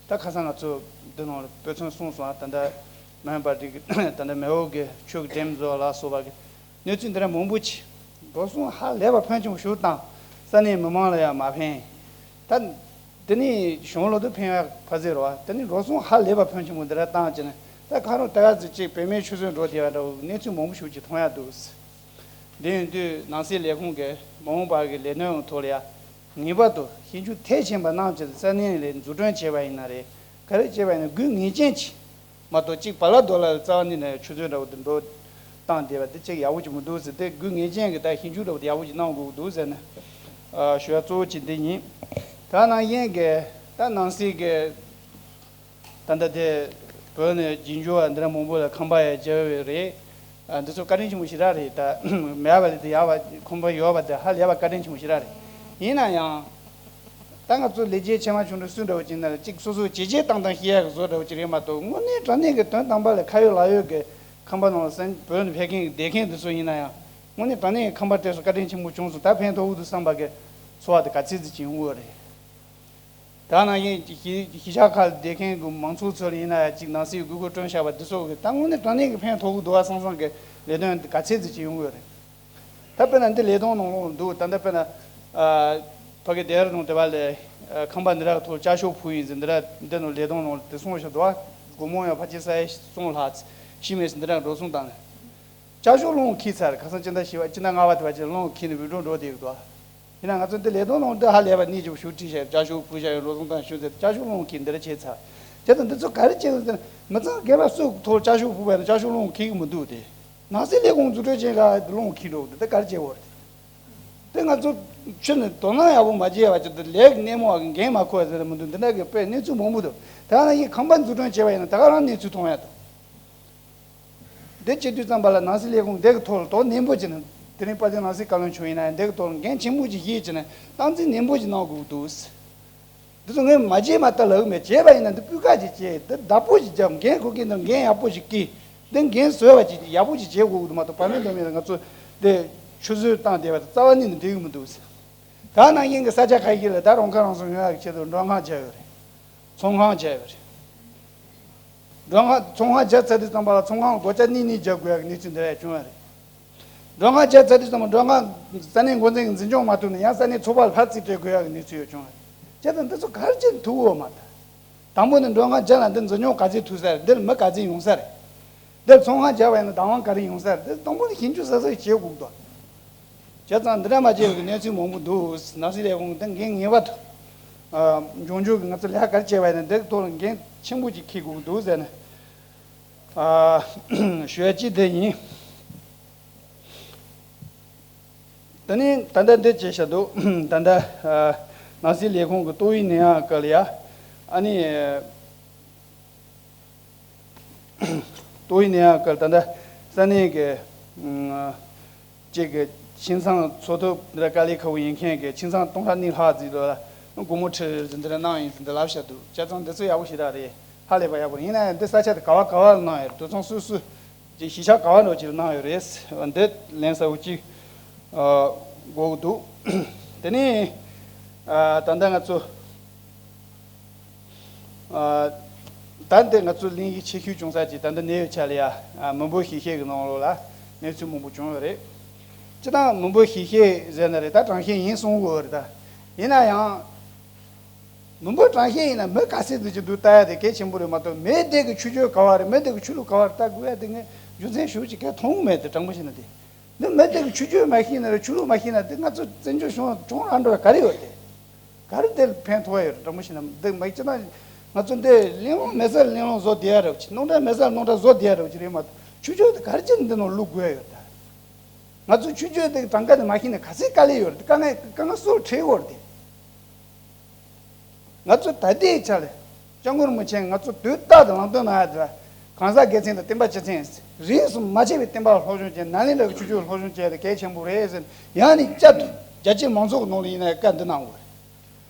ད་ཁ་སང་ང་ཚོ་འདི་ནང་ལ་དཔེ་མཚོན་གསུངས་སོང་། ད་ལྟ་མན་པ་འདི་གི་ད་ལྟ་མེའོ་གི་ཆོས་ཀྱི་འགྲེམས་བཟོ་ལ་སོགས་པ་གི་གནས་ཚུལ་འདི་འདྲ་མང་པོ་ཅིག་འགྲོ་སོང་ཧ་ལས་པ་ཕོན་ཆེན་པོ་ཞིག་བཏང་། ས་གནས་མི་མང་ལ་ཡང་མ་ཕན། ད་དེ་ནས་གཞུང་ལ་དུ་ཕན་ཡག་ཕ་ཟེར་བ། དེ་ནས་འགྲོ་སོང་ཧ་ལས་པ་ཕོན་ཆེན་པོ་འདི་འདྲ་བཏང་བྱས་ནས། ད་ཁ་རོག་ད་ག་ཚོད་ཅིག་བོད་མིའི་ཆུ་ཚོད་འགྲོ་བསྡད་པ་འདྲ་བོ་གནས་ཚུལ་མང་པོ་ཞིག་ཅིག་མཐོང་ཡག་འདུག། འདི་ཡིན་དུས་ནང་སྲིད་ལས་ཁུངས་ཀྱི་མ་འོངས་པ་གི་ལས་དོན་ཐོག་ལ་ཡ། ངེས་པར་དུ་ཞིབ་འཇུག་མཐིལ་ཕྱིན་པ་གནང་བྱས་ཏེ་ས་གནས་ལ་འཛུགས་སྐྲུན་བྱས་པ་ཡིན་ན་རེད། ག་རེ་བྱས་པ་ཡིན་ན་དགོས་ངེས་ཅན་ཅིག་མ་གཏོགས་གཅིག་བ་ལ་རྡོ་ལ་རྩ་བ་ནས་ནས་ཆུ་ཚོད་འདྲ་བོ་དེ་འགྲོ་བཏང་བསྡད་པ་དེ་གཅིག་ཡག་པོ་ཅིག་མི་འདུག་ཟེར་ཏེ། དགོས་ངེས་ཅན་གྱི་ད་ཞིབ་འཇུག་འདྲ་བོ་དེ་ཡག་པོ་ཅིག་གནང་དགོས་ཀྱི་འདུག་ཟེར་ནས་ཞུ་བ་གཙོ་བོ་གཅིག་འདི་ཡིན། ད་ནང་བཞིན་གྱི་ད་ནང་སྲིད་ཀྱི་ད་ལྟ་དེ་བོད་ནས་རྒྱུ་འབྱོར་བ་འདི་འདྲ་མང་པོ་ལ་ཁང་པ་ཡང་བརྒྱབ་ཡོད་རེད། ཨ། འདི་ཚོ་བཀའ་དྲིན་ཆེན་པོ་ཞེ་དྲག་རེད། ད་མེད་པ་ལས་དེ་ཡག་པ་ཁང་པ་ཡོད་པ་དེ་ཧ་ལས་པ་བཀའ་དྲིན་ཆེན་པོ་ཞེ་དྲག་རེད། ཡིན་ན་ཡང་ད་ང་ཚོ་ལས་བྱེད་ཆེ་མ་ཆུང་འདྲ་སུ་འདྲ་བོ་ཅིག་ན་ལ་གཅིག་སོ་སོ་བྱས་རྗེས་བཏང་བཏང་ཤེས་ཡག་གི་བཟོ་འདྲ་བོ་ཅིག་རེད་མ་གཏོགས། དངོས་གནས་དྲང་གནས་ཀྱི་དོན་དམ་པ་ལ་ཁ་ཡོད་ལག་ཡོད་ཀྱི་ཁང་པ་ནང་ལ་སེམས་བོད་ནས་ཕེབས་མཁན་གྱི་བསྡད་མཁན་འདི་ཚོ་ཡིན་ན་ཡང་དངོས་གནས་དྲང་གནས་ཀྱི་ཁང་པ་སྤྲད་སོང་བཀའ་དྲིན་ཆེན་པོ་བྱུང་སོང་། ད་ཕན་ཐོགས་ཀྱི་འདུག་བསམ་པ་གི་ཚོར་བ་དེ་ག་ཚད་ཅིག་བྱུང་ཡོད་རེད། ད་ནང་བཞིན་གཞིས་གཞིས་ཆགས་ཁག་ལ་བསྡད་མཁན་གྱི་མང་ཚོགས་ཚོ་ལ་ཡིན་ན་ཡང་གཅིག་ནང་སྲིད་དགོས་མཁོ་སྤྲོད་བཞག་པ་འདི་ཚོ་གི་ད་དངོས་གནས་དྲང་གནས་ཀྱི་ཕན་ཐོགས་ཀྱི་འདུག་བ་བསམ་བསམ་གྱི་ལས་དོན་འདི་ག་ཚད་ཙམ་ཅིག་ཡོང་གི་ཡོད་རེད། ད་དཔེར་ན་འདི་ལས་དོན་ནང་ལོགས་འདུག། ད་ལྟ་དཔེར་ན་ཨ། ཕ་གི་སྡེ་ར་ལྡུན་དེ་བ་ལས་ཨ། ཁང་པ་འདི་ར་ཐོག་ལྕགས་ཤོག་ཕུབ་ཡིན་ཟེར། འདི་ར་འདི་ནང་ལས་དོན་ནང་དེ་སོང་ཤག་འདུག་བ། སྒོར་མོ་ཡང་ཕལ་ཆེར་ས་ཡ་གསུམ་ལྷག་ཤི་མེད་ཟེར་འདི་ར་འགྲོ་སོང་བཏང་ནས། ལྕགས་ཤོག་སློང་འཁྱེར་ཚར། ཁ་སང་སྤྱི་ཟླ་བཞི་པ་སྤྱི་ཟླ་ལྔ་པ་དེ་བ་ཅིག་སློང་འཁྱེར་ནས་འབུད་འགྲོ་འགྲོ་བསྡད་ཀྱི་འདུག། ཡིན་ན་ང་ཚོ་འདི་ལས་དོན་ནང་འདི་ཧ་ལས་པ་གནད་ཆེ་པོ་ཞིག་བྲིས་བཞག། ལྕགས་ཤོག་ཕུབ་བཞག་ཡོད། འགྲོ་སོང་བཏང་ཤོག་ཟེར། ལྕགས་ཤོག་སློང་འཁྱེར་འདི་ར་བྱས་ཚར། དེ་དང་འདི་ཚོ་ག་རེ་བྱས་ཡོད་ཟེར་ན། མི་ཚང་སྒེར་པ་སུ་ཐོག་ལྕགས་ཤོག་ཕུབ་པ་ཡིན་ན་ལྕགས་ཤོག་སློང་ཁེག་གི་མི་འདུག་སྟེ། ནང་སྲིད་ལས་ཁུངས་འཛུགས་སྐྲུན་བྱེད་ག་སློང་ཁེག་འགྲོ་གི་འདུག་དེ་ག་རེ་བྱེད་དགོས་རེད། དེ་ང་ཚོ་ཆུ་ནི་དོ་སྣང་ཡག་པོ་མ་བྱས་པ་ཅིག་དང་ལས་ཀྱི་སྣེ་མོ་བ་གི་འགན་མ་ཁུར་བ་ཟེར་མི་འདུག་འདི་འདྲ་གི་དཔེ་གནས་ཚུལ་མང་པོ་འདུག་དེ་ནང་བཞིན་ཁང་པ་འཛུགས་སྐྲུན་བྱས་པ་ཡིན་ན་ད་ག་རང་གནས་ཚུལ་མཐོང་ཡ་འདུག་འདི་བྱེད་དུས་ཙམ་པ་ལ་ནང་སྲིད་ལས་ཁུངས་འདི་གི་ཐོག་ལ་དོ་ནན་པོ་བྱས་ནས། དེ་རིང་དཔལ་ལྡན་ནང་སྲིད་བཀའ་བློན་མཆོག་ཡིན་ན་ཡང་འདི་གི་ཐོག་ལ་འགན་ཆེན་པོ་ཅིག་བཞེས་བྱས་ནས་སྟངས་འཛིན་ནན་པོ་ཅིག་གནང་དགོས་ཀྱི་འདུག་འདི་ཚོ་ངས་མ་བྱས་མ་ལྟ་ལབ་ཀྱི་མེད། བྱས་པ་ཡིན་ན་འདི་སྤུས་ཀ་ཅིག་བྱས། འདི་བདག་པོ་ཅིག་བརྒྱབ། འགན་ཁུར་མཁན་དང་འགན་ཡག་པོ་ཞིག་བཀལ། འདི་འགན་བཟོས་པ་ཅིག་ཡག་པོ་ཅིག་བྱེད་དགོས་ཀྱི་འདུག་མ་གཏོགས་བར་མེད་དོན་མེད་ལ་ང་ཚོ་འདི་ཆུད་ཟོས་བཏང་བསྡད་པ་དེ་རྩ་བ་ཉིད་ནས་འགྲིག་གི་མི་འདུག་ད་ནང་བཞིན་གྱི་ས་ཆ་ཁ་ཤས་ལ་ད་རང་ཁ་རང་གསོ་ཡོང་ཡག་གི་ཆེད་དུ་མགྲོན་ཁང་བརྒྱབ་ཡོད་རེད། ཚོང་ཁང་བརྒྱབ་ཡོད་རེད། མགྲོན་ཁང་ཚོང་ཁང་བརྒྱབ་ཚར་དུས་ཙམ་པ་ལ་ཚོང་ཁང་སྒོ་ལྕགས་གཉིས་གཉིས་རྒྱག་དགོས་ཡག་གི་གནས་ཚུལ་འདི་འདྲ་ཡང་བྱུང་བ་རེད། མགྲོན་ཁང་བརྒྱབ་ཚར་དུས་ཙམ་པ་མགྲོན་ཁང་ས་གནས་འགོ་འཛིན་གྱིས་འཛིན་སྐྱོང་མ་ཐུབ་ནས་ཡང་ས་གནས་ཚོགས་པ་ལ་ཕར་རྩིས་སྤྲད་དགོས་ཡག་གི་གནས་ཚུལ་ཡང་བྱུང་བ་རེད། བྱས་ཙང་འདི་ཚོ་ག་རེ་བྱས་ནས་ཐུག་ཡོད་མ་ཐག་དང་པོ་ནས་མགྲོན་ཁང་བརྒྱབ་ལ་འདི་འཛིན་སྐྱོང་ག་ཚོད་ཐུབ་ས་རེད། འདིར་མི་ག་ཚོད་ཡོང་ས་རེད། འདིར་ཚོང་ཁང་བརྒྱབ་པ་ཡིན་ན་བདག་དབང་ག་རེ་ཡོང་ས་རེད། འདི་དང་པོ་ནས་ཞིབ་འཇུག་གསལ་གསལ་བྱེད་དགོས་འདུག་བྱས་ཙང་འདི་འདྲ་མ་བྱས་པའི་གནས་ཚུལ་མང་པོ་འདུག་ནང་སྲིད་ལས་ཁུངས་འདི་འགན་ངེས་པར་དུ་ཨ་འབྱུང་འགྱུར་གྱི་ང་ཚོ་ལས་ཀ་ག་རེ་བྱས་པ་ཡིན་ན་འདི་ཐོག་ལ་འགན་ཆེན་པོ་ཅིག་འཁྱེར་དགོས་ཀྱི་འདུག་ཟེར་ནས་ཨ་ཞུ་ཡ་གཅིག་དེ་ཡིན། དེ་ནས་ད་ལྟ་འདི་བྱས་བཞག་འདུག་ད་ལྟ་ཨ་ནང་སྲིད་ལས་ཁུངས་ཀྱི་ཏོག་དབྱིབས་ནད་ཡམས་སྐབས་ལ་ཡ་ཨ་ནི། ཏོག་དབྱིབས་ནད་ཡམས་སྐབས་ད་ལྟ་ས་གནས་ཀྱི་ཨ་གཅིག་གི་ཁྱིམ་ཚང་འཚོ་ཐབས་འདི་འདྲ་དཀའ་ལས་ཁག་པོ་ཡིན་མཁན་གྱི་ཁྱིམ་ཚང་སྟོང་ཕྲག་གཉིས་ལྷག་ཙམ་ལ་སྒོར་མོ་ཁྲི་འདི་འདྲ་གནང་ཡིན་ཟེར་འདི་ལབ་བཞག་འདུག་བྱས་ཙང་འདི་ཚོ་ཡག་པོ་ཞེ་དྲག་རེད། ཧ་ལས་པ་ཡག་པོ་རེད། ཡིན་ན་ཡང་འདི་ས་ཆ་དེ་ག་བ་ག་བ་ལ་གནང་ཡོད་རེད། དུད་ཚང་སུ་སུ་གཅིག་གཞིས་ཆགས་ག་བ་འགྲོ་གཅིག་ལ་གནང་ཡོད་རེད། འདི་ལན་གསལ་པོ་གཅིག་ཨ་དགོས་ཀྱི་འདུག་དེ་ནས་ཨ་ད་ལྟ་ང་ཚོ་ཨ་ད་འདི་ང་ཚོ་གླེང་གཞི་ཆེ་ཤོས་བྱུང་ས་ཅིག་ད་ལྟ་གནས་ཡོད་ཆ་ལ་ཡ་ཨ་མི་འབོར་གཞིས་བྱེས་ཀྱི་ནང་ལོགས་ལ་གནས་ཚུལ་མང་པོ་བྱུང་ཡོད་རེད། སྤྱིར་བཏང་མི་འབོར་གཞིས་བྱེས་ཟེར་ན་རེད། ད་གྲངས་བཤེར་ཡིན་གསུང་གི་ཡོད་རེད། ད་ཡིན་ན་ཡང་། མི་འབོར་གྲངས་བཤེར་ཡིན་ན་མི་ག་ཚད་འདུག་ཅི་འདུག་ལྟ་ཡ་དེ་གལ་ཆེན་པོ་རེད་མ་གཏོགས། མི་དེ་གི་ཆོས་བརྒྱུད་ག་བ་རེད། མི་དེ་གི་ཆོས་ལུགས་ག་བ་རེད་ལྟ་དགོས་ཡ་དེ་ངས་རྒྱུ་མཚན་ཞུ་ཅིག་གལ་མཐོང་གི་མེད་དེ། དྲང་པོ་བཤད་ན་དེ། འདི་མི་དེ་གི་ཆོས་བརྒྱུད་མ་ཤེས་ན་རེད། ཆོས་ལུགས་མ་ཤེས་ན་དེ་ང་ཚོ་བཙན་བྱོལ་གཞུང་གྲོང་ར་འགྲོ་ག་རེ་ཡོད་དེ། ག་རེ་དེ་ལ་ཕན་ཐོགས་ཡོད་རེད། དྲང་པོ་བཤད་ན་འདི་མི་སྤྱིར་བཏང་ང་ཚོ་འདི་གླེང་སློང་མེད་ས་ལ་གླེང་སློང་བཟོ་བསྡད་ཡ་རེད་ཅིག་སྣང་གྲགས་མེད་ས་ལ་སྣང་གྲགས་བཟོ་བསྡད་ཡ་རེད་ཅིག་རེད་མ་གཏོགས། ཆོས་བརྒྱུད་དེ་ག་རེ་བྱས་ནས་འདི་ནང་བླུག་དགོས་ཡ་ཡོད་ད། ང་ཚོ་ཆོས་བརྒྱུད་དེ་གྲངས་ཀ་དེ་མ་ཤེས་ན་ག་ཚད་དཀའ་ལས་ཡོད་རེད། དཀའ་ངལ་དཀའ་ངལ་སུ་ལ་འཕྲད་ཡོད་རེད་དེ། ང་ཚོ་ད་ལྟའི་ཆ་ལ་སྐྱབས་མགོན་རིན་པོ་ཆེ་ང་ཚོ་དུས་རྟག་ཏུ་ལམ་སྟོན་གནང་ཡ་དེ་ལ་གང་ཟག་སྒེར་ཚན་དང་བསྟན་པ་སྤྱི་ཚན། རིས་སུ་མ་ཆད་པའི་བསྟན་པ་ལ་སློབ་སྦྱོང་བྱས། ནཱ་ལེནྡྲ་གི་ཆོས་བརྒྱུད་ལ་སློབ་སྦྱོང་བྱས་ཏེ་གལ་ཆེན་པོ་རེད་ཟེར། ཡང་ནས་བསྐྱར་དུ་རྒྱ་ཆེའི་མང་ཚོགས་ཀྱི་ནང་ལ་ཡིན་ན་བཀའ་འདི་གནང་དགོས་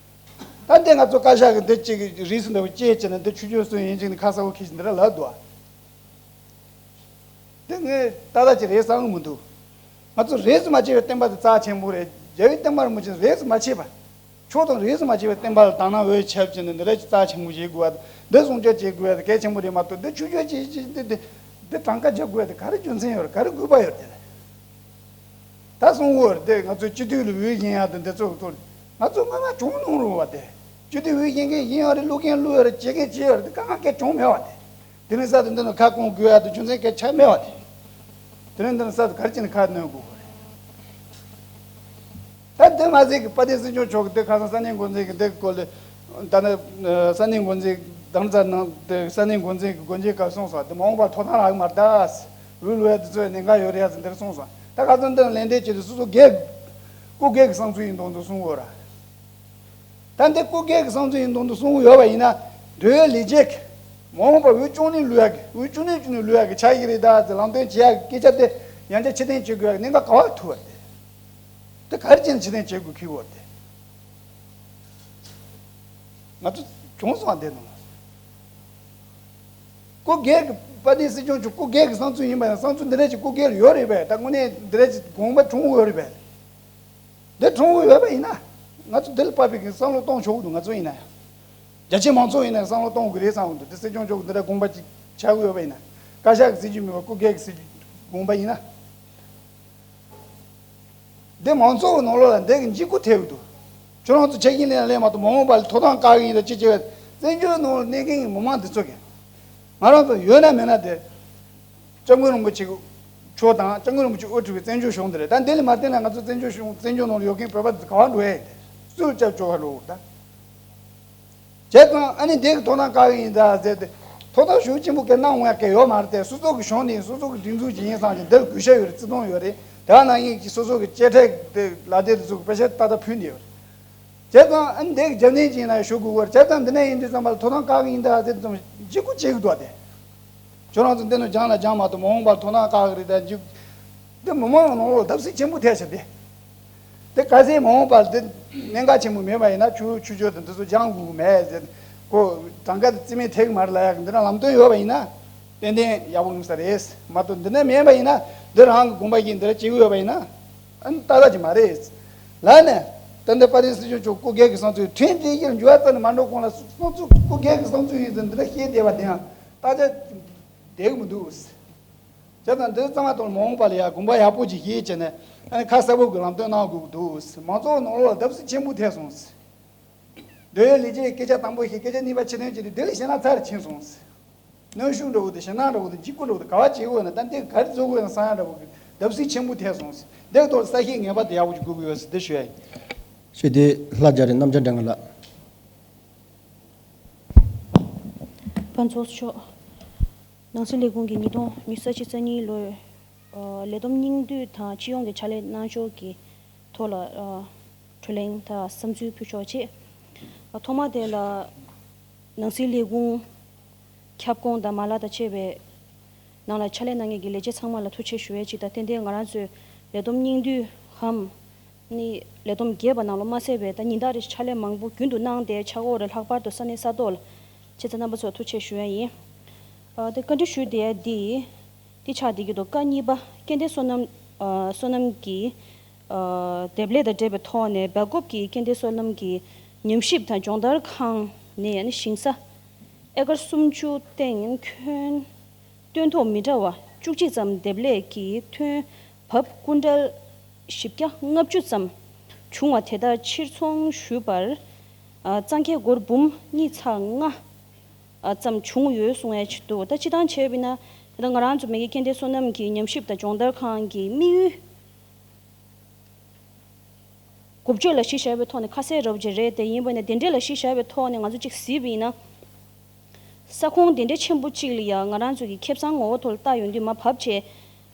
རེད། ད་འདི་ང་ཚོ་བཀའ་ཤག་གི་འདི་གཅིག་གི་རིས་སུ་འདྲ་བོ་བཅད་བྱས་ནས་འདི་ཆོས་བརྒྱུད་སུ་ཡིན་གཅིག་ནི་ཁ་གསལ་པོ་ཁྱེར་ཞིག་འདི་འདྲ་ལབ་འདུག་ཨ། དེ་ངས་ཏག་ཏག་ཅིག་རེད་བསམ་གི་མི་འདུག་ང་ཚོ་རིས་སུ་མ་ཆད་པའི་བསྟན་པ་དེ་རྩ་ཆེན་པོ་རེད། རྒྱལ་བའི་བསྟན་པ་རིན་པོ་ཆེ་རིས་སུ་མ་ཆད་པ། ཕྱོགས་དང་རིས་སུ་མ་ཆད་པའི་བསྟན་པ་ལ་དག་སྣང་འོས་ཆེ་བྱས་ནས་འདི་འདྲ་ཅིག་རྩ་ཆེན་པོ་བྱེད་དགོས་པ། འདི་སྲུང་སྐྱོབ་བྱེད་དགོས་པ་དེ་གལ་ཆེན་པོ་རེད་མ་གཏོགས། འདི་ཆོས་བརྒྱུད་ཅིག་ཅིག་འདི་འདི་འདི་གྲངས་ཀ་རྒྱག་དགོས་པ་དེ་ག་རེ་རྒྱུ་མཚན་ཡོད་རེད། ག་རེ་དགོས་པ་ཡོད་རེད། ད་གསུང་གི་ཡོད་རེད་དེ། ང་ཚོས་སྤྱི་འཐུས་ལ་འོས་བཞེངས་ཡག་དང་འདི་ཚོ་ཐོག་ང་ཚོ་སྔོན་མ་བྱུང་མྱོང་རུང་བ་དེ། སྤྱི་འཐུས་འོས་བཞེངས་མཁན་ཡིན་ཡོད་རེད། བླུག་མཁན་བླུགས་ཡོད་རེད། བྱེད་མཁན་བྱས་ཡོད་རེད། དེ་དཀའ་ངལ་སྐད་བྱུང་མེད་བ་དེ། དེ་རིང་གསར་དུ་འདི་ནང་ཁ་སྐོང་དགོས་ཡག་དང་རྒྱུ་མཚན་སྐད་ཆ་མེད་བ་དེ། དེ་རིང་འདི་ནང་གསར་དུ་ག་རེ་བྱས་ནས་ཁ་གནོན་དགོས་རེད། ད་འདི་མ་ཟད་ཀྱི་དཔལ་ལྡན་སྲིད་སྐྱོང་མཆོག་གིས་དེ་ཁ་སང་ས་གནས་འགོ་འཛིན་གྱི་འདི་སྐོར་ལ། ད་ནི་ས་གནས་འགོ་འཛིན་དམ་རྫ་ནང་དེ་ས་གནས་འགོ་འཛིན་གྱི་སྒོ་འབྱེད་སྐབས་གསུངས་སོང་། དེ་མ་འོངས་པར་ཐོབ་ཐང་རག་གི་མ་རེད་ད། འོས་བླུག་ཡ་དེ་ཚོ་ཡང་ཉེན་ཁ་ཡོད་རེད་ཟེར་འདིར་གསུངས་སོང་། ད་ཁ་སང་འདི་ལ་ལན་འདེབས་བྱེད་དུས་སོ་སོ་སྒེར་སྐུ་སྒེར་གྱི་བསམ་ཚུལ་ཡིན་མདོག་མདོག་གསུང་གི་ཡོད་ར། ད་འདི་སྐུ་སྒེར་གྱི་བསམ་ཚུལ་ཡིན་མདོག་མདོག་གསུང་གི་ཡོད་པ་ཡིན་ན། འབྲེལ་ཡོད་ལས་བྱེད་ཀྱི་མ་འོངས་པར་འོས་བཅུ་གཉིས་བླུག་ཡག་གི་འོས་བཅུ་གཉིས་བཅུ་གཉིས་བླུག་ཡག་གི་ཆགས་ཀྱི་རེད་ད་ཟེར་ལམ་སྟོན་བྱེད་ཡག་གི་སྐད་ཆ་དེ་ཡང་བསྐྱར་ཕྱིར་འཐེན་བྱེད་དགོས་ཡག་གི་གནད་འགག་ག་བར་ཐུག་པ་རེད། དེ་ག་རེ་བྱས་ནས་ཕྱིར་འཐེན་བྱེད་དགོས་ཁེལ་བ་རེད། ང་ཚོ་བྱུང་སོང་བ་དེ་ནང་། སྐུ་སྒེར་གྱི་དཔལ་ལྡན་སྲིད་སྐྱོང་མཆོག་སྐུ་སྒེར་གྱི་བསམ་ཚུལ་ཡིན་པ་ཡང་བསམ་ཚུལ་འདི་འདྲ་ཅིག་སྐུ་སྒེར་ལ་ཡོད་རེད་པས། ད་དངོས་གནས་འདི་འདྲ་ཅིག་དགོངས་པ་འཁྲུངས་ཡོད་རེད་པས། འདི་འཁྲུངས་ཡོད་པ་ཡིན་ན། ང་ཚོ་འདི་ལ་དཔག་པའི་གི་བསམ་བློ་གཏོང་ཆོག་གི་འདུག་ང་ཚོ་ཡིན་ན་ཡང་། རྒྱ་ཆེ་མང་ཚོགས་ཡིན་ན་ཡང་བསམ་བློ་གཏོང་དགོས་རེད་བསམ་གི་འདུག་དེ་སྲིད་སྐྱོང་མཆོག་གི་འདི་འདྲ་དགོངས་པ་ཅིག་ཆགས་ཀྱི་ཡོད་པ་ཡིན་ན། བཀའ་ཤག་གི་སྲིད་ཇུས་མིན་པ་སྐུ་སྒེར་གྱི་སྲིད་ཇུས་དགོངས་པ་ཡིན་ན། འདི་མང་ཚོགས་ཀྱི་ནང་ལོགས་ལ་འདི་གི་འཇིགས་སྐུལ་ཐེབས་ཀྱི་འདུག་ཁྱོད་རང་ཚོ་ཆ་རྐྱེན་ལེན་ལེན་མ་གཏོགས་མ་འོངས་པ་ལ་ཐོབ་ཐང་བཀག་གི་ཡིན་ལ་ཅི་བྱེད་པ། བཙན་བྱོལ་ནང་ལ་གནས་མཁན་གྱི་མི་མང་འདི་ཚོ་གི། ང་རང་ཚོ་ཡོད་ན་མེད་ན་དེ། སྐྱབས་མགོན་རིན་པོ་ཆེ་མཆོག་དང་སྐྱབས་མགོན་རིན་པོ་ཆེ་དབུ་ཁྲིད་པའི་བཙན་བྱོལ་གཞུང་འདི་རེད། ད་འདི་ལས་མ་བརྟེན་ན་ང་ཚོ་བཙན་བྱོལ་གཞུང་བཙན་བྱོལ་ནང་ལ་ཡོད་མཁན་བོད་པ་འདི་ག་བ་འགྲོ་ཡ་ཡིན་དེ། སུ་ལ་སྐྱབས་བཅོལ་བ་འགྲོ་དགོས་ད། བྱས་ཙང་ཨ་ནི་འདི་གི་ཐོབ་ཐང་བཀག་གི་ཡིན་ད་ཟེར་ཏེ། ཐོབ་ཐང་ཞེ་པོ་ཆེན་པོ་གལ་གནང་འོང་ཡ་གལ་ཡོད་མ་རེད་དེ། སོ་སོ་གི་གཞུང་ནས་སོ་སོ་གི་སྒྲིག་འཛུགས་ཀྱི་ཡིན་བསམ་ཀྱང་འདིར་གུས་ཞབས་ཡོད་རེད། བརྩི་མཐོང་ཡོད་རེད། དེ་ག་ནང་བཞིན་གྱི་སོ་སོ་གི་དཔྱད་ཁྲལ་དེ་ལག་དེབ་དེ་ཚོ་གི་དཔེ་ཆ་ཏག་ཏག་ཕུལ་ནས་ཡོད་རེད། བྱས་ཙང་ཨ་ནི་འདི་གི་རྒྱབ་རྟེན་ཅིག་ཡིན་ན་ཞུ་དགོས་ཀྱི་རེད། བྱས་ཙང་འདི་ནས་ཡིན་དུས་ཙམ་པ་ལ་ཐོབ་ཐང་བཀག་གི་ཡིན་ད་ཟེར་ཙམ་འཇིགས་སྐུལ་བྱེད་ཀྱི་འདུག་སྟེ། ཁྱོད་རང་ཚོ་འདི་ནས་སྦྱང་ལ་སྦྱང་མ་གཏོགས་མ་འོངས་པར་ཐོབ་ཐང་བཀག་གི་རེད་ད་འཇིགས། འདི་མི་མང་ནང་ལོགས་བརྡབ་གསིག་ཆེན་པོ་ཐེབས་ཤག་སྟེ། དེ་ག་ཚད་མ་འོངས་པར་འདི་གནད་འགག་ཆེན་པོ་མེད་པ་ཡིན་ན་ཆུ་ཆུ་ཆུ་དང་འདི་ཚོ་སྦྱང་དགོས་ཀྱི་མེད་ཟེར། ཁོ་གྲངས་ཀ་དེ་རྩིས་མེད་ཐེབས་ཀྱི་མ་རེད་ལབ་ཡག་གི་འདི་རང་ལམ་སྟོན་ཡོད་པ་ཡིན་ན་ཏན་ཏན་ཡག་པོ་ཡོང་ས་རེད། མ་གཏོགས་འདི་ནས་མེད་པ་ཡིན་ན་འདི་རང་གི་དགོངས་པ་བཞིན་འདི་ར་བྱེད་ཀྱི་ཡོད་པ་ཡིན་ན། ཨ་ནི་ཏག་ཏག་ཅིག་མ་རེད། ལ་ནས་ད་ལྟ་དཔལ་ལྡན་སྲིད་སྐྱོང་མཆོག་སྐུ་སྒེར་གྱི་བསམ་ཚུལ་ཁྲིམས་འདི་ཡིར་འཇུ་བ་ཙམ་ནས་མ་འགྲོ་གོང་ལ་བསམ་ཚུལ་སྐུ་སྒེར་གྱི་བསམ་ཚུལ་ཡིན་ཟེར་འདི་འདྲ་བཤད་བསྡད་པ་དེའང་ཏག་ཏག་བསྡད་གི་མི་འདུག་བྱས་ཙང་འདི་ཚང་མ་དང་མ་འོངས་པ་ལ་ཡ་དགོངས་པ་ཡག་པོ་ཅིག་བཞེས་བྱས་ནས་ཨ་ནི་ཁ་གསལ་པོ་གི་ལམ་སྟོན་གནང་དགོས་ཀྱི་འདུག་མང་ཚོགས་ནང་ལོགས་ལ་བརྡབ་གསིག་ཆེན་པོ་ཐེབས་སོང་། འདོད་ཡོན་ལས་བྱེད་སྐད་ཆ་དང་པོ་བཤད། སྐད་ཆ་གཉིས་པ་ཕྱིར་འཐེན་བྱས་ཏེ་དེ་ལས་ཞེད་སྣང་ཚ་རུ་ཕྱིན་སོང་། གནོན་ཤུགས་འདྲ་བོ་དང་ཞེད་སྣང་འདྲ་བོ་དང་འཇིགས་སྐུལ་འདྲ་བོ་དང་ག་བ་བྱེད་དགོས་ན་ད་འདི་ག་རེ་བཟོ་དགོས་ན་བསམ་ཡག་འདྲ་བོ་གི་བརྡབ་གསིག་ཆེན་པོ་ཐེབས་སོང་། འདིའི་ཐོག་ལ་གསལ་བཤད་ངེས་པར་དུ་ཡག་པོ་ཅིག་དགོས་ཀྱི་ཡོད་ཟེར་འདི་ཞུ་ཡ་ཡིན། ཞེས་དེ་ལྷ་རྒྱ་རི་རྣམ་རྒྱལ་སྒྲོལ་དཀར་ལགས། ཕར་ཚུར་ཕྱོགས། ནང་སྲིད་ལས་ཁུངས་ཀྱིས་ཉིས་སྟོང་ཉི་ཤུ་རྩ་གཅིག་རྩ་གཉིས་ལོའི་ཨ་ལས་བསྡོམས་སྙིང་བསྡུས་དང་སྤྱི་ཡོངས་ཀྱི་ཕྱག་ལས་གནང་ཕྱོགས་ཀྱི་ཐོག་ལ་ཨ་གྲོས་གླེང་དང་བསམ་ཚུལ་ཕུལ་ཆོག་ཅེས། ཨ་ཐོག་མ་དེ་ལ་ནང་སྲིད་ལས་ཁུངས་ཁྱབ་ཁོངས་དང་མ་ལག་དང་བཅས་པའི་ནང་ལ་ཕྱག་ལས་གནང་མཁན་གྱི་ལས་བྱེད་ཚང་མ་ལ་ཐུགས་རྗེ་ཆེ་ཞུ་ཡས་གཅིག་དང་། ཏན་ཏན་ང་རང་ཚོའི་ལས་བསྡོམས་སྙིང་བསྡུས་གམ་ནི་ལས་བསྡོམས་རྒྱས་པ་ནང་ལོགས་མ་ཟད་པའི་ད་ཉིན་ལྟར་རེ་ཕྱག་ལས་མང་པོ་རྒྱུན་དུ་གནང་བསྡད་ཆགས་ཀྱི་ཡོད་རེད། ལྷག་པར་དུ་ས་གནས་ས་ཐོག་ལ་བྱས་ཙང་རྣམ་པ་ཚོར་ཐུགས་རྗེ་ཆེ་ཞུ་ཡས་ཡིན། ཨ་དེ་བཀའ་འདྲི་ཞུ་བསྡད་ཡས་འདི་འདི་ཆགས་བསྡད་ཀྱི་འདུག་སྐབས་གཉིས་པ་སྐྱེ་ལྡན་སོ་ནམ་ཨ་སོ་ནམ་གྱི་ཨ་འདེབས་ལས་དང་འབྲེལ་བའི་ཐོག་ནས་སྦེལ་ཀོབ་ཀྱི་སྐྱེ་ལྡན་སོ་ནམ་གྱི་ཉམས་ཞིབ་དང་སྦྱོང་བརྡར་ཁང་ནས་ཨ་ནི་ཞིང་ས་ཨེ་ཀར་སུམ་ཅུ་སྟེང་ཁྱོན་སྟོན་ཐོག་མི་འདྲ་བ་བཅུ་གཅིག་ཙམ་འདེབས་ལས་ཀྱི་ཐོན་འབབ་ཀུན་ཊལ་བཞི་བརྒྱ་ལྔ་བཅུ་ཙམ་བྱུང་བ་དེ་དག་ཕྱིར་ཚོང་ཞུས་པར་ཨ་གཙང་ཁེ་སྒོར་འབུམ་གཉིས་ཚེག་ལྔ་ཙམ་བྱུང་ཡོད་གསུང་ཡས་ཅིག་འདུག་ད་སྤྱིར་བཏང་བྱས་པ་ཡིན་ན་ད་ལྟ་ང་རང་ཚོ་མ་གི་སྐྱེ་ལྡན་སོ་ནམ་གྱི་ཉམས་ཞིབ་དང་སྦྱོང་བརྡར་ཁང་གི་དམིགས་ཡུལ་འགོ་བརྗོད་ལ་གཞི་བཞག་པའི་ཐོག་ནས་ཁ་གསལ་འདྲ་བོ་ཅིག་རེད། དེ་ཡིན་པ་ཡིན་ན་དེ་འདྲས་ལ་གཞི་བཞག་པའི་ཐོག་ནས་ང་ཚོ་གཅིག་གཟིགས་པ་ཡིན་ན། ས་ཁོངས་དེ་འདྲའི་ཆེན་པོ་གཅིག་ལ་ཡང་ང་རང་ཚོ་གི་ཁེ་བཟང་ངོ་བོ་ཐོག་ལ་བལྟ་ཡོང་དུས་མར་བབས་བྱས།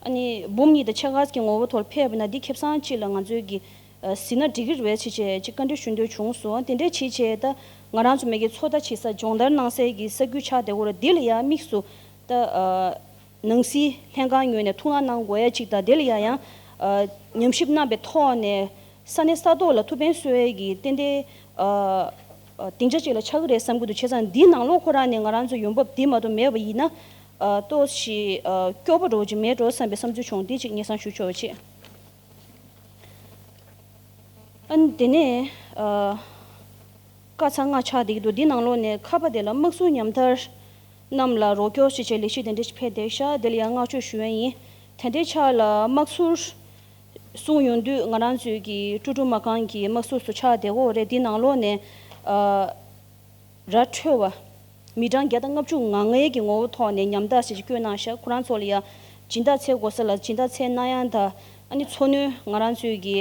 ཨ་ནི་འབུམ་གཉིས་དང་ཕྱེད་ཀ་གི་ངོ་བོ་ཐོག་ལ་ཕེབས་པ་ན་འདི་ཁེ་བཟང་གཅིག་ལ་ང་ཚོའི་གི་ཨ་གཟིགས་ན་འགྲིག་གི་རེད་ཟེར་བྱས་ཅིག་བཀའ་འདྲི་ཞུ་འདོད་བྱུང་སོང་། དེ་འདྲས་བྱས་བྱས་ད་ང་རང་ཚོ་མ་གི་ཚོད་ལྟ་བྱེད་ས་སྦྱོང་བརྡར་གནང་སའི་གི་ས་ཁུལ་ཆགས་བསྡད་ཡོད་རེད། འདི་ལ་ཡང་དམིགས་སུ་ད་ཨ་ནང་སྲིད་ལྷན་ཁང་ངོས་ནས་ཐུགས་སྣང་གནང་དགོས་ཡ་གཅིག་དང་། དེ་ལ་ཡང་ཡང་ཨ་ཉམས་ཞིབ་གནང་པའི་ཐོག་ནས་ས་གནས་ས་ཐོག་ལ་ཐུགས་ཕན་གསོས་ཡས་ཀྱི་ཏན་ཏན་ཨ་ཨ་སྡིངས་ཆ་གཅིག་ལ་ཆགས་ཀྱི་རེད་བསམ་གྱི་འདུག་བྱས་ཙང་འདིའི་ནང་ལོགས་ཁོ་རང་ནས་ང་རང་ཚོ་ཡོང་འབབ་འདི་མ་གཏོགས་མེད་པ་ཡིན་ན་ཨ་ཏོག་ཙམ་ཨ་སྐྱོ་པོ་འདྲ་བོ་ཅིག་མེད་འགྲོ་བསམ་པའི་བསམ་ཚུལ་བྱུང་། འདི་གཅིག་སྙན་སེང་ཞུ་ཆོག་པ་བྱེད། ཨ་ནི་དེ་ནས་ཨ་དཀའ་ཚེགས་ལྔ་ཆགས་བསྡད་ཀྱི་འདུག་འདི་ནང་ལོགས་ནས་ཁ་པ་དེ་ལ་དམག་ཟུར་ཉམ་ཐག་རྣམས་ལ་རོགས་སྐྱོར་ཞེས་བྱས་ལས་གཞི་དེ་འདྲ་ཞིག་ཕེབས་བསྡད་ཤག་དེ་ལ་ཡང་བསྔགས་བརྗོད་ཞུ་ཡ་ཡིན། དེ་འདྲའི་ཆ་ལ་དམག་ཟུར་གསུངས་ཡོང་དུས་ང་རང་ཚོའི་གི་ཀྲུ་ཀྲུ་མ་ཁང་གི་དམག་ཟུར་སུ་ཆགས་བསྡད་ཀྱི་ཡོད་རེད། འདི་ནང་ལོགས་ནས་ཨ་ར་འཕྲོད་པ་མི་གྲངས་བརྒྱ་དང་ལྔ་བཅུ་ང་ལྔའི་གི་ངོ་བོ་ཐོག་ནས་ཉམ་ཐག་ཞེས་བཀོད་གནང་ཤག་ཁོ་རང་ཚོ་ལ་ཡང་སྦྱིན་བདག་འཚོལ་དགོས་ས་ལ་སྦྱིན་བདག་འཚོལ་གནང་ཡ་དང་། ཨ་ནི་འཚོ་སྣོན་ང་རང་ཚོའི་གི་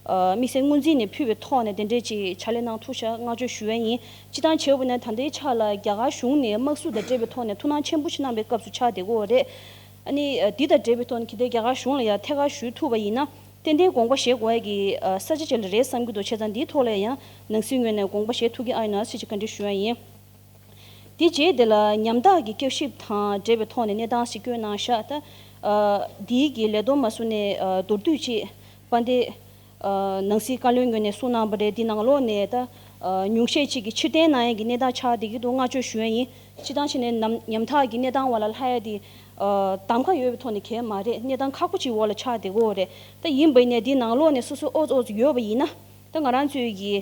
ཨ་དམིགས་བསལ་སྔོན་རྩིས་ནས་ཕུལ་བའི་ཐོག་ནས་དེ་འདྲས་ཅིག་ཕྱག་ལས་གནང་ཐུབ་ཤག་བསྔགས་བརྗོད་ཞུ་ཡ་ཡིན། སྤྱིར་བཏང་བྱས་པ་ན་ད་ལྟའི་ཆ་ལ་རྒྱ་གར་གཞུང་ནས་དམག་ཟུར་དང་འབྲེལ་བའི་ཐོག་ནས་ཐུགས་སྣང་ཆེན་པོ་ཞིག་གནང་པའི་སྐབས་སུ་ཆགས་བསྡད་ཀྱི་ཡོད་རེད། ཨ་ནི་ཨ་འདི་དང་འབྲེལ་བའི་ཐོག་ནས་གལ་ཏེ་རྒྱ་གར་གཞུང་ལ་ཡང་ཐད་ཀར་ཞུ་ཐུབ་པ་ཡིན་ན་ཏན་ཏན་དགོངས་པ་བཞེས་དགོས་ཡ་གི་ཨ་ས་ཆ་ཅིག་ལ་རེད་བསམ་གྱི་འདུག་བྱས་ཙང་འདིའི་ཐོག་ལ་ཡང་ནང་སྲིད་ངོས་ནས་དགོངས་པ་བཞེས་ཐུབ་ཀྱི་ཨ་ཡོད་ན་ཟེར་ཅིག་བཀའ་འདྲི་ཞུ་ཡ་ཡིན། དེ་རྗེས་དེ་ལ་ཉམ་ཐག་གི་བསྐྱར་ཞིབ་དང་འབྲེལ་བའི་ཐོག་ནས་གནས་སྟངས་ཤིག་བཀོད་གནང་ཤག་ད་ཨ་འདིའི་གི་ལས་བསྡོམས་མ་སུ་ནས་ཨ་མདོར་བསྡུས་ཅིག་དཔལ་ལྡན་ཨ་ནང་སྲིད་བཀའ་བློན་ངོས་ནས་གསུངས་གནང་བ་རེད། འདི་ནང་ལོགས་ནས་ད་ཨ་ཉུང་ཤས་ཅིག་གིས་ཕྱིར་འཐེན་གནང་ཡས་ཀྱི་གནས་སྟངས་ཆགས་བསྡད་ཀྱི་འདུག་བསྔགས་བརྗོད་ཞུ་ཡས་ཡིན། སྤྱིར་བཏང་བྱས་ནས་ནམ་ཉམ་ཐག་གི་གནས་སྟངས་འོག་ལ་ལྷག་ཡས་དེ་ཨ་གདམ་ག་ཡོད་པའི་ཐོག་ནས་གང་ཡང་མ་རེད། གནས་སྟངས་ཁག་པོ་ཅིག་འོག་ལ་ཆགས་བསྡད་ཀྱི་ཡོད་རེད། ད་ཡིན་པ་ཡིན་ནའི་འདི་ནང་ལོགས་ནས་སོ་སོ་ཨོ་ཙི་ཨོ་ཙི་ཡོད་པ་ཡིན་ན། ད་ང་རང་ཚོའི་གི་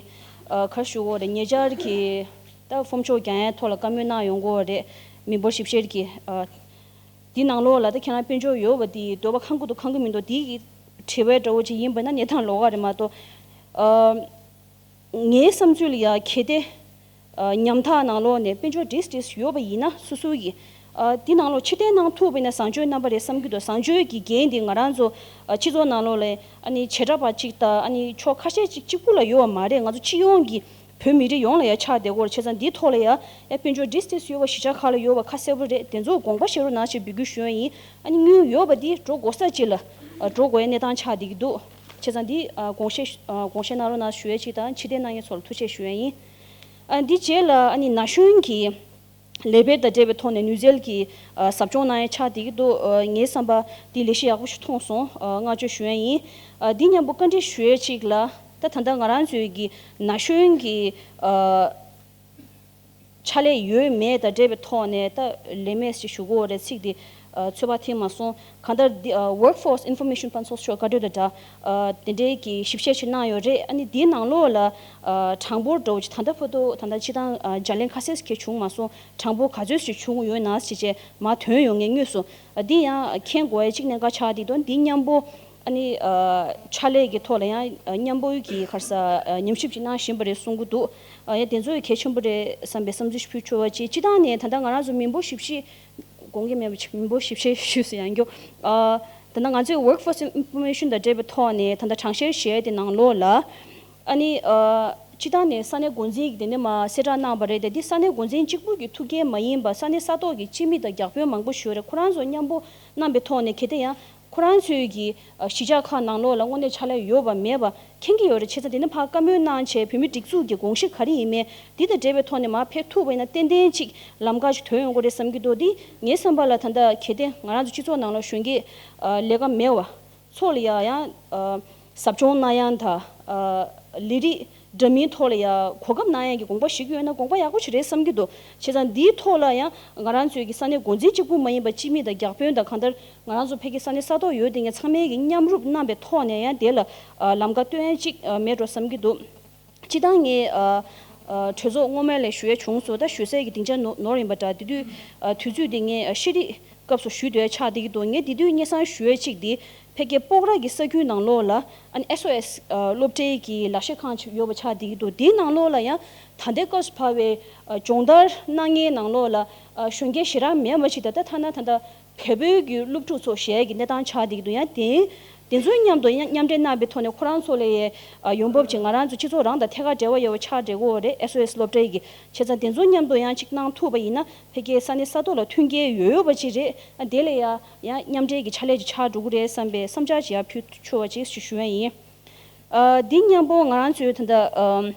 ཨ་ག་རེ་ཞུ་དགོས་རེད། ཉེ་ཆར་གྱི་ད་ཕོམ་ཆོག་རྒྱག་ཡའི་ཐོག་ལ་བཀའ་མོལ་གནང་ཡོང་གི་ཡོད་རེད། མི་འབོར་ཞིབ་བཤེར་གྱི་ཨ་འདི་ནང་ལོགས་ལ་ད་ཁྱེད་རང་དཔལ་འབྱོར་ཡོད་པ་འདི་འདོད་པ་ཁེངས་ཀྱི་འདུག་ཁེངས་ཀྱི་མི་འདུག་འདི་གི་དྲི་བའི་འདྲ་བོ་ཅིག་ཡིན་པ་ན་གནས་སྟངས་ལོགས་ཀ་རེད་མ་གཏོགས། ཨ་ངའི་བསམ་ཚུལ་ལ་ཡ་གལ་ཏེ་ཨ་ཉམ་ཐག་ནང་ལོགས་ནས་དཔལ་འབྱོར་བྲིས་བྲིས་ཡོད་པ་ཡིན་ན་སོ་སོ་གི་ཨ་འདི་ནང་ལོགས་ཕྱིར་འཐེན་གནང་ཐུབ་པ་ཡིན་ན་བཟང་སྤྱོད་རྣམ་པ་རེད་བསམ་གྱི་འདུག་བཟང་སྤྱོད་ཀྱི་འགན་འདི་ང་རང་ཚོ་ཨ་སྤྱི་ཚོགས་ནང་ལོགས་ལ་ཨ་ནི་བྱེ་བྲག་པ་གཅིག་དང་ཨ་ནི་ཕྱོགས་ཁ་ཤས་གཅིག་གཅིག་པུ་ལ་ཡོད་པ་མ་རེད། ང་ཚོ་སྤྱི་ཡོངས་ཀྱི་ བོད་མི་རིགས་ཡོངས་ལ་ཡང་ཆགས་བསྡད་ཡོད་རེད། བྱས་ཙང་འདིའི་ཐོག་ལ་ཡང་ཡང་དཔལ་འབྱོར་ཌིས་ཊེན་སི་ཡོད་པ་གཞིས་ཆགས་ཁག་ལ་ཡོད་པ་ཁ་གསལ་པོ་རེད། དེ་ཚོ་དགོངས་པ་བཞེས་རོགས་གནང་ཞེས་འབོད་སྐུལ་ཞུ་ཡ་ཡིན། ཨ་ནི་དངུལ་ཡོད་པ་འདི་འགྲོ་དགོས་ས་ཅིག་ལ་ཨ་འགྲོ་དགོས་ཡ་གནས་སྟངས་ཆགས་བསྡད་ཀྱི་འདུག་བྱས་ཙང་འདི་ཨ་དགོངས་བཞེས་ཨ་དགོངས་བཞེས་གནང་རོགས་གནང་ཞུ་ཡ་ཅིག་དང་། ཕྱིར་འཐེན་གནང་མཁན་ཚོ་ལ་ཐུགས་རྗེ་ཞུ་ཡ་ཡིན། ཨ་འདི་རྗེས་ལ་ཨ་ནི་ན་གཞོན་གྱི་ལས་འཕེལ་དང་འབྲེལ་བའི་ཐོག་ནས་ནུས་རྩལ་གྱི་ཨ་ཟབ་སྦྱོང་གནང་ཡ་ཆགས་བསྡད་ཀྱི་འདུག་ཨ་ངའི་བསམ་པ་འདི་ལས་གཞི་ཡག་པོ་ཞིག་མཐོང་སོང་། ཨ་བསྔགས་བརྗོད་ཞུ་ཡ་ཡིན། ཨ་འདི་མཉམ་པོ་བཀའ་འདྲི་ཞུ་ཡ་གཅིག་ལ། ད་ད་ལྟ་ང་རང་ཚོའི་གི་ན་གཞོན་གྱི་ཨ་ཕྱག་ལས་ཡོད་མེད་དང་འབྲེལ་བའི་ཐོག་ནས་ད་ལས་མེད་ཞེས་ཞུ་དགོས་རེད། ཚིག་འདི་ཨ་ཚོད་དཔག་ཐིག་མ་སོང་། གང་ལྟར་འདི་ཨ་Workforce Information Panel ཚོགས་ཆོག་བཀའ་འཁྲོལ་དང་སྦྲགས་ཨ་དེ་འདྲའི་གི་ཞིབ་བཤེར་ཞིག་གནང་ཡོད་རེད། ཨ་ནི་འདིའི་ནང་ལོགས་ལ་ཨ་གྲངས་འབོར་འདྲ་བོ་ཅིག་ད་ལྟ་བར་དུ་ད་ལྟ་སྤྱིར་བཏང་ཨ་བརྗེ་ལེན་ཁ་གསལ་ཞིག་བྱུང་མ་སོང་། གྲངས་འབོར་ག་ཚོད་ཞིག་བྱུང་ཡོད་ན་ཞེས་བྱས་མར་ཐོན་ཡོང་མཁན་དངོས་སུ་ཨ་འདི་ཡང་མཁྱེན་དགོས་ཡ་གཅིག་གནད་འགག་ཆགས་བསྡད་འདུག་འདི་མཉམ་པོ་ཨ་ནི་ཨ་ཕྱག་ལས་ཀྱི་ཐོག་ལ་ཡང་ཨ་མཉམ་པོའི་གི་ག་རེ་ཟ་ཨ་ཉམས་ཞིབ་ཅིག་གནང་བཞིན་པ་རེད་གསུང་གི་འདུག་ཨ་ཡང་དེ་ཚོ་ཡང་གལ་ཆེན་པོ་རེད་བསམ་པའི་བསམ་ཚུལ་ཞིག་ཕུལ་ཆོག་པ་ཅིག་སྤྱིར་བཏང་ནས་ད་ལྟ་ང་རང་ཚོ་མི་འབོར་ཞིབ་བཤེར་དགོངས་འགལ་མེད་པ་ཅིག་མི་འབོར་ཞིབ་བཤེར་ཞུས་སུ་ཡང་འགྱོ། ཨ་ད་ལྟ་ང་ཚོས་Workforce Information དང་འབྲེལ་བའི་ཐོག་ནས་ད་ལྟ་གྲངས་བཤེར་བྱས་དེ་ནང་ལོགས་ལ། ཨ་ནི་ཨ་སྤྱིར་བཏང་ནས་ས་གནས་འགོ་འཛིན་གྱི་དེ་ནས་མར་གསལ་བསྒྲགས་གནང་བ་རེད་དེ། འདི་ས་གནས་འགོ་འཛིན་གཅིག་པུ་གི་ཐུགས་འགན་མ་ཡིན་པར་ས་གནས་ས་ཐོག་གི་སྤྱི་མི་དང་བརྒྱ་དཔོན་མང་པོ་ཞིག་ཡོད་རེད། ཁོ་རང་ཚོ་མཉམ་པོ་གནང་པའི་ཐོག་ནས་གལ་ཏེ་ཡང་ཁོ་རང་ཚོའི་གི་ཨ་གཞིས་ཆགས་ཁག་ནང་ལོགས་ལ་དངོས་གནས་ཕྱག་ལས་ཡོད་པ་མེད་པ་མཁྱེན་གྱི་ཡོད་རེད། བྱས་ཙང་དེ་ནས་ཕར་བཀའ་མོལ་གནང་བྱས་བོད་མིའི་སྒྲིག་འཛུགས་ཀྱི་དགོངས་གཞི་ག་རེ་ཡིན་མིན་འདི་དང་འབྲེལ་བའི་ཐོག་ནས་མར་ཕེབས་ཐུབ་པ་ཡིན་ན་ཏན་ཏན་ཅིག་ལམ་ཁ་ཅིག་ཐོན་ཡོང་གི་རེད་བསམ་གྱི་འདུག་འདི་ངའི་བསམ་པ་ལ་ད་ལྟ་གལ་ཏེ་ང་རང་ཚོ་སྤྱི་ཚོགས་ནང་ལ་གཞོན་སྐྱེས་ཨ་ལས་ཀ་མེད་པ་ཚོ་ལ་ཡང་ཡང་ཨ་ཟབ་སྦྱོང་གནང་ཡ་དང་ཨ་ལས་རིགས་འདྲ་མིན་ཐོག་ལ་ཡང་གོ་སྐབས་གནང་ཡ་གི་དགོངས་པ་བཞེས་ཀྱི་ཡོད་ན་དགོངས་པ་ཡག་པོ་ཞིག་རེད་བསམ་གྱི་འདུག་བྱས་ཙང་འདིའི་ཐོག་ལ་ཡང་ང་རང་ཚོའི་གི་ས་གནས་འགོ་འཛིན་གཅིག་པུ་མ་ཡིན་པར་སྤྱི་མི་དང་བརྒྱ་དཔོན་དང་གང་ལྟར་ང་རང་ཚོ་ཕ་གི་ས་གནས་ས་ཐོག་ཡོད་དེ་ངས་ཚང་མས་ཀྱི་མཉམ་རུབ་གནང་པའི་ཐོག་ནས་ཡང་དེ་ལ་ཨ་ལམ་ཁ་སྟོན་ཡ་གཅིག་ཨ་མེད་འགྲོ་བསམ་གྱི་འདུག་སྤྱིར་བཏང་ངས་ཨ་ཨ་གྲོས་ཚོགས་སྔོན་མ་ལ་ཞུ་ཡ་བྱུང་སོང་། ད་ཞུ་སའི་གི་སྡིངས་ཆ་ནོར་ནོར་ཡིན་པ་འདྲ། དེ་དུས་ཨ་དུས་ཚོད་དེ་ངས་ཨ་ཤེས་རིག་སྐབས་སུ་ཞུ་འདོད་ཆགས་བསྡད་ཀྱི་འདུག་ངས་དེ་དུས་སྙན་སེང་ཞུ་ཡ་གཅིག་དེ་ཕ་གིའི་སྤོག་ར་གི་ས་ཁུལ་ནང་ལོགས་ལ་ཨ་ནི་ཨེས་ཨོ་ཨེས་ཨ་སློབ་གྲྭའི་གི་ལག་ཤེས་ཁང་ཅིག་ཡོད་པ་ཆགས་བསྡད་ཀྱི་འདུག་དེའི་ནང་ལོགས་ལ་ཡང་ད་ལྟའི་སྐབས་སུ་བབས་པའི་ཨ་སྦྱོང་བརྡར་གནང་མཁན་ནང་ལོགས་ལ་ཨ་གཞོན་སྐྱེས་ཞེ་དྲག་མེད་པ་ཅིག་ད་ལྟ་ཐ་ན་ད་ལྟ་བལ་པོའི་གི་སློབ་ཕྲུག་ཚོ་ཞེས་ཀྱི་གནས་སྟངས་ཆགས་བསྡད་ཀྱི་འདུག་ཡང་དེ་དེ་ཚོའི་མཉམ་དུ་མཉམ་མཉམ་འབྲེལ་གནང་པའི་ཐོག་ནས་ཁོ་རང་ཚོ་ལ་ཡང་ཨ་ཡོང་འབབ་ཅིག་ང་རང་ཚོ་སྤྱི་ཚོགས་རང་དང་ཐད་ཀར་འབྲེལ་བ་ཡོད་པ་ཆགས་བསྡད་ཀྱི་ཡོད་རེད། ཨེས་ཨོ་ཨེས་སློབ་གྲྭའི་གི། བྱས་ཙང་དེ་ཚོ་མཉམ་དུ་ཡང་གཅིག་གནང་ཐུབ་པ་ཡིན་ན་ཕ་གིའི་ས་གནས་ས་ཐོག་ལ་མཐུན་རྐྱེན་ཡོད་ཡོད་པ་ཅིག་རེད། ཨ་དེ་ལ་ཡང་ཡང་མཉམ་འབྲེལ་གྱི་ཕྱག་ལས་ཅིག་ཆགས་འགྲོ་གི་རེད་བསམ་པའི་བསམ་འཆར་ཅིག་ཡང་ཕུལ་ཆོག་པ་ཅིག་ཞུ་ཞུ་ཡ་ཡིན། ཨ་འདི་མཉམ་པོ་ང་རང་ཚོའི་ད་ལྟ་ཨམ་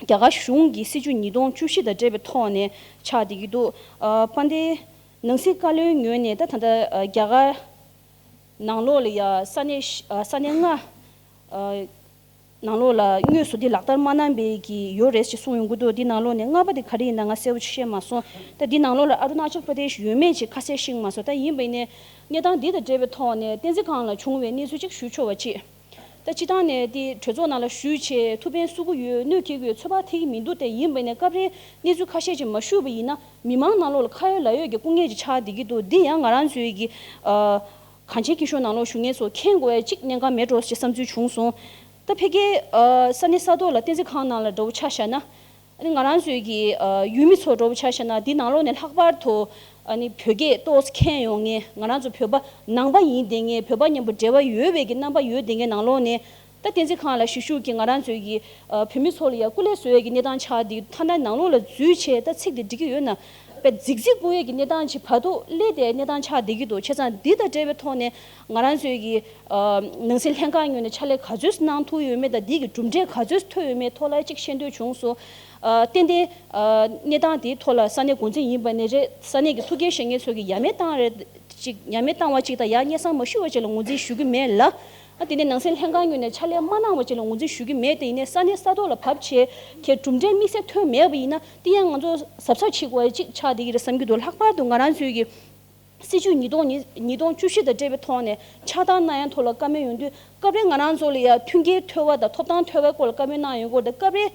རྒྱ་གར་གཞུང་གི་སྲིད་བྱུས་ཉིས་སྟོང་བཅུ་བཞི་དང་འབྲེལ་བའི་ཐོག་ནས་ཆགས་བསྡད་ཀྱི་འདུག་ཨ་དཔལ་ལྡན་ནང་སྲིད་བཀའ་བློན་ངོས་ནས་ད་ད་ལྟ་ཨ་རྒྱ་གར་ནང་ལོགས་ལ་ཡང་ས་གནས་ཤ་ཨ་ས་གནས་ལྔ་ཨ་ནང་ལོགས་ལ་དངོས་སུ་འདི་ལག་བསྟར་མ་གནང་པའི་གི་ཡོད་རེད་ཅེས་གསུངས་ཡོང་གི་འདུག་འདི་ནང་ལོགས་ནས་ལྔ་པ་དེ་ག་རེ་ཡིན་ན་ང་གསལ་པོ་ཅིག་ཤེས་མ་སོང་། ད་འདི་ནང་ལོགས་ལ་ཨ་རུ་ན་ཅལ་པྲ་དེ་ཤི་ཡོད་མེད་ཅིག་ཁ་གསལ་ཤེས་མ་སོང་། ད་ཡིན་པ་ཡིན་ནའི་གནས་སྟངས་འདི་དང་འབྲེལ་བའི་ཐོག་ནས་བསྟན་འཛིན་ཁང་ལ་བྱུང་བའི་གནས་ཚུལ་ཅིག་ཞུ་ཆོག་པ་ཅིག་ད་སྤྱིར་བཏང་ནས་འདི་གྲོས་ཚོགས་ནང་ལ་ཞུས་བྱས་ཐུགས་ཕན་གསོས་ཀྱི་ཡོད། གནོད་སྐྱེལ་གྱི་ཡོད། ཚོད་དཔག་ཐིག་གི་མི་འདུག་དེ་ཡིན་པ་ཡིན་ནའི་སྐབས་རེ་གནས་ཚུལ་ཁ་ཤས་ཅིག་མ་ཞུས་པ་ཡིན་ན་མི་མང་ནང་ལོགས་ལ་ཁ་ཡོད་ལག་ཡོད་ཀྱི་སྐུ་ངལ་ཅིག་ཆགས་བསྡད་ཀྱི་འདུག་འདི་ཡང་ང་རང་ཚོའི་གི་ཨ། གངས་ཅན་སྐྱིད་གཤོངས་ནང་ལོགས་བཞུགས་མཁན་ཚོ་མཁྱེན་དགོས་ཡ་གཅིག་གནད་འགག་མེད་འགྲོ་ཞེས་བསམ་ཚུལ་བྱུང་སོང་། ད་ཕ་གིའི་ཨ་ས་གནས་ས་ཐོག་ལ་བསྟན་འཛིན་ཁང་ནང་ལ་འདྲ་བོ་ཆ་བཞག་ན། ཨ་ནི་ང་རང་ཚོའི་གི་ཨ་ཡུལ་མི་ཚོ་འདྲ་བོ་ཆ་བཞག་ན་འདི་ནང་ལོགས་ནས་ལྷག་པར་དུ་ཨ་ནི་བོད་སྐད་ཏོག་ཙམ་མཁྱེན་ཡོང་མཁན། ང་རང་ཚོ་བོད་པ་ནང་པ་ཡིན་བསྡད་མཁན། བོད་པ་མཉམ་པོ་འབྲེལ་བ་ཡོད་པའི་གི་རྣམ་པ་ཡོད་བསྡད་མཁན་ནང་ལོགས་ནས། ད་བསྟན་འཛིན་ཁང་ལ་ཞུ་ཞུ་གི་ང་རང་ཚོའི་གི་ཨ་བོད་མི་ཚོ་ལ་ཡ་སྐུ་ལས་བཟོ་ཡས་ཀྱི་གནས་སྟངས་ཆགས་འདུག་ཐ་ན་ནང་ལོགས་ལ་འཛུལ་བྱས་ད་ཚིག་དེ་འགྲིག་གི་ཡོད་ན། པའི་རྫིག་རྫིག་པོ་ཡས་ཀྱི་གནས་སྟངས་ཅིག་བར་དུ་སླེབས་ཏེ་གནས་སྟངས་ཆགས་བསྡད་ཀྱི་འདུག་བྱས་ཙང་འདི་དང་འབྲེལ་བའི་ཐོག་ནས་ང་རང་ཚོའི་གི་ཨ་ནང་སྲིད་ལྷན་ཁང་ངོས་ནས་ཕྱག་ལས་ག་ཚོད་གནང་ཐུབ་ཡོད་མེད་དང་འདི་གི་གྲུབ་འབྲས་ག་ཚོད་ཐོན་ཡོད་མེད་ཐོག་ལ་ཅིག་ཤེས་འདོད་བྱུང་སོང་། ཨ་ཏན་ཏན་ཨ་གནས་སྟངས་དེའི་ཐོག་ལ་ས་གནས་འགོ་འཛིན་ཡིན་པ་ནས་རེད། ས་གནས་ཀྱི་ཐུགས་འགན་བཞེས་མཁན་ཚོ་གི་ཡ་མེད་བཏང་རེད། ཅིག་ཉམས་མེད་བཏང་བ་ཅིག་དང་ཡང་སྙན་སེང་མ་ཞུས་པ་ཅིག་ལ་ངོས་འཛིན་ཞུ་གི་མེད་ལ། ཨ་དེ་ནས་ནང་སྲིད་ལྷན་ཁང་ངོས་ནས་ཕྱག་ལས་མ་གནང་བ་ཅིག་ལ་ངོས་འཛིན་ཞུ་གི་མེད། དེ་ཡིན་ནའི་ས་གནས་ས་ཐོག་ལ་བབས་བྱས་ཁྱེད་གྲུབ་འབྲས་དམིགས་བསལ་ཐོན་མེད་པ་ཡིན་ན་དེ་ཡང་ང་ཚོ་གཟབ་གཟབ་བྱེད་དགོས་ཡ་ཅིག་ཆགས་བསྡད་ཀྱི་རེད་བསམ་གྱི་འདུག་ལྷག་པར་དུ་ང་རང་ཚོའི་གི་སྲིད་བྱུས་ཉིས་སྟོང་ཉིས་ཉིས་སྟོང་བཅུ་བཞི་དང་འབྲེལ་བའི་ཐོག་ནས་ཆགས་སྡང་གནང་ཡ་ཐོག་ལ་བཀའ་མོལ་ཡོང་དུས་སྐབས་རེ་ང་རང་ཚོ་ལ་ཡ་མཐུན་རྐྱེན་ཐོབ་པ་དང་ཐོབ་ཐང་ཐོབ་པའི་སྐོར་ལ་བཀའ་མོལ་གནང་ཡོང་གི་ཡོད་རེད། སྐབས་རེ།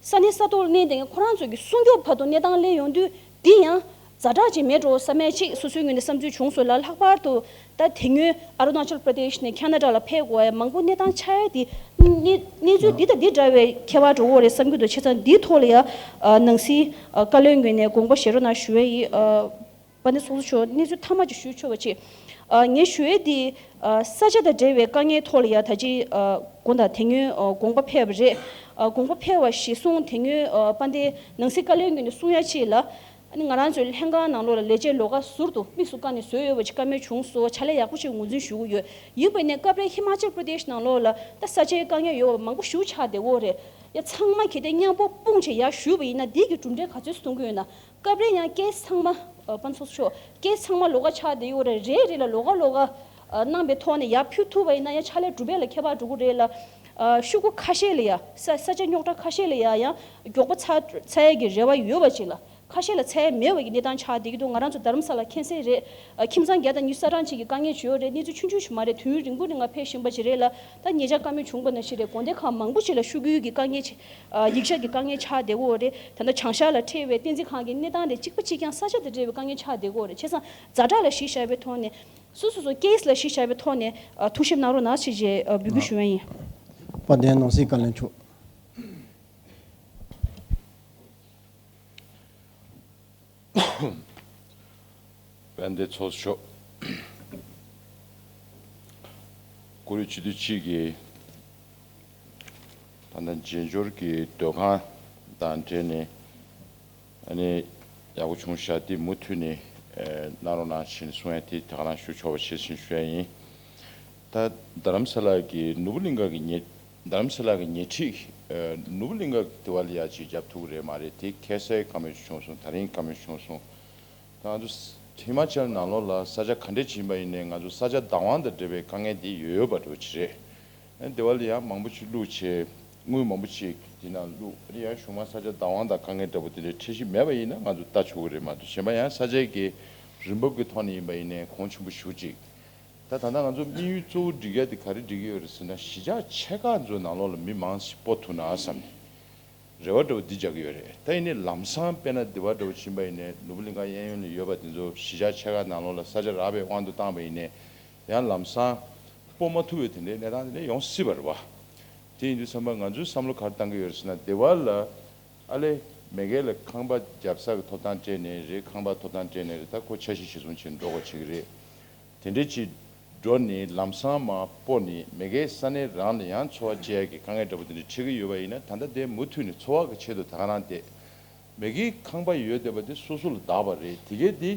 ས་གནས་ས་ཐོག་ལ་གནས་བསྡད་མཁན་ཁོ་རང་ཚོ་གི་སྲུང་སྐྱོབ་བར་དུ་གནས་སྟངས་སླེབས་ཡོང་དུས་འདི་ཡང་ཛ་དྲག་ཅིག་མེད་འགྲོ་བསམ་ཡ་ཅིག་སོ་སོའི་ངོས་ནས་བསམ་ཚུལ་བྱུང་སོང་ལ། ལྷག་པར་དུ་ད་དེ་སྔོན་ཨ་རུ་ན་ཅལ་པྲ་དེཤ་ནས་ཁ་ན་ཌ་ལ་ཕེབས་དགོས་ཡ་མང་པོ་གནས་སྟངས་ཆགས་ཡ་དེ་གནས་གནས་ཚུལ་འདི་དང་འདི་འདྲ་བའི་ཁྱད་པར་འགྲོ་གི་རེད་བསམ་གྱི་འདུག་བྱས་ཙང་འདིའི་ཐོག་ལ་ཡ་ནང་སྲིད་བཀའ་བློན་ངོས་ནས་དགོངས་པ་བཞེས་རོགས་གནང་ཞུ་ཡ་ཡིན། པ་ནི་སོ་སོ་ཆོག་གནས་ཚུལ་མཐའ་མ་ཅིག་ཞུ་ཆོག་པ་ཅིག་ཨ། ངས་ཞུ་ཡས་འདི། ཨ། ས་ཆ་དང་འབྲེལ་བའི་དཀའ་ངལ་ཐོག་ལ་ཡ་ད་ཅི། ཨ། དགོངས་དག་དེ་སྔོན། ཨ། དགོངས་པ་ཕེབས་པ་རེད། ཨ། དགོངས་པ་ཕེབས་པ་གཞིར་བཟུང་དེ་སྔོན། ཨ། དཔལ་ལྡན་ནང་སྲིད་བཀའ་བློན་མཆོག་ནས་གསུང་ཡ་གཅིག་ལ། ཨ་ནི་ང་རང་ཚོའི་ལྷན་ཁང་ནང་ལོགས་ལ་ལས་བྱེད་ལོགས་ཀ་ཟུར་དུ་དམིགས་སུ་བཀར་ནས་བཟོས་ཡོད་པ་ཅིག་བཀའ་མོལ་བྱུང་སོང་། ཕྱག་ལས་ཡག་པོ་ཅིག་ངོས་འཛིན་ཞུ་གི་ཡོད། ཡིན་པ་ནས་སྐབས་རེ་ཧི་མ་ཅལ་པྲ་དེཤ་ནང་ལོགས་ལ་ད་ས་ཆའི་དཀའ་ངལ་ཡོད་པ་མང་པོ་ཞེ་པོ་ཆགས་བསྡད་ཡོད་རེད། ཡ། ཚང་མ་གལ་ཏེ་མཉམ་པོ་སྤུངས་བྱས་ཡར་ཞུས་པ་ཡིན་ན་འདི་གི་གྲུབ་འབྲས་ག་ཚོད་ཐོན་གི་ཡོད་ན། སྐབས་རེ་ཡང་ཀེ་སི་ཚང་མ། ཨ། དཔལ་མཆོག་ཚོ་མཆོག་ཀེ་སི་ཚང་མ་ལོགས་ཀ་ཆགས་བསྡད་ཡོད་རེད། རེ་རེ་ལ་ལོགས་ཀ་ལོགས་ཀ། ཨ། གནང་པའི་ཐོག་ནས་ཡར་ཕུལ་ཐུབ་པ་ཡིན་ན་ཡང་ཕྱག་ལས་གྲུབ་འབྲས་ལ་ཁྱད་པར་འགྲོ་གི་རེད་ལ། ཨ། ཤོག་གུ་ཁ་ཤས་ལ་ཡ། ས་ས་ཆ་རྙོག་དྲ་ཁ་ཤས་ལ་ཡ་ཡང་མགྱོགས་པོ་ཚར་ཚར་ཡས་ཀྱི་རེ་བ་ཡོད་པ་ཅིག་ལ། ཁ་ཤས་ལ་ཚར་ཡས་མེད་པ་གི་གནས་སྟངས་ཆགས་བསྡད་ཀྱི་འདུག་ང་རང་ཚོ་རྡ་རམ་ས་ལ་མཁྱེན་གསལ་རེད། ཨ། ཁྱིམ་ཚང་བརྒྱ་དང་ཉི་ཤུ་རྩ་གྲངས་ཅིག་གི་དཀའ་ངལ་ཅིག་ཡོད་རེད། གནས་ཚུལ་ཆུང་ཆུང་ཞིག་མ་རེད། དུས་ཡུན་རིང་པོ་རིང་ལ་ཕེབས་བཞིན་པ་ཅིག་རེད་ལ། ད་ཉེ་ཆར་བཀའ་མོལ་བྱུང་བ་ནང་བཞིན་རེད། དགོན་སྡེ་ཁག་མང་པོ་ཅིག་ལ་ཤོག་གུའི་གི་དཀའ་ངལ་ཅིག་ཨ། ཡིག་ཆ་གི་དཀའ་ངལ་ཆགས་བསྡད་ཀྱི་ཡོད་རེད། ད་ལྟ་བྱང་ཤར་ལ་འཕྲད་པའི་བསྟན་འཛིན་ཁང་གི་གནས་སྟངས་དེ་གཅིག་པ་གཅིག་རྐྱང་ས་ཆ་དང་འབྲེལ་བའི་དཀའ་ངལ་ཆགས་བསྡད་ཀྱི་ཡོད་རེད། བྱས་ཙང་ཛ་དྲག་ལ་གཞི་བཞག་པའི་ཐོག་ནས་སོ་སོ་སོ་ཀེ་སི་ལ་གཞི་བཞག་པའི་ཐོག་ནས། ཨ། ཐུགས་ཞིབ་གནང་རོགས་གནང་ཞེས་ཞེས། ཨ། འབོད་སྐུལ་ཞུ་ཡ་ཡིན། དཔལ་ལྡན་ནང་སྲིད་བཀའ་བློན་མཆོག་དཔལ་ལྡན་ཚོགས་གཙོ་མཆོག་བཀུར་འོས་སྤྱི་འཐུས་གཅིག་གིས་ད་ལྟ་རྗེས་འབྱོར་གྱི་སྡོད་ཁང་དང་འབྲེལ་ནས། ཨ་ནི་ཡག་པོ་བྱུང་ཤག་འདི་མུ་མཐུད་ནས། ཨ། གནང་རོགས་གནང་ཞེས་གསུང་ཡ་དེ་ད་ག་རང་ཞུ་ཆོག་པ་བྱས་ཟིན་ཞུ་ཡ་ཡིན། ད་རྡ་རམ་ས་ལ་གི་ནོར་བུ་གླིང་ག་གི་ཉེ། རྡ་རམ་ས་ལ་གི་ཉེ་འཁྲིས། ཨ། ནོར་བུ་གླིང་ག་གི་དེ་བ་ལ་ཡ་ཅིག་རྒྱབ་ཐུབ་ཀྱི་རེད་མ་རེད། དེ་ཁ་སའི་བཀའ་མོལ་བྱུང་སོང་། ད་རིང་བཀའ་མོལ་བྱུང་སོང་། ད་ང་ཚོ་ཧི་མ་ཅལ་ནང་ལོགས་ལ་ས་ཆ་ག་འདྲས་ཅིག་ཡིན་པ་ཡིན་ནའི་ང་ཚོ་ས་ཆ་བདག་དབང་དང་འབྲེལ་བའི་དཀའ་ངལ་དེ་ཡོད་ཡོད་པ་འདྲ་པོ་ཅིག་རེད། ཨ། དེ་བ་ལ་ཡང་མང་པོ་ཅིག་བླུགས་བྱས། དངུལ་མང་པོ་ཅིག་དེ་ནང་བླུགས། ཨ་ནི་ཡང་གཞུག་མ་ས་ཆ་བདག་དབང་དང་དཀའ་ངལ་འདྲ་པོ་དེ་འདྲའི་འཕྲད་གཞི་མེད་པ་ཡིན་ན་ང་ཚོ་ལྟ་ཆོག་གི་རེད་མ་གཏོགས། གཞན་པ་ཡང་ས་ཆའི་གི་རིན་འབབ་ཀྱི་ཐོག་ནས་ཡིན་པ་ཡིན་ནའི་གོང་ཆེན་པོ་ཞེ་པོ་ཅིག་ད་ད་ལྟ་ང་ཚོ་དམིགས་ཡུལ་གཙོ་བོ་སྒྲིག་ཡ་དེ་ག་རེ་སྒྲིག་གི་ཡོད་རེད་ཟེར་ན། གཞིས་ཆགས་ཆེ་ཁག་ཚོའི་ནང་ལོགས་ལ་མི་མང་ཞིག་སྤོ་ཐུབ་ན་བསམ་ནས་རེ་བ་འདྲ་པོ་འདི་རྒྱག་གི་ཡོད་རེད། ད་ཡིན་ནའི་ལམ་སང་དཔེར་ན་དེ་བ་འདྲ་པོ་ཕྱིན་པ་ཡིན་ནའི་ནོར་བུ་གླིང་ག་གཡས་གཡོན་ལ་ཡོད་པ་དེ་ཚོ་གཞིས་ཆགས་ཆེ་ཁག་ནང་ལོགས་ལ་ས་ཆ་རག་པའི་དབང་དུ་བཏང་པ་ཡིན་ནའི་ཡང་ལམ་སང་སྤོ་མ་ཐུབ་པའི་དེ་འདྲའི་གནས་སྟངས་དེ་འདྲ་ཡོང་སྲིད་པ་རེད་བ། དེ་ཡིན་དུས་ཙམ་པ་ང་ཚོའི་བསམ་བློ་ག་རེ་བཏང་གི་ཡོད་རེད་ཟེར་ན། དེ་བ་ལ་ཨ་ལས་མ་གི་ལ་ཁང་པ་རྒྱབ་ས་གི་ཐོབ་ཐང་སྤྲད་ནའི་རེད། ཁང་པ་ཐོབ་ཐང་སྤྲད་ནའི་རེད། ད་ཁོ་འཆར་གཞི་གཞིར་བཟུང་བྱས་འགྲོ་དགོས་བྱེད་ཀྱི་རེད། དེ་འདྲའི་ཅིག་འགྲོ་ནས་ལམ་སང་མར་སྤོ་ནས་མ་གིའི་ས་གནས་རང་ལ་ཡང་འཚོ་བ་སྐྱེལ་ཡག་གི་དཀའ་ངལ་འདྲ་པོ་དེ་འདྲ་འཕྲད་ཀྱི་ཡོད་པ་ཡིན་ན། ད་ལྟ་དེ་མུ་མཐུད་ནས་འཚོ་བ་གི་ཆེད་དུ་ད་ག་རང་བསྡད། མ་གིའི་ཁང་པ་ཡོད་བསྡད་པ་དེ་སོ་སོ་ལ་བདག་པ་རེད། དེ་གས་དེ་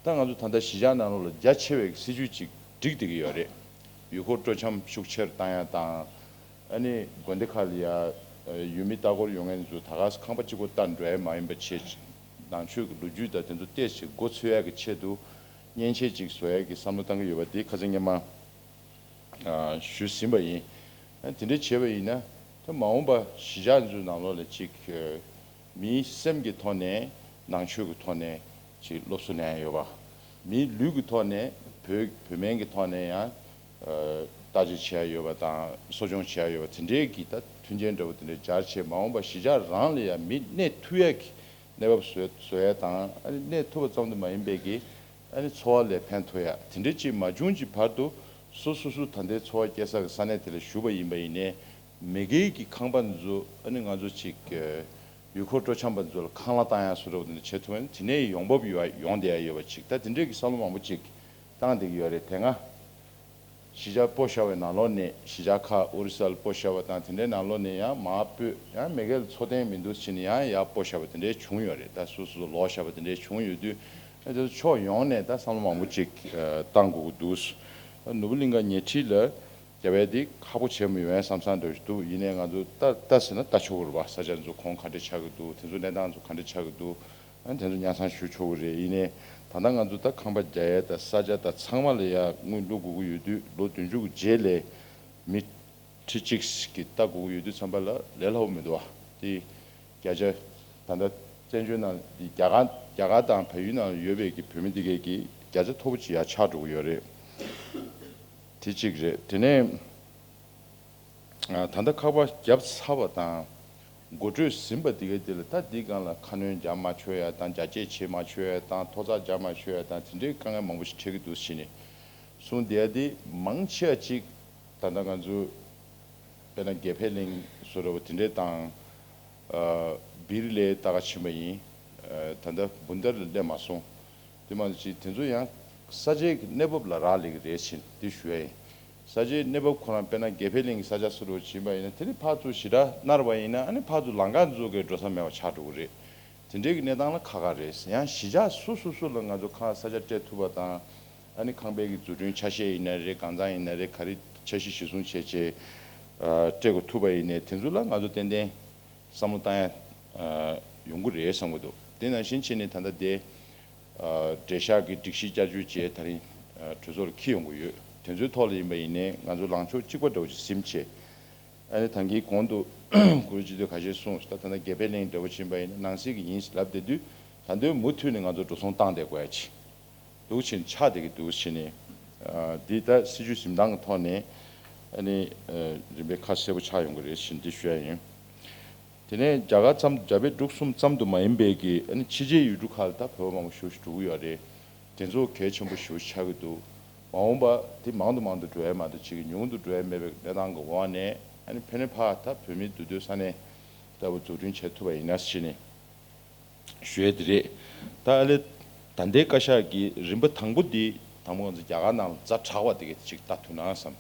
ད་ང་ཚོ་ད་ལྟ་གཞིས་ཆགས་ནང་ལོགས་ལ་རྒྱ་ཆེ་བའི་སྲིད་ཇུས་ཅིག་སྒྲིག་བསྡད་ཀྱི་ཡོད་རེད། ཡུལ་སྐོར་སྤྲོ་འཆམ་ཤུགས་ཆེར་བཏང་ཡ་དང་། ཨ་ནི་དགོན་སྡེ་ཁག་ལ་ཡ་ཡུལ་མི་ལྟ་སྐོར་ཡོང་མཁན་ཚོ་ད་ག་ས་ཁང་པ་གཅིག་པོ་ལྟ་འགྲོ་ཡ་མ་ཡིན་པ་བྱས། ནང་ཆོས་ཀྱི་ལོ་རྒྱུས་དང་དེ་ཚོ་ཏོག་ཙམ་མགོ་ཚོད་ཡ་གི་ཆེད་དུ་མཉེན་ཆས་ཅིག་བཟོ་ཡ་གི་བསམ་བློ་བཏང་གི་ཡོད་པ་དེ་ཁ་སང་སྔོན་མ་ཨ་ཞུས་ཟིན་པ་ཡིན། ཨ་དེ་འདྲ་བྱས་པ་ཡིན་ན་ད་མ་འོངས་པ་གཞིས་ཆགས་ཚོའི་ནང་ལོགས་ལ་ཅིག་ཨ་མིའི་སེམས་ཀྱི་ཐོག་ནས་ནང་ཆོས་ཀྱི་ཐོག་ནས་ཅིག་སློབ་གསོ་ལེན་ཡ་ཡོད་པ། མིའི་ལུས་ཀྱི་ཐོག་ནས་བོད་བོད་སྨན་གྱི་ཐོག་ནས་ཡང་ཨ་བརྟག་དཔྱད་བྱེད་ཡ་ཡོད་པ་དང་གསོ་སྐྱོང་བྱེད་ཡ་ཡོད་པ་དེ་འདྲའི་གི་ད་མཐུན་རྐྱེན་འདྲ་པོ་དེ་འདྲ་སྦྱར་བྱས་མ་འོངས་པ་གཞིས་ཆགས་རང་ལ་ཡང་མི་གནས་ཐུབ་ཡ་གི་གནས་བབ་བཟོ་བཟོ་ཡ་དང་། ཨ་ནི་གནས་ཐུབ་པ་ཙམ་དུ་མ་ཡིན་པའི་གི་ཨ་ནི་འཚོ་བ་ལ་ཕན་ཐོགས་ཡ་དེ་འདྲ་ཅིག་མ་བྱུང་གི་བར་དུ་སོ་སོ་སོ་ད་ལྟའི་འཚོ་བ་སྐྱེལ་ས་གི་ས་གནས་དེ་ལ་བཞུགས་པ་ཡིན་པ་ཡིན་ནའི་མ་གིའི་གི་ཁང་པ་འདི་ཚོ་ཨ་ནི་ང་ཚོ་ཅིག་ཡུལ་སྐོར་སྤྲོ་འཆམ་པ་ཚོ་ལ་ཁང་གླ་བཏང་ཡ་བཟོ་འདྲ་པོ་དེ་འདྲ་བྱེད་ཐུབ་ན་དེ་ནས་ཡོང་འབབ་ཡོང་ཡོང་བསྡད་ཡ་ཡོད་པ་ཅིག་ད་དེ་འདྲའི་གི་བསམ་བློ་མང་པོ་ཅིག་བཏང་བསྡད་ཀྱི་ཡོད་རེད། དེ་སྔ་གཞིས་ཆགས་སྤོ་བཞག་པའི་ནང་ལོགས་ནས་གཞིས་ཆགས་ཁག་ཨོ་རི་ས་ལ་སྤོ་བཞག་པ་དང་དེ་འདྲའི་ནང་ལོགས་ནས་ཡང་མར་སྤོས། ཡང་མ་གི་ལ་འཚོ་རྟེན་མི་འདུག་ཟེར་ནས་ཡང་ཡར་སྤོ་བཞག་པ་དེ་འདྲའི་བྱུང་ཡོད་རེད། ད་སོ་སོ་ལོག་བཞག་པ་དེ་འདྲའི་བྱུང་ཡོད་དུས་ཨ་དེ་ཚོ་ཕྱོགས་ཡོངས་ནས་ད་བསམ་བློ་མང་པོ་ཅིག་ཨ་བཏང་དགོས་ཀྱི་འདུག་ཨ་ནོར་བུ་གླིང་ག་ཉེ་འཁྲིས་ལ་རྒྱབ་ཡ་དེ་ཁག་པོ་བྱས་མི་ཡོང་བསམ་བསམ་འདྲ་ཞིག་འདུག་ཡིན་ནའི་ང་ཚོ་ལྟ་ལྟ་ཟེར་ན་ལྟ་ཆོག་གི་རེད་པ། ས་ཆ་འདི་ཚོ་གོང་ག་འདྲ་ཆགས་ཀྱི་འདུག་དེ་ཚོ་གནས་སྟངས་ཚོ་ག་འདྲ་ཆགས་ཀྱི་འདུག་ཨ་ནི་དེ་ཚོ་སྙན་སེང་ཞུ་ཆོག་གི་རེད། ཡིན་ནའི་ད་ལྟ་ང་ཚོ་ད་ཁང་པ་རྒྱག་ཡ་དང་ས་ཆ་དང་ཚང་མ་ལ་ཡ་དངུལ་བླུག་དགོས་ཀྱི་ཡོད་དུས་ལོ་བདུན་ཅུ་གི་རྗེས་ལ་མི་ཁྲི་གཅིག་གིས་ལྟ་དགོས་ཀྱི་ཡོད་དུས་ཙམ་པ་ལ་ལས་སླ་པོ་མི་འདུག་བ། དེ་བརྒྱ་ཆ་ད་ལྟ་བཙན་བྱོལ་ནང་རྒྱ་གར་རྒྱ་གར་དང་བལ་ཡུལ་ནང་ཡོད་པའི་གི་བོད་མི་དེ་གས་ཀྱི་བརྒྱ་ཆ་མཐོ་པོ་ཅིག་ཡར་ཆགས་འགྲོ་གི་ཡོད་རེད། དེ་གཅིག་རེད། དེ་ནས་ད་ལྟ་ཁང་པ་བརྒྱབ་ཚར་བ་དང་། འགོ་ཁྲིད་ཟིན་པ་དེ་གའི་དེ་ལ་ད་འདི་སྒང་ལ་ཁ་སྣོན་རྒྱག་མ་ཆོག་ཡ་དང་། རྒྱ་སྐྱེད་བྱེད་མ་ཆོག་ཡ་དང་། ཐོག་བརྩེགས་རྒྱག་མ་ཆོག་ཡ་དང་། དེ་འདྲའི་དཀའ་ངལ་མང་པོ་ཞིག་འཕྲད་ཀྱི་འདུག་ཟེར་ནས་གསུངས་བསྡད་ཡ་དེ་མང་ཆེ་བ་ཅིག་ད་ལྟ་ང་ཚོ་དཔེར་ན་དགེ་འཕེལ་གླིང་བཟོ་འདྲ་པོ་དེ་འདྲའི་དང་། ཨ་སྦིར་ལའི་ལྟ་ག་ཕྱིན་པ་ཡིན། ཨ་ད་ལྟ་བུན་དར་ལ་སླེབས་མ་སོང་། དེ་མ་གཏོགས་ཅིག་དེ་ཚོ་ཡང་ ས་ཆའི་གནས་བབ་ལ་རག་ལས་ཀྱི་རེད་ཟེར་འདི་ཞུ་ཡ་ཡིན། ས་ཆའི་གནས་བབ་ཁོ་རང་དཔེར་ན་དགེ་འཕེལ་གླིང་གི་ས་ཆ་སུ་རུ་ཕྱིན་པ་ཡིན་ན་དེ་ནི་ཕར་ཚུར་ཞེ་དྲག་ནར་བ་ཡིན་ན་ཨ་ནི་ཕར་ཚུར་ལམ་ཁ་འཛུགས་དགོས་འགྲོ་ས་མེད་པ་ཆགས་འགྲོ་གི་རེད། དེ་འདྲའི་གི་གནས་སྟངས་ལ་ཁག་ཁག་རེད། ཡང་གཞིས་ཆགས་སུ་སུ་སུ་ལ་ང་ཚོ་ཁ་ས་ཆ་སྤྲད་ཐུབ་པ་དང་ཨ་ནི་ཁང་པའི་གི་འཛུགས་སྐྲུན་ཆ་ཤས་ཡིན་ན་རེད། གང་ཚང་ཡིན་ན་རེད། ག་རེ་འཆར་གཞི་གཞི་བཟུང་བྱས་བྱས་སྤྲད་དགོས་ཐུབ་པ་ཡིན་ནའི་དེ་ཚོ་ལ་ང་ཚོ་ཏན་ཏན་བསམ་བློ་བཏང་ཡ་ཡོང་གི་རེད་བསམ་གི་འདུག་དེ་ནང་བཞིན་བྱས་ནས་ད་ལྟ་དེ། ཨ། འབྲེལ་བཞག་གི་སྒྲིག་གཞི་བསྐྱར་བཅོས་བྱས་ད་རིང་ཨ། གྲོས་ཚོགས་ལ་འཁྱེར་ཡོང་གི་ཡོད། དེ་ཚོའི་ཐོག་ལ་ཡིན་པ་ཡིན་ནའི་ང་ཚོ་ལངས་ཕྱོགས་གཅིག་པ་འདྲ་བོ་ཞིག་ཟིན་བྱས། ཨ་ནི་ད་གིན་གོང་དུ་གུ་རུ་སྤྱི་འཐུས་ཁ་ཤས་གསུངས། ད་ད་ལྟ་དགེ་འཕེལ་གླིང་འདྲ་བོ་ཕྱིན་པ་ཡིན་ན་ནང་སྲིད་ཀྱི་ཡིན་ལབ་བསྡད་དུས་ད་དུང་མུ་མཐུད་ནས་ང་ཚོ་འགྲོ་སོང་བཏང་བསྡད་དགོས་ཡ་ཅིག་འདུག་བྱས་ནས་ཆགས་བསྡད་ཀྱི་འདུག་བྱས་ནས། ཨ། འདི་ད་སྲིད་བྱུས་འཛིན་སྟངས་ཀྱི་ཐོག་ནས་ཨ་ནི་ཨ། རིམ་པས་ཁ་གསལ་པོ་ཆགས་ཡོང་གི་རེད་ཞེས་འདི་ཞུ་ཡ་ཡིན། དེ་ནས་རྒྱ་གར་ཙམ། རྒྱ་བལ་འབྲུག་གསུམ་ཙམ་དུ་མ་ཡིན་པའི་གི་ཨ་ནི་ཕྱི་རྒྱལ་ཡུལ་གྲུ་ཁག་ལ་ད་བོད་པ་མང་པོ་ཞེ་པོ་ཞིག་འགྲོ་གི་ཡོད་རེད། དེ་ཚོ་གལ་ཆེན་པོ་ཞེ་པོ་ཆགས་ཀྱི་འདུག་མ་འོངས་པ་དེ་མང་དུ་མང་དུ་འགྲོ་ཡ་མ་གཏོགས་ཅིག་ཉུང་དུ་འགྲོ་ཡ་མེད་པའི་གནས་སྟངས་ཀྱི་འོག་ནས་ཨ་ནི་ཕན་ནས་ཕར་ད་བོད་མིའི་འདུས་སྡོད་ས་གནས་ལྟ་བུ་འཛུགས་སྐྲུན་བྱེད་ཐུབ་པ་ཡིན་ན་ཞེས་ནས་ཞུ་ཡས་དེ་རེད། ད་ཨ་ལེ། ད་ལྟའི་བཀའ་ཤག་གི་རིམ་པ་དང་པོ་འདི་དང་པོ་ང་ཚོ་རྒྱ་གར་ནང་ལ་ཛ་དྲག་པ་དེ་ག་ཅིག་ལྟ་ཐུབ་ན་བསམ།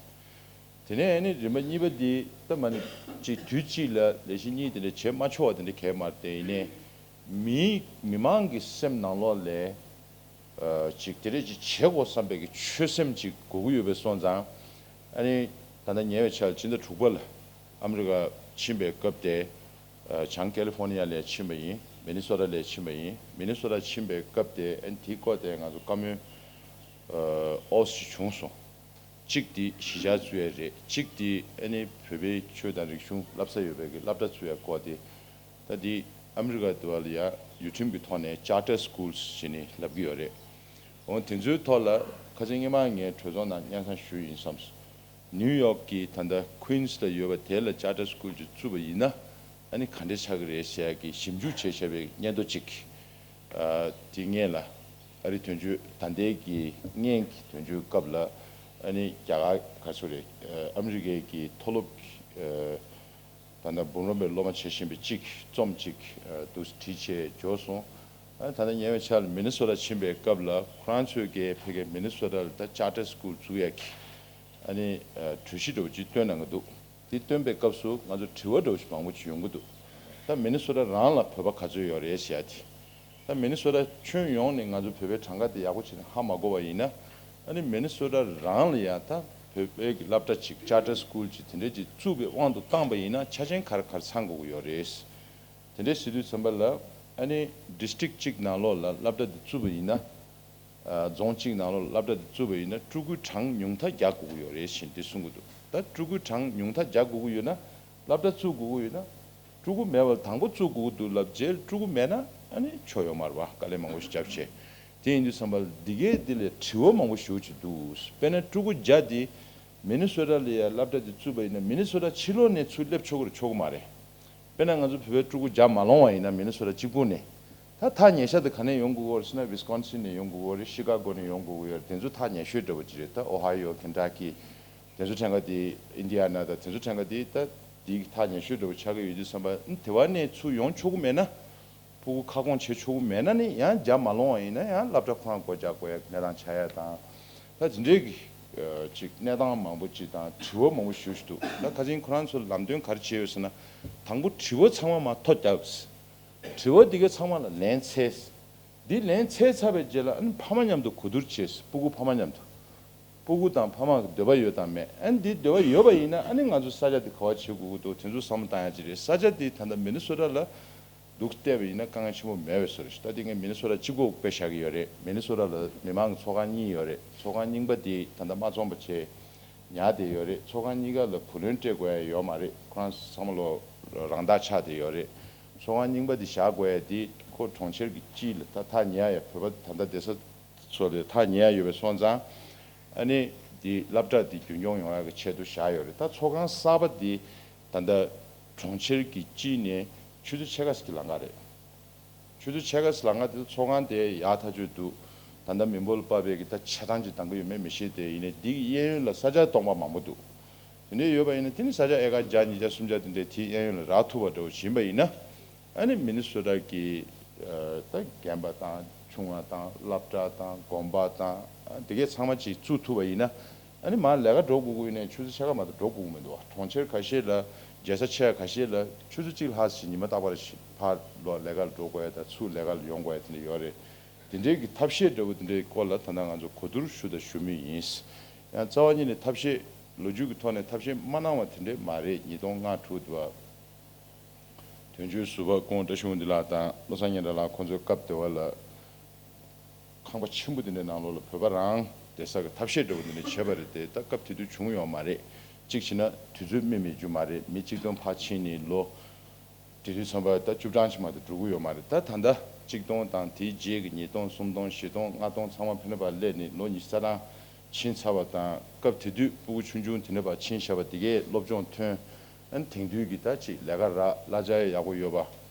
དེ་ནས་ཨ་ནི་རིམ་པ་གཉིས་པ་འདི་ད་མ་ནི་ཅིག་དུས་གཅིག་ལ་ལས་གཞི་གཉིས་དེ་འདྲ་བྱེད་མ་ཆོག་པ་དེ་འདྲ་གས་མ་རེད། དེ་ཡིན་ནའི་མི་མི་མང་གི་སེམས་ནང་ལོགས་ལ་ཨ། ཅིག་དེ་འདྲ་ཅིག་བྱེད་དགོས་བསམ་པའི་གི་ཆོད་སེམས་ཅིག་དགོས་ཀྱི་ཡོད་པའི་སོང་ཙང་། ཨ་ནི་ད་ལྟ་ཉེ་བའི་ཆར་ཕྱི་ཟླ་དྲུག་པ་ལ་ཨ་མི་རི་ཀ་ཕྱིན་པའི་སྐབས་དེ། ཨ། བྱང་ཀེ་ལི་ཧྥོར་ནི་ཡ་ལ་ཕྱིན་པ་ཡིན། མི་ནི་སོ་ཊ་ལ་ཕྱིན་པ་ཡིན། མི་ནི་སོ་ཊ་ཕྱིན་པའི་སྐབས་དེ་ཨ་ནི་དེའི་སྐོར་དེ་ང་ཚོ་བཀའ་མོལ་ཨ། ཨོ་ཞིག་བྱུང་སོང་། གཅིག་དེ་གཞིས་ཆགས་བཙུགས་ཡས་རེད། གཅིག་དེ་ཨ་ནི་བོད་པའི་ཆོས་དང་རིག་གཞུང་བསླབ་ས་ཡོད་པའི་གི་སློབ་གྲྭ་བཙུགས་ཡས་སྐོར་དེ། ད་དེ་ཨ་མི་རི་ཀ་དེ་བ་ལ་ཡ་ཡུལ་ཁྲིམས་ཀྱི་ཐོག་ནས་charter schools ཞེས་ནས་ལབ་ཀྱི་ཡོད་རེད། འོ་དེ་ཚོའི་ཐོག་ལ་ཁ་སང་སྔོན་མ་ངས་གྲོས་ཚོགས་ནང་སྙན་སེང་ཞུས་ཡིན་བསམས། ནིའུ་ཡོག་གི་ད་ལྟ་ཁུན་སི་ལ་ཡོད་པ་དེ་ལ་charter school ཅིག་བཙུགས་པ་ཡིན་ན་ཨ་ནི་ག་འདྲས་ཆགས་ཀྱི་རེད་ཟེར་ཡ་གི་ཞིབ་འཇུག་བྱས་བཞག་པའི་སྙན་ཐོ་གཅིག་ཨ། དེ་སྔོན་ལ་ཨ་རི་དོན་གཅོད་ད་ལྟའི་གི་སྔོན་གྱི་དོན་གཅོད་སྐབས་ལ་ཨ་ནི་རྒྱ་གར་ག་ཚོད་རེད། ཨ་མི་རི་ཀའི་གི་མཐོ་སློབ་ཀྱི་ཨ། ད་ལྟ་འབུམ་རམས་པའི་སློབ་མ་བྱེད་བཞིན་པའི་གཅིག་རྩོམ་གཅིག་ཨ། འདུག་བྲིས་བྱས་འབྱོར་སོང་། ཨ། ད་ལྟ་ཉེ་བའི་ཆར་ལ་མི་ནི་སོ་ཊ་ཕྱིན་པའི་སྐབས་ལ་ཁོ་རང་ཚོས་ཀྱི་ཕ་གིའི་མི་ནི་སོ་ཊ་ལ་ད་charter school བཙུགས་ཡག་གི་ཨ་ནི་ཨ། གྲོས་གཞི་འདྲ་བོ་ཅིག་བཏོན་གནང་གི་འདུག་དེ་བཏོན་པའི་སྐབས་སུ་ང་ཚོ་དྲི་བ་འདྲ་བོ་ཞིག་མང་པོ་ཅིག་ཡོང་གི་འདུག་ད་མི་ནི་སོ་ཊ་རང་ལ་བོད་པ་ག་ཚོད་ཡོད་རེད་ཟེར་ཡ་དེ། ད་མི་ནི་སོ་ཊ་ཁྱོན་ཡོངས་ནས་ང་ཚོ་བོད་པའི་གྲངས་ཀ་དེ་ཡག་པོ་བྱས་ནས་ཧ་མ་གོ་བ་ཡིན་ན། ཨ་ནི་མི་ནི་སོ་ཊ་རང་ལ་ཡང་ད་བོད་པའི་གི་སློབ་གྲྭ་ཅིག charter school ཅིག་དེ་འདྲས་ཅིག་བཙུགས་པའི་དབང་དུ་བཏང་པ་ཡིན་ན་ཆ་རྐྱེན་ག་རེ་ག་རེ་ཚང་དགོས་ཀྱི་ཡོད་རེད། དེ་འདྲས་ཟེར་དུས་ཙམ་པ་ལ་ཨ་ནི་district གཅིག་ནང་ལོགས་ལ་སློབ་གྲྭ་དེ་བཙུགས་པ་ཡིན་ན། ཨ། རྫོང་གཅིག་ནང་ལོགས་སློབ་གྲྭ་དེ་བཙུགས་པ་ཡིན་ན་ཕྲུ་གུའི་གྲངས་ཉུང་མཐའ་རྒྱག་དགོས་ཀྱི་ཡོད་རེད་ཞེས་འདི་གསུང་གི་འདུག་ད་ཕྲུ་གུའི་གྲངས་ཉུང་མཐའ་རྒྱག་དགོས་ཀྱི་ཡོད་ན་སློབ་གྲྭ་བཙུགས་དགོས་ཀྱི་ཡོད་ན། ཕྲུ་གུ་མེད་པར་དང་པོ་བཙུགས་དགོས་ཀྱི་འདུག་ལབ་རྗེས་ཕྲུ་གུ་མེད་ན་ཨ་ནི་ཆོ་ཡོད་མ་རེད་པ། དཀའ་ལས་མང་པོ་ཞིག་བརྒྱབ་བྱས། དེ་ཡིན་དུས་ཙམ་པ་ལ་འདི་གའི་འདི་ལས་དྲི་བ་མང་པོ་ཞེ་པོ་ཅིག་འདུག་དཔེར་ན་ཕྲུ་གུ་བརྒྱ་འདི་མི་ནི་སོ་ཊ་ལ་ཡ་སློབ་གྲྭ་འདི་བཙུགས་པ་ཡིན་ན་མི་ནི་སོ་ཊ་ཕྱི་ལོགས་ནས་ཚུར་སླེབས་ཆོག་གི་རེད་ཆོག་གི་མ་རེད། དཔེར་ན་ང་ཚོ་བོད་པའི་ཕྲུ་གུ་བརྒྱ་མ་ལོངས་པ་ཡིན་ན་མི་ནི་སོ་ཊ་གཅིག་པུ་ནས། ད་ཐག་ཉེ་ཤོས་དེ་ག་ནས་ཡོང་དགོས་ཀྱི་ཡོད་རེད་ཟེར་ན་ཝི་སི་ཀོན་སིན་ནས་ཡོང་དགོས་ཀྱི་ཡོད་རེད། ཤི་ཀ་གོ་ནས་ཡོང་དགོས་ཀྱི་ཡོད་རེད། དེ་ཚོ་ཐག་ཉེ་ཤོས་འདྲ་བོ་ཅིག་རེད། ད་ཨོ་ཧའི་ཡོ། ཁེན་ཊ་ཀི། དེ་ཚོ་ཕྲན་ཀ་དེ་ཨིན་ཌི་ཡ་ན་ད་དེ་ཚོ་ཕྲན་ཀ་དེ་ད་དེ་ཐག་ཉེ་ཤོས་འདྲ་བོ་ཆགས་ཀྱི་ཡོད་དུས་ཙམ་པ་དེ་བ་ནས་ཚུར་ཡོང་ཆོག་གི་མེད་ན། ཕྲུ་གུ་ཁ་སྐོང་བྱེད་ཆོག་གི་མེད་ན་ནི་ཡང་བརྒྱ་མ་ལོངས་པ་ཡིན་ན་ཡང་སློབ་གྲྭ་ཁོ་རང་སྒོ་རྒྱག་དགོས་ཡ་གནས་སྟངས་ཆགས་ཡ་དང་། ད་དེ་འདྲའི་གི་ཨ་ཅིག་གནས་སྟངས་མང་པོ་ཅིག་དང་དྲི་བ་མང་པོ་ཞེ་པོ་ཅིག་འདུག་ད་ཁ་སང་ཁོ་རང་ཚོ་ལམ་སྟོན་ག་རེ་བྱས་ཡོད་ཟེར་ན། དང་པོ་དྲི་བ་ཚང་མ་མར་ཐོ་བརྒྱབ། དྲི་བ་འདི་གའི་ཚང་མ་ལ་ལན་འཚོལ། འདི་ལན་འཚོལ་ཚར་བའི་རྗེས་ལ་ཨ་ནི་ཕ་མ་མཉམ་དུ་གོ་བསྡུར་བྱས། སྤུ་གུ་ཕ་མ་མཉམ་དུ། སྤུ་གུ་དང་ཕ་མ་གི་འདོད་པ་ཡོད་དང་མེད། ཨ་ནི་འདི་འདོད་པ་ཡོད་པ་ཡིན་ན་ཨ་ནི་ང་ཚོ་ས་ཆ་འདི་ག་བ་བྱེད་དགོས་ཀྱི་འདུག་དེ་ཚོ་བསམ་བློ་བཏང་ཡ་ཅིག་རེད། ས་ཆ་འདི་ད་ལྟ་མི་ནི་སོ་ཊ་ལ་འདུག་བལྟས་པ་ཡིན་ན་དཀའ་ངལ་ཆེན་པོ་མེད་པའི་བཟོ་འདྲ་ཞིག་ད་འདི་ངས་མི་ནི་སོ་ཊ་གཅིག་པོ་དཔེ་བཞག་གི་ཡོད་རེད། མི་ནི་སོ་ཊ་ལ་མི་མང་གི་ཚོགས་ཁང་གཉིས་ཡོད་རེད། ཚོགས་ཁང་རྙིང་པ་འདི་ད་ལྟ་མ་བཙོངས་པ་བྱས་ཉར་བསྡད་ཡོད་རེད། ཚོགས་ཁང་གཉིས་ཀ་ལ་བུ་ལོན་སྤྲད་དགོས་ཡ་ཡོད་མ་རེད། ཁོ་རང་བསམ་བློ་རང་བདག་ཆགས་བསྡད་ཡོད་རེད། ཚོགས་ཁང་རྙིང་པ་འདི་བཞག་དགོས་ཡ་འདི་ཁོ་གྲོང་ཁྱེར་གྱི་སྤྱི་ལ་ད་ཐག་ཉེ་ཡ་ཡ་བོད་པ་ད་ལྟ་བསྡད་ས་ཚོ་ལ་ཐག་ཉེ་ཡ་ཡོད་པའི་སོང་ཙང་ཨ་ནི་འདི་སློབ་གྲྭ་འདི་རྒྱུན་སྐྱོང་ཡོང་ཡ་གི་ཆེད་དུ་བཞག་ཡོད་རེད། ད་ཚོགས་ཁང་གསར་པ་འདི་ད་ལྟ་གྲོང་ཁྱེར་གྱི་སྤྱི་ནས་ཆུ་ཚོད་ཕྱེད་ཀ་ཙམ་གྱི་ལམ་ཁ་རེད། ཆུ་ཚོད་ཕྱེད་ཀ་ཙམ་ལམ་ཁ་དེ་ཚོགས་ཁང་དེ་ཡག་ཐག་ཆོད་འདུག་ད་ལྟ་མི་འབོར་ལ་དཔག་པའི་གི་ད་ཆ་ཚང་ཅིག་འདང་གི་ཡོད་མེད་མི་ཤེས། དེ་ཡིན་ནའི་འདི་གི་གཡས་གཡོན་ལ་ས་ཆ་སྟོང་པ་མང་པོ་འདུག་དེ་འདྲའི་ཡོད་པ་ཡིན་ན་དེ་ནི་ས་ཆ་ཨེ་ཀར་བརྒྱ་ཉིས་བརྒྱ་སུམ་བརྒྱ་དེ་འདྲའི་དེའི་གཡས་གཡོན་ལ་རག་ཐུབ་པ་འདྲ་བོ་ཡིན་པ་ཡིན་ན། ཨ་ནི་མི་ནི་སོ་ཊ་གི་ཨ་ད་རྒན་པ་དང་ ཆུང་བ་དང་སློབ་གྲྭ་དང་དགོན་པ་དང་དེ་གས་ཚང་མ་ཅིག་བཙུགས་ཐུབ་པ་ཡིན་ན། ཨ་ནི་མར་ལས་ཀ་འགྲོ་དགོས་ཀྱི་ཡོད་ནའི་ཆུ་ཚོད་ཕྱེད་ཀ་མ་གཏོགས་འགྲོ་དགོས་ཀྱི་མི་འདུག་བ། གྲོང་ཁྱེར་ཁ་ཤས་ལ་རྒྱལ་ས་ཆེ་ཁ་ཤས་ལ་ཆུ་ཚོད་གཅིག་ལྷག་ཞིག་ཉི་མ་རྟག་པར་ཞིག་ཕར་ལོག་ལས་ཀ་ལ་འགྲོ་དགོས་ཡ་དང་ཚུར་ལས་ཀ་ལ་ཡོང་དགོས་ཡ་དེ་འདྲ་ཡོད་རེད། དེ་འདྲའི་གི་ཐབས་ཤེས་འདྲ་བོ་དེ་འདྲའི་སྐོར་ལ་ད་ལྟ་ང་ཚོ་གོ་བསྡུར་ཞུ་དང་ཞུ་མུས་ཡིན། ཡང་རྩ་བ་ཉིད་ནས་ཐབས་ཤེས་ལོ་རྒྱུས་ཀྱི་ཐོག་ནས་ཐབས་ཤེས་མ་གནང་བ་དེ་འདྲའི་མ་རེད། ཉིས་སྟོང་ལྔ་དྲུག་དུ་བ། དོན་གཅོད་ཟུར་པ་ཁོང་བཀྲ་ཤིས་དབང་འདུས་ལགས་དང་བློ་བཟང་སྙན་གྲགས་ལགས་ཁོང་ཚོའི་སྐབས་དེ་བ་ལ། ཁང་པ་ཆེན་པོ་དེ་འདྲའི་ནང་ལོགས་ལ་བོད་པ་རང་བསྡད་ས་གི་ཐབས་ཤེས་འདྲ་བོ་དེ་འདྲ་བྱས་པ་རེད་དེ། ད་སྐབས་དེ་དུས་བྱུང་ཡོད་མ་རེད། གཅིག་བྱས་ན་དུས་ཚོད་སྨིན་མེད་རྒྱུ་མ་རེད། མི་གཅིག་སྟོང་ཕར་ཕྱིན་ནས་ལོ། དེ་དུས་ཙམ་པ་ད་བཅུ་གྲངས་ཅིག་མ་གཏོགས་འགྲོ་གི་ཡོད་མ་རེད། ད་ད་ལྟ་གཅིག་སྟོང་དང་དེའི་རྗེས་ཀྱི་ཉིས་སྟོང་སུམ་སྟོང་བཞི་སྟོང་ལྔ་སྟོང་ཚང་མ་ཕན་པ་སླེབས་ནས་ལོ་ཉི་ཤུ་རྩ་གྲངས་ཕྱིན་ཚར་བ་དང་། སྐབས་དེ་དུས་སྤུ་གུ་ཆུང་ཆུང་དེ་འདྲ་བ་ཕྱིན་བཞག་པ་དེ་གས་སློབ་སྦྱོང་ཐོན། ཨ་ནི་དེང་དུས་ཀྱི་ད་ཅིག་ལས་ཀ་རག་གླ་ཆ་ཡག་པོ་ཡོད་པ།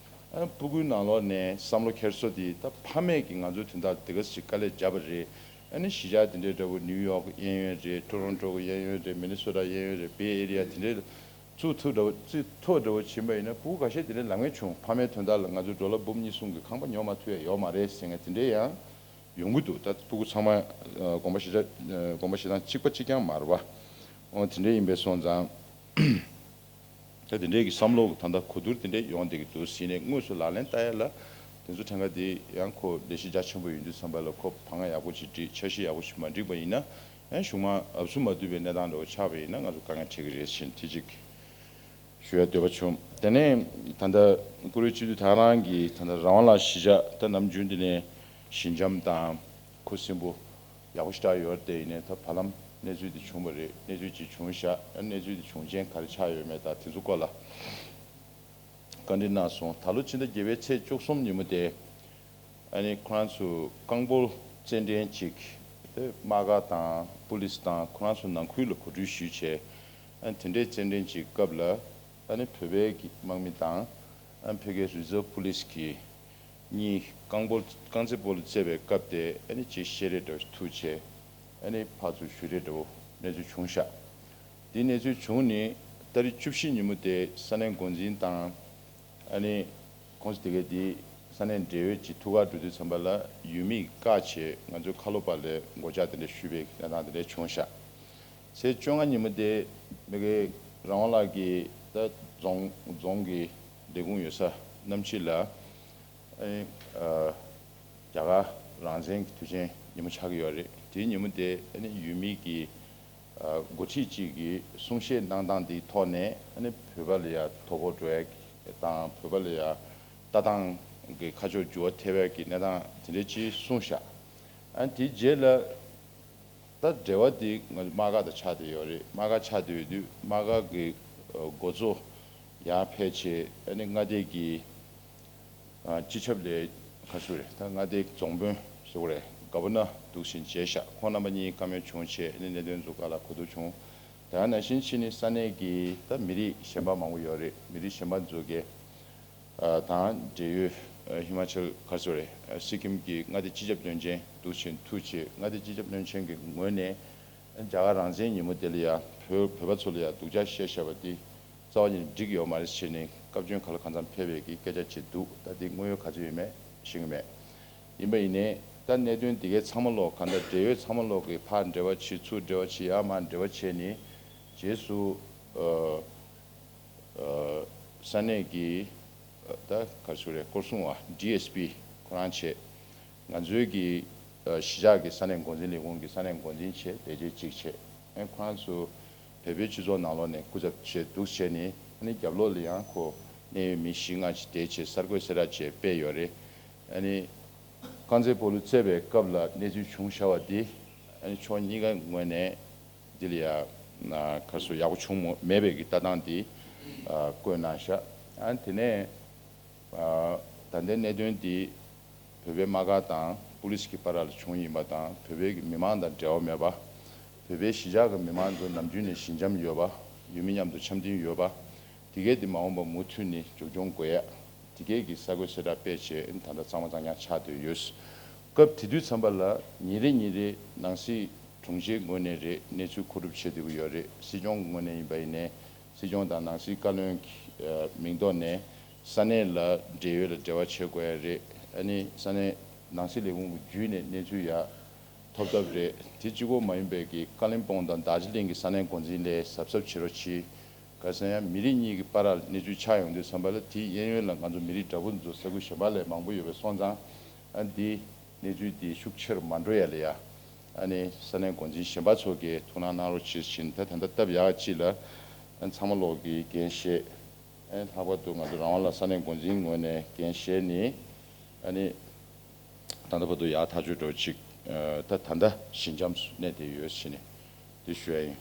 ཨ་ནི་སྤུ་གུའི་ནང་ལོགས་ནས་བསམ་བློ་འཁྱེར་སོ་དེ་ད་ཕ་མས་ཀྱི་ང་ཚོའི་དོན་དག་དེ་ག་ཞིག་དཀའ་ལས་བརྒྱབ་པ་རེད། ཨ་ནི་གཞིས་ཆགས་དེ་འདྲའི་འདྲ་བོ་ནིའུ་ཡོག་གི་གཡས་གཡོན་རེད། ཊོ་རོན་ཊོ་གི་གཡས་གཡོན་རེད། མི་ནི་སོ་ཊ་གཡས་གཡོན་རེད། བེ་ཨེ་རི་ཡ་དེ་འདྲའི་བཙུགས་ཐུབ་འདྲ་བོ་བཙུགས་ཐུབ་འདྲ་བོ་ཕྱིན་པ་ཡིན་ན་སྤུ་གུ་ཁ་ཤས་དེ་འདྲའི་ལབ་མཁན་བྱུང་། ཕ་མའི་དོན་དག་ལ་ང་ཚོའི་འབྲོག་ལ་འབུམ་གཉིས་གསུམ་གྱི་ཁང་པ་ཉོ་མ་ཐུབ་ཡ་ཡོད་མ་རེད་ཟེར་མཁན་དེ་འདྲའི་ཡང་ཡོང་གི་འདུག་ད་སྤུ་གུ་ཚང་མ་ཨ་དགོན་པ་གཞིས་ཆགས་ཨ་དགོན་པ་གཞིས་ཐང་གཅིག་པ་གཅིག་རྐྱང་མ་རེད་པ། འོ་དེ་འདྲ་ཡིན་པས་སོང་ཙང་། ད་དེ་འདྲའི་གི་བསམ་བློ་ད་ལྟ་གོ་བསྡུར་དེ་འདྲ་ཡོང་བསྡད་ཀྱི་འདུག་ཟེར་ནས་དངོས་སུ་ལག་ལེན་བསྟར་ཡ་ལ་དེ་ཚོ་ཕྲན་ཁ་དེ་ཡང་ཁོ་ལས་གཞི་རྒྱ་ཆེན་པོ་ཡིན་དུས་ཙམ་པ་ལ་ཁོ་བང་ཡག་པོ་ཅིག་བསྒྲིགས། འཆར་གཞི་ཡག་པོ་ཅིག་མ་བསྒྲིགས་པ་ཡིན་ན་ཡང་གཞུག་མ་ཨབ་སུ་མ་བསྡུས་པའི་གནས་སྟངས་འདྲ་བོ་ཆགས་པ་ཡིན་ན་ང་ཚོ་དཀའ་ངལ་འཕྲད་ཀྱི་རེད་ཟེར་ནས་དེ་གཅིག་ཞུ་ཡ་འདོད་པ་བྱུང་། དེ་ནས་ད་ལྟ་བཀུར་འོས་སྤྱི་འཐུས་ད་རང་གིས་ད་ལྟ་རང་དབང་ལ་གཞིས་ཆགས་ད་ནམ་རྒྱུན་དེ་ནས་ཞི་འཇམ་དང་ཁུ་སིམ་པོ་ཡག་པོ་ཞེ་དྲག་ཡོད་རེད། དེ་ཡིན་ནའི་ད་བར་ལམ་གནས་ཚུལ་འདི་བྱུང་བ་རེད། གནས་ཚུལ་ཅིག་བྱུང་ཤག་ཨ་གནས་ཚུལ་འདི་བྱུང་རྐྱེན་ག་རེ་ཆགས་ཡོད་མེད་དང་དེ་ཚོ་སྐོར་ལ་བཀའ་འདྲི་གནང་སོང་། ད་ལོ་ཕྱི་ཟླ་བརྒྱད་པའི་ཚེས་བཅུ་གསུམ་ཉིན་མོ་དེ་ཨ་ནི་ཁོ་རང་ཚོ་རྐང་སྤོལ་རྩེད་འགྲན་ཅིག་དེ་དམག་སྒར་དང་པུ་ལིས་དང་ཁོ་རང་ཚོ་ནང་ཁུལ་ལ་གོ་སྒྲིག་ཞུས་བྱས། ཨ་ནི་དེ་འདྲའི་རྩེད་འགྲན་ཅིག་སྐབས་ལ་ཨ་ནི་བོད་པའི་གི་དམག་མི་དང་ཨ་ནི་ཕ་གིའི་རི་ཛརབ་པུ་ལིས་གི་གཉིས་རྐང་སྤོལ་རྐང་རྩེད་སྤོ་ལོ་རྩེད་པའི་སྐབས་དེ་ཨ་ནི་ཅིག་ཤེད་རེ་འདྲ་བོ་ཐུག་བྱས། ཨ་ནི་ཕར་ཚུར་གཞུ་རེ་འདྲ་བོ་གནས་ཚུལ་བྱུང་ཤག་འདི་གནས་ཚུལ་བྱུང་ནི་ཏ་རིག་བཅུ་བཞི་ཉིན་མོ་དེ་ས་གནས་འགོ་འཛིན་དང་ཨ་ནི་ཁོང་ཚོ་དེ་གས་འདི་ས་གནས་འབྲེལ་ཡོད་ཀྱི་ཐུག་གར་འགྲོ་དུས་ཙམ་པ་ལ་ཡུལ་མིས་བཀག་བྱས་ང་ཚོའི་ཁ་ལོ་པ་ལ་སྒོ་ལྕགས་དེ་འདྲ་གཞུས་པའི་གནས་སྟངས་དེ་འདྲ་བྱུང་ཤག་ཚེས་བཅོ་ལྔ་ཉིན་མོ་དེ་མི་དགེ་རང་དབང་ལགས་ཀྱིས་ད་རྫོང་རྫོང་གི་ལས་ཁུངས་ཡོད་ས་རྣམ་དཔྱིད་ལ་ཨ་ནི་ཨ་རྒྱ་གར་རང་བཙན་གྱི་དུས་ཆེན་ཉིན་མོ་ཆགས་ཀྱི་ཡོད་རེད། དེའི་ཉིན་མོ་དེ་ཨ་ནི་ཡུལ་མི་གིས་ཨ་འགོ་ཁྲིད་ཅིག་གིས་གསུང་བཤད་གནང་སྟངས་དེའི་ཐོག་ནས་ཨ་ནི་བོད་པ་ལ་ཡ་དོ་ཕོག་འགྲོ་ཡ་དང་བོད་པ་ལ་ཡ་ལྟ་སྟངས་ཀྱི་ཁ་ཕྱོགས་འགྱུར་བ་ཐེབས་ཡ་གི་གནས་སྟངས་དེ་འདྲ་ཅིག་གསུངས་ཤག་ཨ་ནི་དེའི་རྗེས་ལ། ད་འབྲེལ་བ་དེ་ང་ཚོ་དམག་སྒར་དང་ཆགས་བསྡད་ཡོད་རེད། དམག་སྒར་ཆགས་བསྡད་ཡོད་དུས་དམག་སྒར་གྱི་ཨ་འགོ་གཙོ་ཡར་ཕེབས་བྱས་ཨ་ནི་མངའ་སྡེ་གི་ཨ་སྤྱི་ཁྱབ་ལས་ཁ་ཤོ་རེད། ད་མངའ་སྡེ་རྫོང་དཔོན་ཟེར་དགོས་རེད། ག་བར་ན་འདུག་བཞིན་མཇལ་ཤག་ཁོང་རྣམ་པ་གཉིས་བཀའ་མོལ་བྱུང་བྱས་ཨ་ནི་གནད་དོན་ཚོ་སྒང་ལ་གོ་བསྡུར་བྱུང་། དེ་ནང་བཞིན་ཕྱིན་ནི་ས་གནས་ཀྱི་ད་མི་རིགས་གཞན་པ་མང་པོ་ཡོད་རེད། མི་རིགས་གཞན་པ་ཚོ་གི་ཨ་དང་འབྲེལ་ཡོད་ཨ་ཧི་མ་ཅལ་ག་རེ་ཟེར་དགོས་རེད། ཨ་སི་ཀིམ་གྱི་མངའ་སྡེ་སྤྱི་ཁྱབ་བློན་ཆེན་འདུག་བྱས་ཐུག་བྱས་མངའ་སྡེ་སྤྱི་ཁྱབ་བློན་ཆེན་གྱི་ངོས་ནས་ཨ་རྒྱ་གར་རང་བཙན་ཉིན་མོ་དེ་ལ་ཡ་བོད་བོད་པ་ཚོ་ལ་ཡ་སྡུག་ཅག་བཤད་བཞག་པ་དེ་རྩ་བ་ཉིད་ནས་འགྲིག་ཡོད་མ་རེད་ཟེར་ནས་སྐབས་བཅོལ་ག་ལ་གང་འཚམ་ཕེབས་པའི་གི་སྐད་ཆ་བྱས་འདུག་ད་དེ་དངོས་ཡོད་ག་ཚོད་ཡོད་མེད་ཤེས་ཀྱི་མེད། ཡིན་པ་ཡིན་ནའི་ད་གནད་དོན་དེ་གའི་ཚང་མ་ལོག་གང་ལྟར་འབྲེལ་ཡོད་ཚང་མ་ལོག་གི་ཕར་འབྲེལ་བ་བྱས་ཚུར་འབྲེལ་བ་བྱས་ཡར་མར་འབྲེལ་བ་བྱས་ནས་རྗེས་སུ་ཨ། ས་གནས་ཀྱི་ད་ག་རེ་ཟེར་རེད། སྐོར་སྲུང་བ་ཌི་ཨེས་པི་ཁོ་རང་བྱས། ང་ཚོའི་གི་གཞིས་ཆགས་ཀྱི་ས་གནས་འགོ་འཛིན་ལས་ཁུངས་ཀྱི་ས་གནས་འགོ་འཛིན་བྱས་ལས་བྱེད་གཅིག་བྱས། ཨ་ཁོ་རང་ཚོ་བལ་པོའི་སྤྱི་ཚོགས་ནང་ལོགས་ནས་སྐུ་ཚབ་བྱས་འདུག་བྱས་ནས་ཨ་ནི་རྒྱབ་ལོགས་ལ་ཡང་ཁོ་གནད་ཡོད་མི་བཞི་ལྔ་ཅིག་དེ་བྱས་གསར་འགོད་གསལ་བསྒྲགས་བྱས་སྤེལ་ཡོད་རེད། ཨ་ནི་རྐང་རྩེད་སྤོ་ལོ་རྩེད་པའི་སྐབས་ལ་གནས་ཚུལ་བྱུང་བཞག་པ་འདི་ཨ་ནི་ཕྱོགས་གཉིས་ཀའི་ངོས་ནས། འདི་ལ་ཡ་ག་རེ་ཟེར་ཡག་པོ་བྱུང་མོ་མེད་པའི་གི་ལྟ་སྟངས་འདི་བཀོད་གནང་ཤག་ཨ་དེ་ནས་ད་ལྟའི་གནད་དོན་འདི་བོད་པའི་དམག་སྒར་དང་པུ་ལིས་ཀྱི་བར་ལ་བྱུང་ཡིན་པ་དང་བོད་པའི་གི་མི་མང་དང་འབྲེལ་བ་མེད་པ། བོད་པའི་གཞིས་ཆགས་ཀྱི་མི་མང་ཚོ་ནམ་རྒྱུན་ནས་ཞི་འཇམ་ཡོད་པ། ཡུལ་མི་མཉམ་དུ་འཆམ་མཐུན་ཡོད་པ། དེ་གས་དེ་མ་འོངས་པ་མུ་མཐུད་ནས་མཇུག་སྐྱོང་དགོས་ཡ། དེ་གས་ཀྱི་གསར་འགོད་གསལ་བསྒྲགས་སྤེལ་བྱས་ད་ལྟ་གཙང་མ་གཙང་རྐྱང་ཆགས་བསྡད་ཡོད། སྐབས་དེ་དུས་ཙམ་པ་ལ་ཉིན་རེ་ཉིན་རེ་ནང་སྲིད་དྲུང་ཆེའི་ངོས་ནས་རེད་གནས་ཚུལ་མཁོ་སྒྲུབ་བྱེད་བསྡད་ཀྱི་ཡོད་རེད། སྲིད་སྐྱོང་གི་ངོས་ནས་ཡིན་པ་ཡིན་ནའི་སྲིད་སྐྱོང་དང་ནང་སྲིད་བཀའ་བློན་གྱི་མིང་ཐོག་ནས་ས་གནས་ལ་འབྲེལ་ཡོད་ལ་འབྲེལ་བ་བྱེད་དགོས་ཡ་རེད། ཨ་ནི་ས་གནས་ ནང་སྲིད་ལས་ཁུངས་ཀྱི་བརྒྱུད་ནས་གནས་ཚུལ་ཡར་ཐོབ་ཐབས་རེད། དེ་གཅིག་པོ་མ་ཡིན་པའི་གི་ཀ་ལིམ་པོང་དང་རྡོ་རྗེ་གླིང་གི་ས་གནས་འགོ་འཛིན་ལས་གཟབ་གཟབ་བྱེད་རོགས་གྱིས། ག་ཟེར་ཡང་མི་རིགས་གཉིས་ཀྱི་བར་ལ་གནས་ཚུལ་ཆགས་ཡོང་དུས་ཙམ་པ་ལ། དེའི་གཡས་གཡོན་ལ་ང་ཚོ་མི་རིགས་འདྲ་པོ་འདུག་ས་ཁུལ་གཞན་པ་ལས་མང་པོ་ཡོད་པའི་སོང་ཙང་། ཨ་འདི་གནས་ཚུལ་འདི་ཤུགས་ཆེར་མ་འགྲོ་ཡ་ལ་ཡ། ཨ་ནི་ས་གནས་འགོ་འཛིན་གཞན་པ་ཚོ་གིས་ཐུགས་སྣང་གནང་རོགས་བྱེད་བཞིན། ད་ད་ལྟ་སྟབས་ཡག་ཅིག་ལ་ཨ་ཚང་མ་ལོག་གིས་འགན་བཞེས། ཨ་ལྷག་པར་དུ་ང་ཚོ་རང་དབང་ལ་ས་གནས་འགོ་འཛིན་ངོས་ནས་འགན་བཞེས་ནས། ཨ་ནི་ད་ལྟ་བར་དུ་ཡག་ཐག་ཆོད་འགྲོ་ཅིག་ཨ་ད་ད་ལྟ་ཞི་འཇམ་གནས་བསྡད་ཡོད་ཟེར་ནས་འདི་ཞུ་ཡ་ཡིན།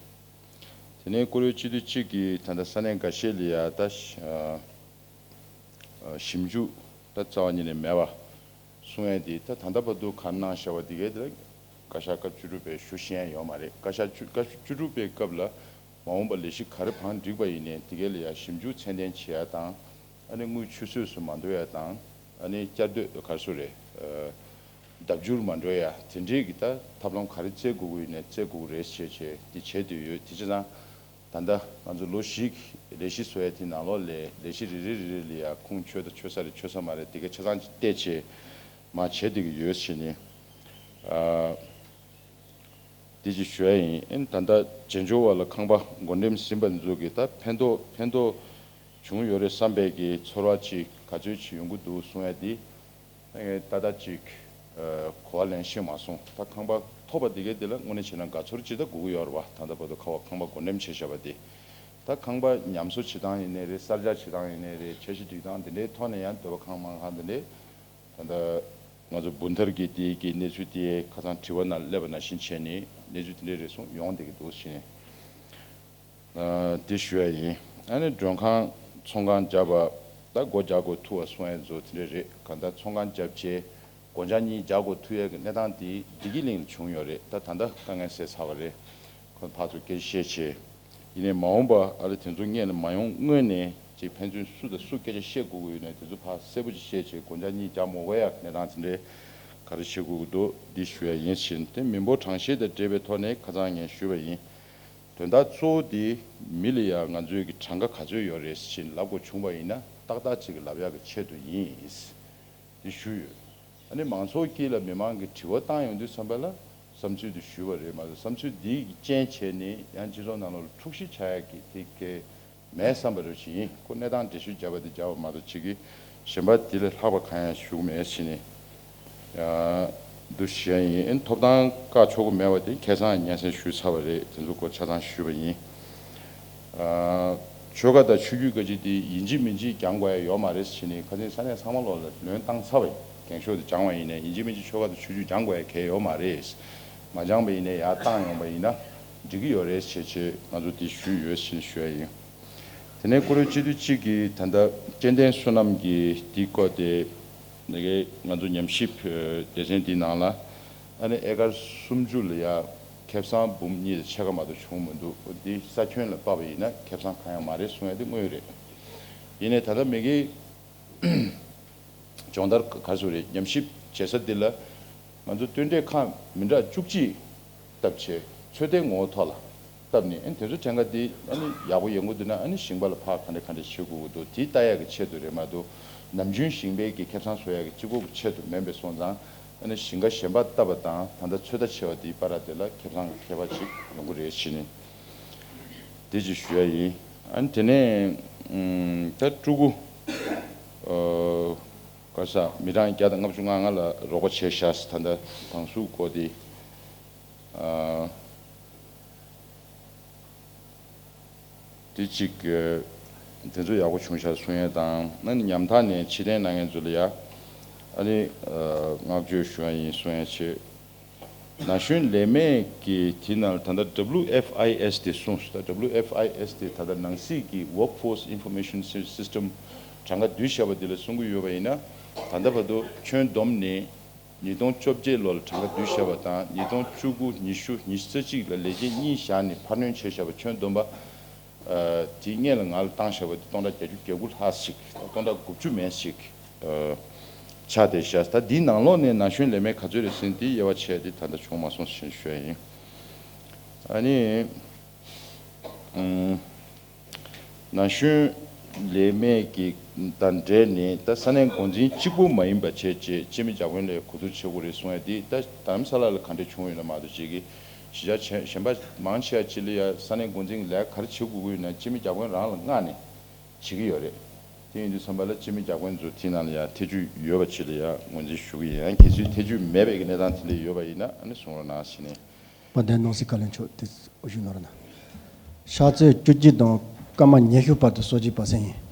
དེ་ནས་ཀོ་རི་སྤྱི་འཐུས་གཅིག་གིས་ད་ལྟ་ས་གནས་འགའ་ཤས་ལ་ཡ་ད་ཨ་ཨ་ཞིབ་འཇུག་ད་རྩ་བ་ཉིད་ནས་མེད་པ་གསུང་ཡ་དེ། ད་ད་ལྟ་བར་དུ་ག་གནང་བཞག་པ་དེ་གའི་དེ་ལ་བཀའ་ཤག་སྐབས་བཅུ་དྲུག་པས་ཞུ་ཤེས་ཡ་ཡོད་མ་རེད། བཀའ་ཤག་བཅུ་བཀའ་ཤག་བཅུ་དྲུག་པའི་སྐབས་ལ་མ་འོངས་པ་ལས་གཞི་ག་རེ་བང་བསྒྲིགས་པ་ཡིན་ནའི་དེ་གའི་ལ་ཡ་ཞིབ་འཇུག་ཚད་ལྡན་བྱེད་ཡ་དང་། ཨ་ནི་དངུལ་ཆུད་ཟོས་སུ་མ་འགྲོ་ཡ་དང་། ཨ་ནི་བསྐྱར་ཟློས་ག་རེ་ཟེར་རེད། ཨ་ལྡབ་འགྱུར་མ་འགྲོ་ཡ་དེ་འདྲའི་གི་ད་ཐབས་ལམ་ག་རེ་བཙལ་དགོས་ཀྱི་ཡོད་ནའི་བཙལ་དགོས་ཀྱི་རེད་ཟེར་བྱས་དེ་བྱས་བསྡད་ཡོད། དེ་བྱས་ཙང་། ད་ལྟ་ང་ཚོ་ལོ་བཞི་གི་ལས་གཞི་བཟོ་ཡ་དེ་ནང་ལོགས་ལ་ལས་གཞི་རེ་རེ་རེ་རེ་ལ་ཡ་ཁུངས་འཁྱོལ་དང་འཁྱོལ་ས་རེད་འཁྱོལ་ས་མ་རེད་དེ་ག་ཆ་ཚང་ཅིག་བལྟས་བྱས་མར་བྱེད་བསྡད་ཀྱི་ཡོད་ཟེར་ནས་ཨ་དེ་ཅིག་ཞུ་ཡ་ཡིན། ཨ་ནི་ད་ལྟ་བྱེས་འབྱོར་བ་ལ་ཁང་པ་བགོ་འགྲེམས་ཟིན་པ་འདི་ཚོ་གིས་ད་ཕན་ཐོགས་ཕན་ཐོགས་བྱུང་ཡོད་རེད་བསམ་པའི་གི་ཚོར་བ་ཅིག་ག་ཚོད་ཅིག་ཡོང་གི་འདུག་གསུང་ཡ་དེ། ཨེ་ད་ལྟ་ཅིག་ཨ་གོ་བ་ལེན་ཤེས་མ་སོང་། ད་ཁང་པ་ཐོབ་པ་དེ་གའི་དེ་ལ་དངོས་གནས་བྱས་ན་དགའ་ཚོར་ཅིག་ད་དགོས་ཀྱི་ཡོད་རེད་བ། ད་ལྟ་བར་དུ་ཁ་བ་ཁང་པ་བགོ་འགྲེམས་བྱས་བཞག་པ་དེ། ད་ཁང་པ་ཉམས་གསོ་བྱེད་སྟངས་ཡིན་ནའི་རེད། གསར་རྒྱག་བྱེད་སྟངས་ཡིན་ནའི་རེད། འཆར་གཞི་སྒྲིག་སྟངས་དེ་འདྲའི་ཐོག་ནས་ཡང་འདོད་པ་ཁེངས་མ་ཁེངས་དེ་འདྲའི་ད་ལྟ་ང་ཚོ་འབུན་ཐར་གྱི་དེ་གི་གནས་ཚུལ་དེ་ཁ་སང་དྲི་བ་ནང་སླེབས་པ་ནང་བཞིན་བྱས་ནས་གནས་ཚུལ་དེ་འདྲའི་རེ་ཟུང་ཡོང་བསྡད་ཀྱི་འདུག་ཟེར་ནས། ཨ་དེ་ཞུ་ཡ་ཡིན། ཨ་ནི་མགྲོན་ཁང་ཚོང་ཁང་བརྒྱབ་པ་ད་སྒོ་རྒྱག་དགོས་ཐུག་པ་གསུང་ཡ་ཚོ་དེ་འདྲ་རེད། གང་ལྟར་ཚོང་ཁང་བརྒྱབ་རྗེས་སྒོ་ལྕགས་གཉིས་རྒྱག་དགོས་ཐུག་ཡ་གི་གནས་སྟངས་དེ་བདེ་སྐྱིད་གླིང་ལ་བྱུང་ཡོད་རེད། ད་ད་ལྟ་དཀའ་ངལ་སེལ་ཚར་བ་རེད། ཁོ་ཕར་ཚུར་སྐད་ཆ་བཤད་བྱས། ཡིན་ནའི་མ་འོངས་པ་ཨ་རི་དེ་ཚོ་སྔོན་ལ་མ་ཡོང་སྔོན་ནས་ཅིག་ཕན་ཚུན་སུ་དང་སུ་སྐད་ཆ་བཤད་དགོས་ཀྱི་ཡོད་ནའི་དེ་ཚོ་ཕར་གསལ་པོ་ཅིག་བཤད་བྱས་སྒོ་ལྕགས་གཉིས་རྒྱག་མ་དགོས་ཡ་གི་གནས་སྟངས་དེ་འདྲའི་ག་རེ་བྱེད་དགོས་ཀྱི་འདུག་འདི་ཞུ་ཡ་ཡིན་ཟེར། དེ་མི་འབོར་གྲངས་བཤེར་དང་འབྲེལ་བའི་ཐོག་ནས་ཁ་སང་ངས་ཞུས་པ་ཡིན། དོན་དག་གཙོ་བོ་དེ་མི་ལ་ཡ་ང་ཚོའི་གི་གྲངས་ཀ་ག་ཚོད་ཡོད་རེད་ཟེར་ལབ་དགོས་བྱུང་བ་ཡིན་ན་ཏག་ཏག་ཅིག་གི་ལབ་ཡག་གི་ཆེད་དུ་ཡིན་ཟེར་དེ་ཞུས་ཡོད། ཨ་ནི་མང་ཚོགས་དཀྱིལ་ལ་མི་མང་གི་དྲི་བ་བཏང་ཡོང་དུས་ཙམ་པ་ལ་བསམ་ཚུལ་དེ་ཞུས་པ་རེད་མ་གཏོགས། བསམ་ཚུལ་འདི་གི་རྐྱེན་བྱས་ནས་ཡང་སྤྱི་ཚོགས་ནང་ལོགས་ལ་འཁྲུག་གཞི་ཆགས་ཡག་གི་དེ་གའི་མེད་བསམ་པ་རེད་ཅིག་ཡིན། ཁོ་གནས་སྟངས་འགྲེལ་བཤད་བརྒྱབ་པ་དེ་བརྒྱབ་པ་མ་གཏོགས་ཅིག་གི་གཞན་པ་དེ་ལས་ལྷག་པ་གང་ཡང་ཞུ་གི་མེད་ཟེར་ནས་ཡ་འདུ་བྱེད་ཡ་ཡིན། ཐོབ་ཐང་བཀག་ཆོག་གི་མེད་པ་དེ་ཁ་སང་སྙན་སེང་ཞུས་ཚར་བ་རེད། དེ་ཚོ་སྐོར་ཆ་ཚང་ཞུས་པ་ཡིན། ཨ་ཆོལ་ཁ་དང་ཆོས་བརྒྱུད་ག་ཅིག་དེ་ཡིན་གཅིག་མིན་གཅིག་སྦྱང་དགོས་ཡ་ཡོད་མ་རེད་ཟེར་ནས་ཁ་སང་ས་གནས་ཚང་མ་ལོག་ལ་ལན་བཏང་ཚར་བ་ཡིན། འགེངས་ཤོག་དེ་སྦྱངས་པ་ཡིན་ནའི་ཡིན་གཅིག་མིན་གཅིག་ཆོལ་ཁ་དང་ཆོས་བརྒྱུད་སྦྱང་དགོས་ཡ་གལ་ཡོད་མ་རེད། མ་སྦྱངས་པ་ཡིན་ནའི་ཡར་བཏང་ཡོང་པ་ཡིན་ན་འགྲིག་གི་ཡོད་རེད་ཟེར་བྱས་ང་ཚོ་དེ་ཞུས་ཡོད་ཟེར་ནས་ཞུ་ཡ་ཡིན། དེ་ནས་ཀོ་རི་སྤྱི་འཐུས་གཅིག་གིས་ད་ལྟ་སྐྱེ་ལྡན་བསོད་ནམས་ཀྱི་དེའི་སྐོར་དེ་ནས་ང་ཚོ་ཉམས་ཞིབ་སྡེ་ཚན་དེའི་ནང་ལ་ཨ་ནི་ཨེ་ཀར་སུམ་ཅུ་ལ་ཡ་ཁེ་བཟང་འབུམ་གཉིས་དང་ཕྱེད་ཀ་མ་གཏོགས་བྱུང་མི་འདུག་འདི་ས་ཁྱོན་ལ་དཔག་པ་ཡིན་ན་ཁེ་བཟང་གང་ཡང་མ་རེད་གསུང་ཡ་དེ་དངོས་ཡོད་རེད། ཡིན་ནའི་ད་ལྟ་མི་གི་སྦྱོང་བརྡར་ག་རེ་ཟེར་རེད། ཉམས་ཞིབ་བྱེད་ས་འདི་ལ་ང་ཚོ་བསྟུན་གྲོས་ཁག་མི་འདྲ་བཅུ་གཅིག་བཏབ་བྱས་ཚོད་ལྟའི་ངོ་བོ་ཐོག་ལ་བཏབ་ནས་ཨ་ནི་དེ་ཚོ་གྲངས་ཀ་འདི་ཨ་ནི་ཡག་པོ་ཡོང་གི་འདུག་ན་ཨ་ནི་ཞིང་པ་ལ་ཕར་ག་འདྲ་ག་འདྲ་བྱེད་དགོས་ཀྱི་འདུག་དེ་ལྟ་ཡག་གི་ཆེད་དུ་རེད་མ་གཏོགས་ནམ་རྒྱུན་ཞིང་པའི་གི་ཁེ་བཟང་བཟོ་ཡག་གི་གཅིག་པོ་གི་ཆེད་དུ་མིན་པའི་སོང་ཙང་ཨ་ནི་ཞིང་ཁ་གཞན་པ་བཏབ་པ་དང་ད་ལྟ་ཚོད་ལྟ་བྱས་པ་དེའི་བར་དེ་ལ་ཁེ་བཟང་གི་ཁྱད་པར་ཅིག་ཡོང་གི་རེད་ཟེར་ནས་དེ་ཅིག་ཞུ་ཡ་ཡིན། ཨ་ནི་དེ་ནས་ཨུམ་ད་ཕྲུ་གུ་ཨ། ག་ས་མི་གྲངས་བརྒྱ་དང་ལྔ་བཅུ་ང་ལྔ་ལ་རོགས་པ་བྱས་ཤག་ད་ལྟ་དང་སུ་གོ་དེ། ཨ་དེ་གཅིག་དེ་ཚོ་ཡག་པོ་བྱུང་ཤག་གསུང་ཡས་དང་ཨ་ནི་ཉམ་ཐག་ནས་ཕྱིར་འཐེན་གནང་མཁན་ཚོ་ལ་ཡ་ཨ་ནི་བསྔགས་བརྗོད་ཞུ་ཡ་ཡིན་གསུང་ཡ་བྱེད། ན་གཞོན་ལས་མེད་ཀྱི་དེ་ནང་ད་ལྟ་W F I S དེ་གསུངས་སོང་། ད་W F I S དེ་ད་ལྟ་ནང་སྲིད་ཀྱི་Workforce Information Sy- System གྲངས་ཀ་བསྡུས་བཞག་པ་དེ་ལ་གསུང་གི་ཡོད་པ་ཡིན་ན་ད་ལྟ་བར་དུ་ཁྱོན་བསྡོམས་ནས་ཉིས་སྟོང་བཅོ་བརྒྱད་ལོ་ལ་གྲངས་ཀ་བསྡུས་བཞག་པ་དང་ཉིས་སྟོང་བཅུ་དགུ་ཉི་ཤུ་ཉི་ཤུ་རྩ་གཅིག་ལ་ལས་བྱེད་གཉིས་བཞག་ནས་འཕར་སྣོན་བྱས་བཞག་པ་ཁྱོན་བསྡོམས་པ། ཨ་དེའི་སྔོན་ལ་ང་ལ་བཏང་བཞག་པ་དེ་སྟོང་ཕྲག་བརྒྱད་ཅུ་གྱ་དགུ་ལྷག་ཞིག་སྟོང་ཕྲག་དགུ་བཅུ་མན་ཞིག་ཨ་ཆགས་བསྡད་ཤག་ད་འདིའི་ནང་ལོགས་ནས་ན་གཞོན་ལས་མེད་ག་ཚོད་རེད་ཟེར་ན་དེའི་དབྱེ་བ་ཕྱེ་ཡ་དེ་ད་ལྟ་བྱུང་མ་སོང་ཞེས་ཞུ་ཡ་ཡིན། ཨ་ནི་ཨམ་ན་གཞོན་ ལས་མེད་ཀྱི་དང་འབྲེལ་ནས་ད་ས་གནས་འགོ་འཛིན་གཅིག་པུ་མ་ཡིན་པ་བྱས་བྱས་སྤྱི་མི་བརྒྱ་དཔོན་ལ་གོ་བསྡུར་བྱེད་དགོས་རེད་གསུང་ཡ་དེ་ད་རྡ་རམ་ས་ལ་ལ་ག་འདྲ་བྱུང་ཡོད་ན་མ་གཏོགས་བྱས་ཀྱི་གཞིས་ཆགས་གཞན་པ་མང་ཆེ་བ་ཅིག་ལ་ཡ་ས་གནས་འགོ་འཛིན་ལས་ཀ་ག་རེ་བྱེད་དགོས་ཀྱི་ཡོད་ན་སྤྱི་མི་བརྒྱ་དཔོན་རང་ལ་མངགས་ནས་བྱེད་ཀྱི་ཡོད་རེད། དེ་ཡིན་དུས་ཙམ་པ་ལ་སྤྱི་མི་བརྒྱ་དཔོན་ཚོ་དེ་ནང་ལ་ཡ་ཐེ་ཇུས་ཡོད་པ་ཅིག་ལ་ཡ་ངོས་འཛིན་ཞུ་གི་ཡིན། ཡང་གལ་སྲིད་ཐེ་ཇུས་མེད་པའི་གི་གནས་སྟངས་དེ་འདྲ་ཡོད་པ་ཡིན་ན་ཨ་ནི་གསུང་རོགས་གནང་ཞེས་ནས། དཔལ་ལྡན་ནང་སྲིད་བཀའ་བློན་མཆོག་དེ་དབུ་བཞུགས་གནང་རོགས་གནང་། ཕྱག་ཚོད་བཅུ་གཅིག་དང་སྐར་མ་ཉི་ཤུ་བར་དུ་གསོལ་ཇ་སྦ་གསལ་ཡིན།